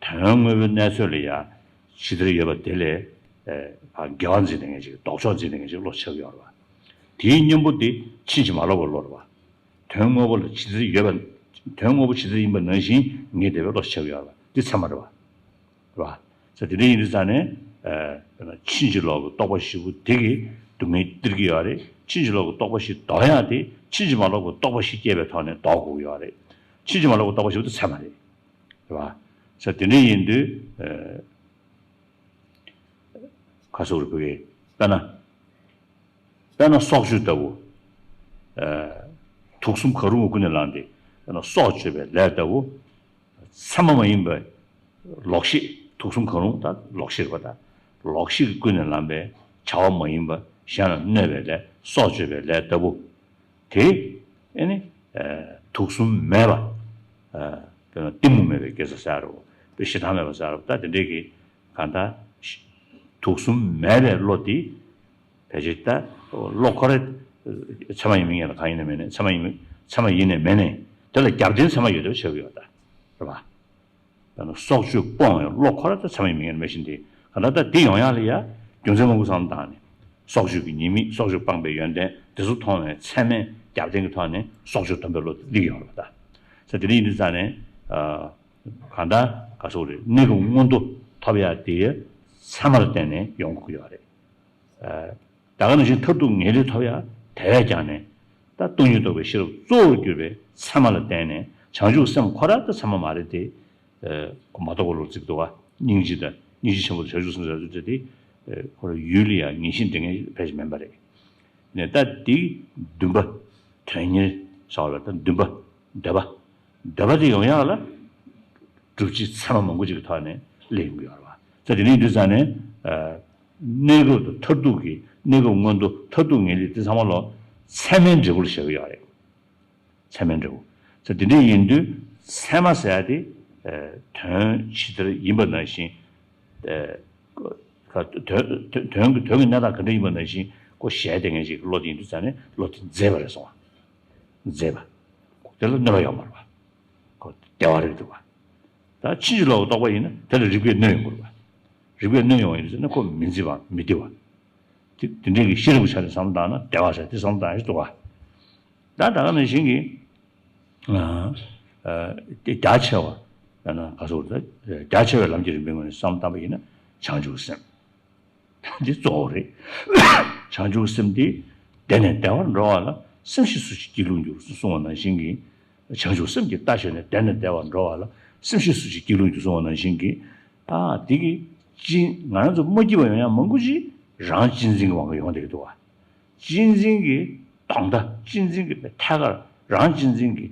དོན་དངོས་པོའི་གནས་ཚོད་ལ་ཡང་ཇི་ལྟར་ཡོད་པ་དེ་ལས། ཨ་འགལ་བ་འཛིན་བསྡད་མཁན་ཅིག་ལྡོག་ཕྱོགས་འཛིན་བསྡད་མཁན་ཅིག་བློ་ཆགས་ཀྱི་ཡོད་རེད་བ། དེའི་གཉེན་པོ་དེ་ཕྱིན་ཅི་མ་ལོག་པའི་བློ་རེད་བ། དོན་དངོས་པོ་ལ་ཇི་ལྟར་ཡོད་པ། དོན་དངོས་པོ་ཇི་ལྟར་ཡིན་པ་ནང་བཞིན་ངེས་བསྡད་པའི་བློ་ཆགས་ཀྱི་ཡོད་རེད་བ། འདི་ཚད་མ་རེད་བ། རེད་བ། ས་དེ་འདྲ་ཡིན་དུས་ཙང་ནས། ཨ་ཕྱིན་ཅི་ལོག་གི་རྟོག་པ་བཞི་པོ་དེ་གིས་སྡུག་བསྔལ་སྟེར་གྱི་ཡོད་རེད། ཕྱིན་ཅི་ལོག་གི་རྟོག་པ་བཞི་ལྡོག་ཡག་དེ་ཕྱིན་ཅི་མ་ལོག་པའི་རྟོག་པ་བཞི་སྐྱེས་པའི་ཐོག་ནས་ལྡོག་དགོས་ཀྱི་ཡོད་རེད། ཕྱིན་ཅི་མ་ལོག་པའི་རྟོག་པ་བཞི་པོ་དེ་ཚད་མ་རེད། རེད་བ། ས་དེ་འདྲ་ཡིན་དུས། ཨ་ག་སོགས་རེད་བ་གི་དཔེར་ན། དཔེར་ན་སྲོག་གཅོད་ལྟ་བུ། ཨ། དུག་གསུམ་གང་རུང་གི་ཀུན་ནས་བསླངས་ཏེ། དཔེར་ན་སྲོག་གཅོད་པའི་ལས་ལྟ་བུ། ཚད་མ་མ་ཡིན་པའི་ལོག་ཤེས། དུག་གསུམ་གང་རུང་ད་ལོག་ཤེས་རེད་པ། ད་ལོག་ཤེས་ཀྱི་ཀུན་ནས་བསླངས་པའི་བྱ་བ་མ་ཡིན་པ། གཞན་ལ་གནོད་པའི་ལས། སྲོག་གཅོད་པའི་ལས་ལྟ་བུ། དེ་ཨེ་ནི། ཨ། དུག་གསུམ་མེད་པ། ཨ། དཔེར་ན་གཏི་མུག་མེད་པའི་དགེ་རྩ་ཟེར་རོ། དཔེ་ཞེ་སྡང་མེད་པ་ཟེར་རོ། ད་དེ་འདྲའི་གི་གང་ལྟར་དུག་གསུམ་མེད་པའི་བློ་དེ། ཕལ་ཆེར་ད་བློ་ཁོ་ར་ཚད་མ་ཡིན་མིན་ངེས་ལ་གང་ཡིན་ནས་མེད་ནས། ཚད་མ་ཡིན་མིན། ཚད་མ་ཡིན་ནས་མེད་ནས། དེ་ལ་རྒྱབ་རྟེན་ཚད་མ་ཡོད་དེ་བྱེད་དགོས་ཡོད་ད། རེད་པ། ད་ནི་སྲོག་གཅོད་སྤོང་བའི་བློ་ཁོ་ར་ད་ཚད་མ་ཡིན་མིན་ངེས་ལ་མེད་བཞིན་དེ། གང་ལྟར་ད་དེ་ཡོང་ཡག་ལ་ཡ་རྒྱུ་མཚན་མང་པོ་བསམ་བློ་བཏང་ནས། སྲོག་གཅོད་ཀྱི་ཉེས་དམིགས། སྲོག་གཅོད་སྤངས་པའི་ཡོན་ཏན་དེ་ཚོ་མཐོང་བའི་ཚད་མའི་རྒྱབ་རྟེན་གྱི་ཐོག་ནས་སྲོག་གཅོད་སྡོམ་པའི་བློ་དེ་སླེབས་ཡོང་རེད་པ་ད། ས་དེ་འདྲ་ཡིན་དུས་ཙང་ནས། ཨ། གང་ལྟར་ག་སོགས་རེད། གནས་སྐབས་མངོན་མཐོ་ཐོབ་ཡག་དེ་ཚད་མ་ལ་བརྟེན་ནས་ཡོང་དགོས་ཡོད་རེད། ཨ། ད་ག་ནང་བཞིན་མཐར་ཐུག་ངེས་ལེགས་ཐོབ་ཡག་དེ་བས་ཀྱང་ནས། ད་སྟོང་ཉིད་རྟོགས་པའི་ཤེས་རབ་གཙོ་བོར་གྱུར་པའི་ཚད་མ་ལ་བརྟེན་ནས། བྱང་ཆུབ་སེམས་ཁོ་ར་ད་ཚད་མ་མ་རེད་དེ། ཨ། ཁོ་མ་རྟོགས་པ་བློར་བརྩི་གི་འདུག་ག། སྙིང་རྗེ་དང་། སྙིང་རྗེ་ཆེན་པོ་དང་བྱང་ཆུབ་སེམས་ཟེར་ཚུལ་དེ། ཨ། ཁོ་ར་ཡུལ་ལ་ཡང་ངེས་ཤེས་འདྲེན་མཁན་ཕལ་ཆེར་མིན་པ་རེད། ནས་ད་འདི་འདུན་པ། དོན་གཉེར་ཟེར་བ་ལ་ད་འདུན་པ། འདོད་པ། འདོད་པ་དེ་ཡོང་ཡག་ལ་སྒྲུབ་བྱེད་ཚད་མ་མང་པོ་ཅིག་གི་ཐོག་ནས་སླེབས་ཡོང་གི་ཡོད་རེད་པ། ད་དེ་འདྲ་ཡིན་དུས་ཙང་ནས། ཨ། གནས་སྐབས་དང་མཐར་ཐུག་གི། གནས་སྐབས་མངོན་མཐོ་མཐར་ཐུག་ངེས་ལེགས་དེ་ཚང་མ་ལོ་ཚད་མའི་འབྲས་བུ་ལ་བཞག་གི་ཡོད་རེད། ཚད་མའི་འབྲས་བུ། ད་དེ་འདྲ་ཡིན་དུས་ཚད་མ་ཟེར་ཡག་དེ། ཨ། དོན་ཇི་ལྟར་ཡིན་པ་ནང་བཞིན། ཨ། ཁ། དོན། དོན། དོན་གྱི། དོན་གྱི་གནས་སྟངས་ག་འདྲ་ཡིན་པ་ནང་བཞིན་ཁོ་གཞལ་བསྡད་མཁན་ཞིག་གི་བློ་དེ་ཡིན་དུས་ཙང་ནས་བློ་དེ་མཛེས་པ་རེད་སོང་བ། མཛེས་པ། དེ་ལ་གནོད་པ་ཡོད་མ་རེད་པ། ཁོ་བདེ་བ་རེད་འདུག་པ། ད་ཕྱིན་ཅི་ལོག་གི་རྟོག་པ་ཡིན་ན་དེ་ལ་རིགས་པས་གནོད་ཡོང་གི་རེད་པ། རིགས་པས་གནོད་ཡོང་བ་ཡིན་དུས་ཙང་ནས་ཁོ་མི་མཛེས་པ། མི་བདེ་བ། དེ། དེ་འདྲའི་གི་ཤེས་རབ་ཀྱི་ཆ་ནས་བསམ་བློ་བཏང་ན་བདེ་བ་ཟེར་དེ་བསམ་བློ་བཏང་ཡག་ཞིག་འདུག་པ། ད་ད་ག་ནང་བཞིན་གྱི། ཨ། ཨ། དེ་རྒྱ་ཆེ་བ། ཡང་ན་ག་སོགས་རེད། རྒྱ་ཆེ་བའི་ལམ་གྱི་རིམ་པའི་ངོས་ནས་བསམ་བློ་བཏང་པ་ཡིན་ན་བྱང་ཆུབ་སེམས། འདི་གཙོ་བོ་རེད། བྱང་ཆུབ་སེམས་འདི་བདེ་ནས་བདེ་བར་འགྲོ་བ་ལ། སེམས་ཤེས་སུ་ཞིག་སྐྱིད་ལུགས་འགྱུར་གསུངས་པ་ནང་བཞིན་གྱི། བྱང་ཆུབ་སེམས་ཀྱི་རྟ་ཞོན་ནས་བདེ་ནས་བདེ་བར་འགྲོ་བ་ལ། སེམས་ཤེས་སུ་ཞིག་སྐྱིད་ལུགས་འགྱུར་གསུངས་པ་ནང་བཞིན་གྱི། ཨ། འདི་གི་གཅིག་ང་རང་ཚོ་མ་སྐྱིད་པ་ཡོང་ཡག་མང་པོ་ཅིག་རང་གཅེས་འཛིན་གྱི་དབང་གིས་ཡོང་བསྡད་ཀྱི་འདུག་པ། གཅེས་འཛིན་གྱི་རྡོག་མཐའ། གཅེས་འཛིན་གྱི་ཐད་ཀར། རང་གཅེས་འཛིན་གྱི།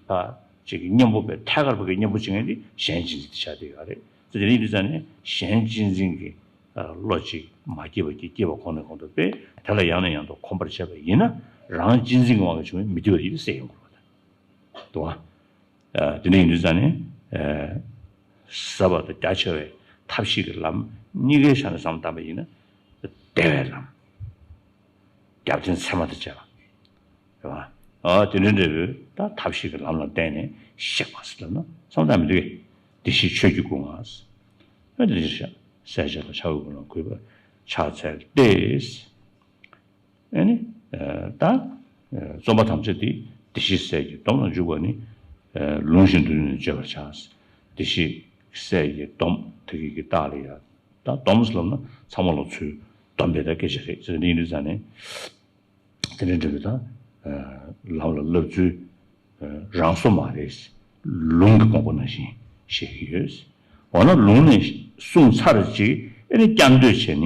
ཨ། ཅིག་གི་གཉེན་པོ། པའི་ཐད་ཀར་བ་གི་གཉེན་པོ་བྱེད་མཁན་དེ་གཞན་གཅེས་འཛིན་དེ་ཆགས་བསྡད་ཡོད་རེད། དེ་ཡིན་དུས་ཙང་ནས་གཞན་གཅེས་འཛིན་གྱི། ཨ། བློ་གཅིག་མ་སྐྱེས་པ་གཅིག་སྐྱེས་པ་གོང་ནས་གོང་དུ་སྤེལ། དེ་ལ་ཡང་ནས་ཡང་དུ་གོམས་པར་བྱས་པ་ཡིན་ན། རང་གཅེས་འཛིན་གྱི་དབང་གིས་བྱུང་བའི་མི་བདེ་བ་དེ་སེལ་ཡོང་གི་རེད་པ། འདུག་པ། ཨ། དེ་འདྲ་ཡིན་དུས་ཙང་ནས། ཨ། ཟབ་པ་དང་རྒྱ་ཆེ་བའི་ཐབས་ཤེས་ཀྱི་ལམ་གཉིས་ཀའི་ཆ་ནས་བསམ་བློ་བཏང་པ་ཡིན་ན། བདེ་བའི་ལམ། རྒྱབ་རྟེན་ཚད་མ་དང་བཅས་པ། རེད་པ། ཨ། དེ་འདྲའི་འབྲས་བུ་ད་ཐབས་ཤེས་ཀྱི་ལམ་ལ་བརྟེན་ནས་གཤེགས་པ་ཟེར་ལབ་ན་བསམ་བློ་བཏང་མི་འདུག་གས། བདེ་གཤེགས་ཆོས་ཀྱི་སྐུ་མངའ་ཟེར། ཨ། དེ་འདྲའི་ཤ་སྲས་བཅས་དང་ཕྱག་འོས་ཀུན་ལ་གུས་པས་ཕྱག་འཚལ་ཏེ། ཨ་ནི། ཨ། ད། ཨ། རྩོམ་པ་ཐམས་ཅད་དེ་བདེ་གཤེགས་སྲས་ཀྱི་སྡོམ་ལ་འཇུག་པ་ནི། ཨ། ལུང་བཞིན་མདོར་བསྡུས་ནས་བརྗོད་པར་བྱ། བདེ་གཤེགས་སྲས་ཀྱི་སྡོམ་དེ་གི་གི་རྟགས་ལ་ཡ། ད་སྡོམ་ཟེར་ལབ་ན་ཚང་མ་ལ་ཚུར་སྡོམ་པའི་ད་སྐད་ཆ་རེད། ཟེར་ནས་ཡིན་དུས་ཙང་ནས། དེ་འདྲ་འདྲ་བའི་ད། ཨ། ལམ་ལ་བསླབ་ཚུལ། ཨ། རང་བཟོ་མ་རེད། ལུང་གི་དགོངས་པ་ནང་བཞིན་བཤད་ཀྱི་ཡོད། འོ་ན་ལུང་ནས་གསུངས་ཚར་ཅིག་ཨ་ནི་བསྐྱར་ཟློས་བྱས་ནས།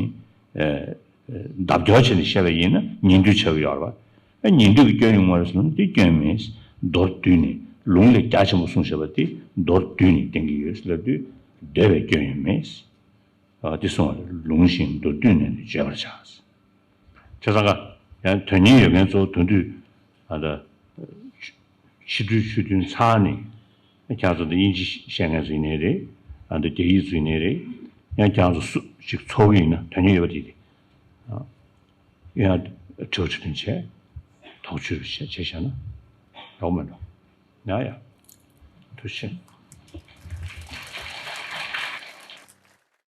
ཨ། ལྡབ་སྐྱོར་བྱས་ནས་བཤད་པ་ཡིན་ན་ཉེས་འདུན་ཆགས་ཀྱི་ཡོད་རེད་པ། ཨ། ཉེས་འདུན་གྱི་སྐྱོན་ཡོང་བ་རེད་ཟེར་ན་དེ་སྐྱོན་མེད། མདོར་བསྡུས་ནས་ལུང་ལས་རྒྱ་ཆེན་པོ་གསུངས་བཞག་པ་དེ་མདོར་བསྡུས་ནས་བསྟན་གྱི་ཡོད་ལབ་དུས་འདོད་པའི་སྐྱོན་ཡང་མེད། ཨ། དེ་གསུངས་པ་རེད། ལུང་བཞིན་མདོར་བསྡུས་ནས་ནི་བརྗོད་པར་བྱ། བྱས་ཙང་ཀ་ཡང་དོན་གཉེར་ཡོད་མཁན་ཚོ་དོན་དུ། ཨ། ད་ཕྱི་འབྲེལ་ཆོས་མཐུན་ཚར་ནས་ཁྱེད་ཚོ་འདི་དབྱིན་ཇི་བཤད་མཁན་ཚོ་ཡིན་ནའི་རེད། ཨ། འདི་རྒྱ་ཡིག་ཚོ་ཡིན་ནའི་རེད། ཡང་ཁྱེད་ཚོ་སུ་ཞིག་ཚོགས་ཀྱི་ཡིན་ན་དོན་གཉེར་ཡོད་པ་དེ་དེ། ཨ། ཡང་དྲི་བ་དྲིས་ལན་བྱས། དོགས་གཅོད་བྱས། བྱས་བཞག་ན་ཡག་པོ་མེད་འགྲོ། ཡ་ཡ། ཐུགས་རྗེ་ཆེ།